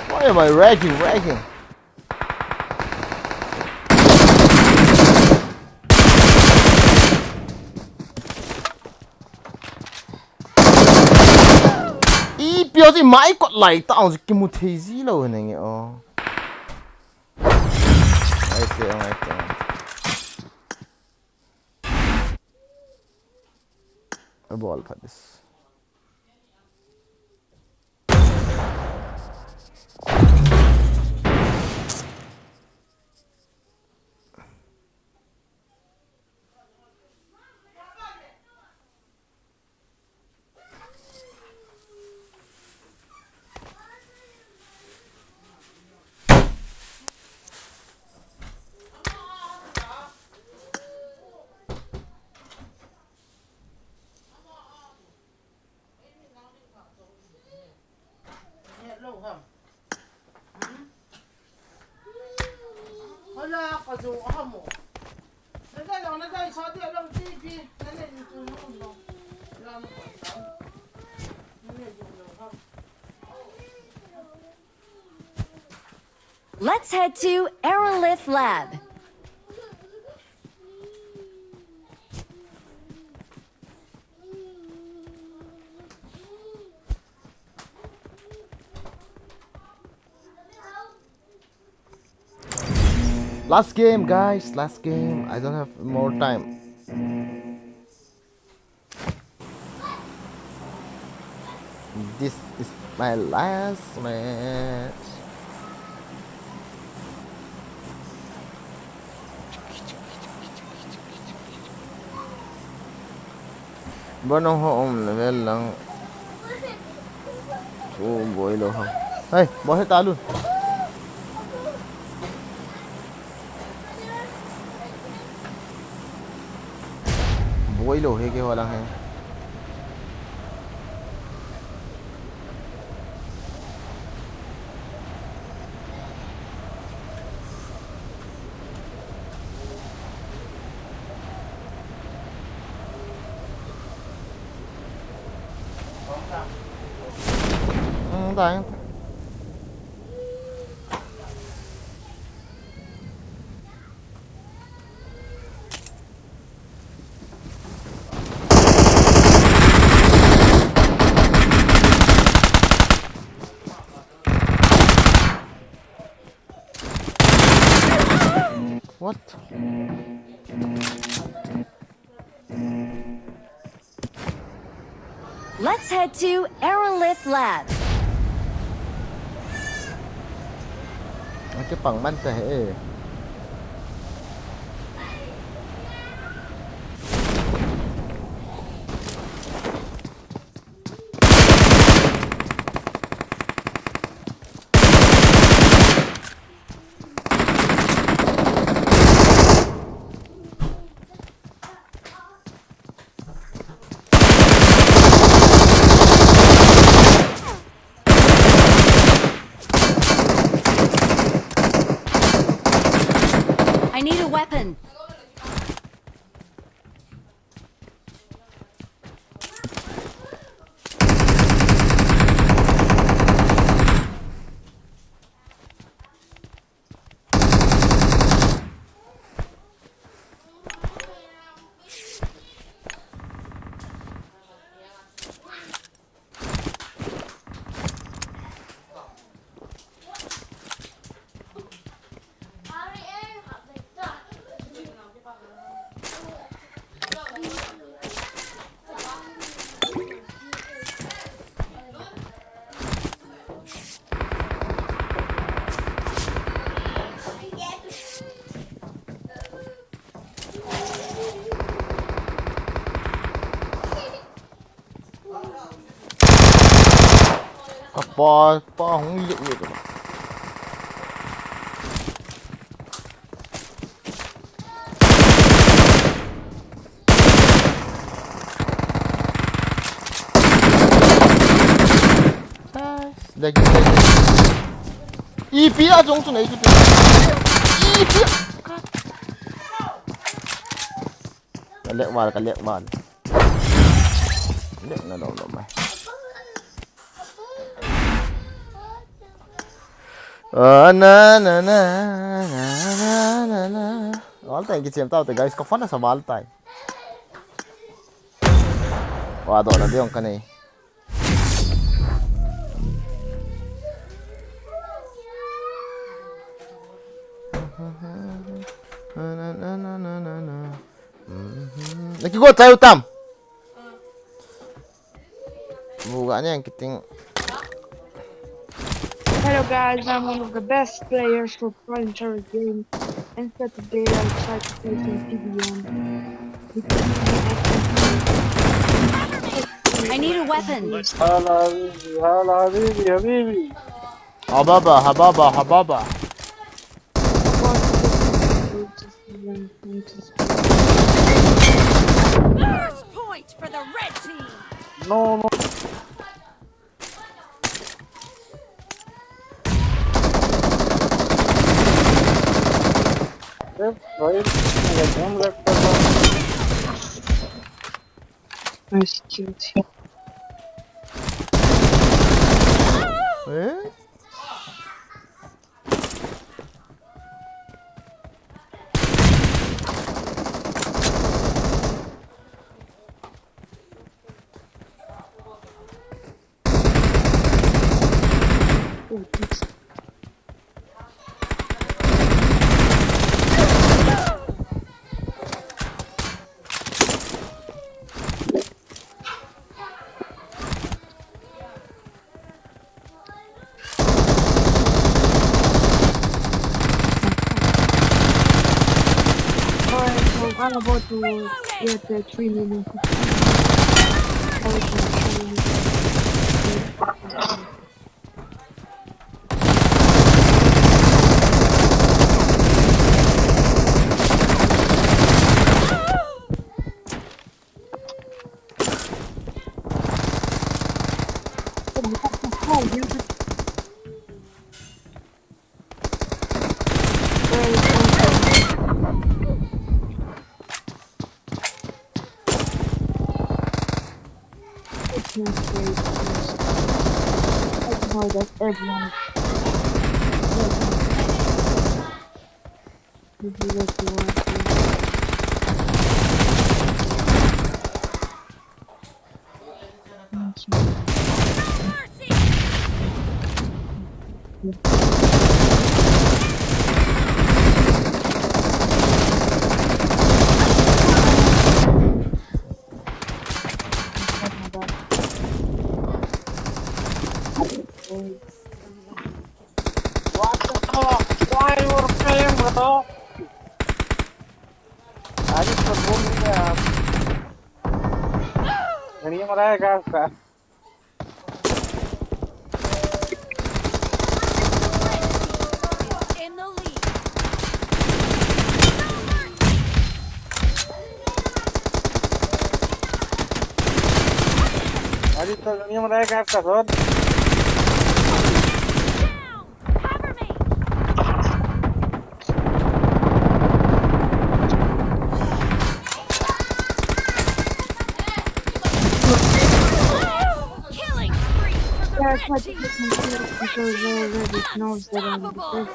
Why am I lagging, lagging? Ipi o ti mai kot lai ta ang kimu thei ji lou nge o. Ai te, ai te. A ball phat dis. Let's head to Aerolith Lab. Last game, guys, last game. I don't have more time. This is my last match. Bana ho um level lang. Chu boi lou ham. Hey, boi he talu. Boi lou he ke ho lang he. What? Let's head to Aerolith Lab. Kipang man ta he. I need a weapon. Apa, apa hung liu liu ka. Lagi, lagi. Ipi a jong chu nei chu. Ipi. Ka lek mal, ka lek mal. Lek na lom lom mai. Ah, na, na, na. Val tai kichem tau te, guys, ka phone sa val tai. Wa do na diong ka nei. Na ki go tayo tam. Buga niya ang kiting. Hello guys, I'm one of the best players for Prime Terror game. And Saturday I try to play some P D M. I need a weapon. هلا حبيبي، هلا حبيبي، حبيبي. Hababa, hababa, hababa. First point for the red team. No, no. Red भाई, मेरा game lag कर रहा है। Nice kill. Eh? Alright, so I'm about to get the three million. Everyone. This is what you want to. What the fuck? Why you were playing, bro? अरे तो बोल नहीं रहा आप। गणिया मराएगा आपका। In the lead. अरे तो गणिया मराएगा आपका shot. Down. Cover me! Killing spree for the red team! Red team is unstoppable!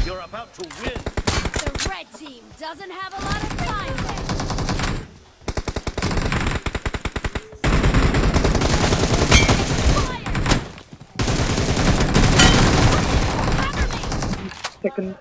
You're about to win. The red team doesn't have a lot of time left. Second.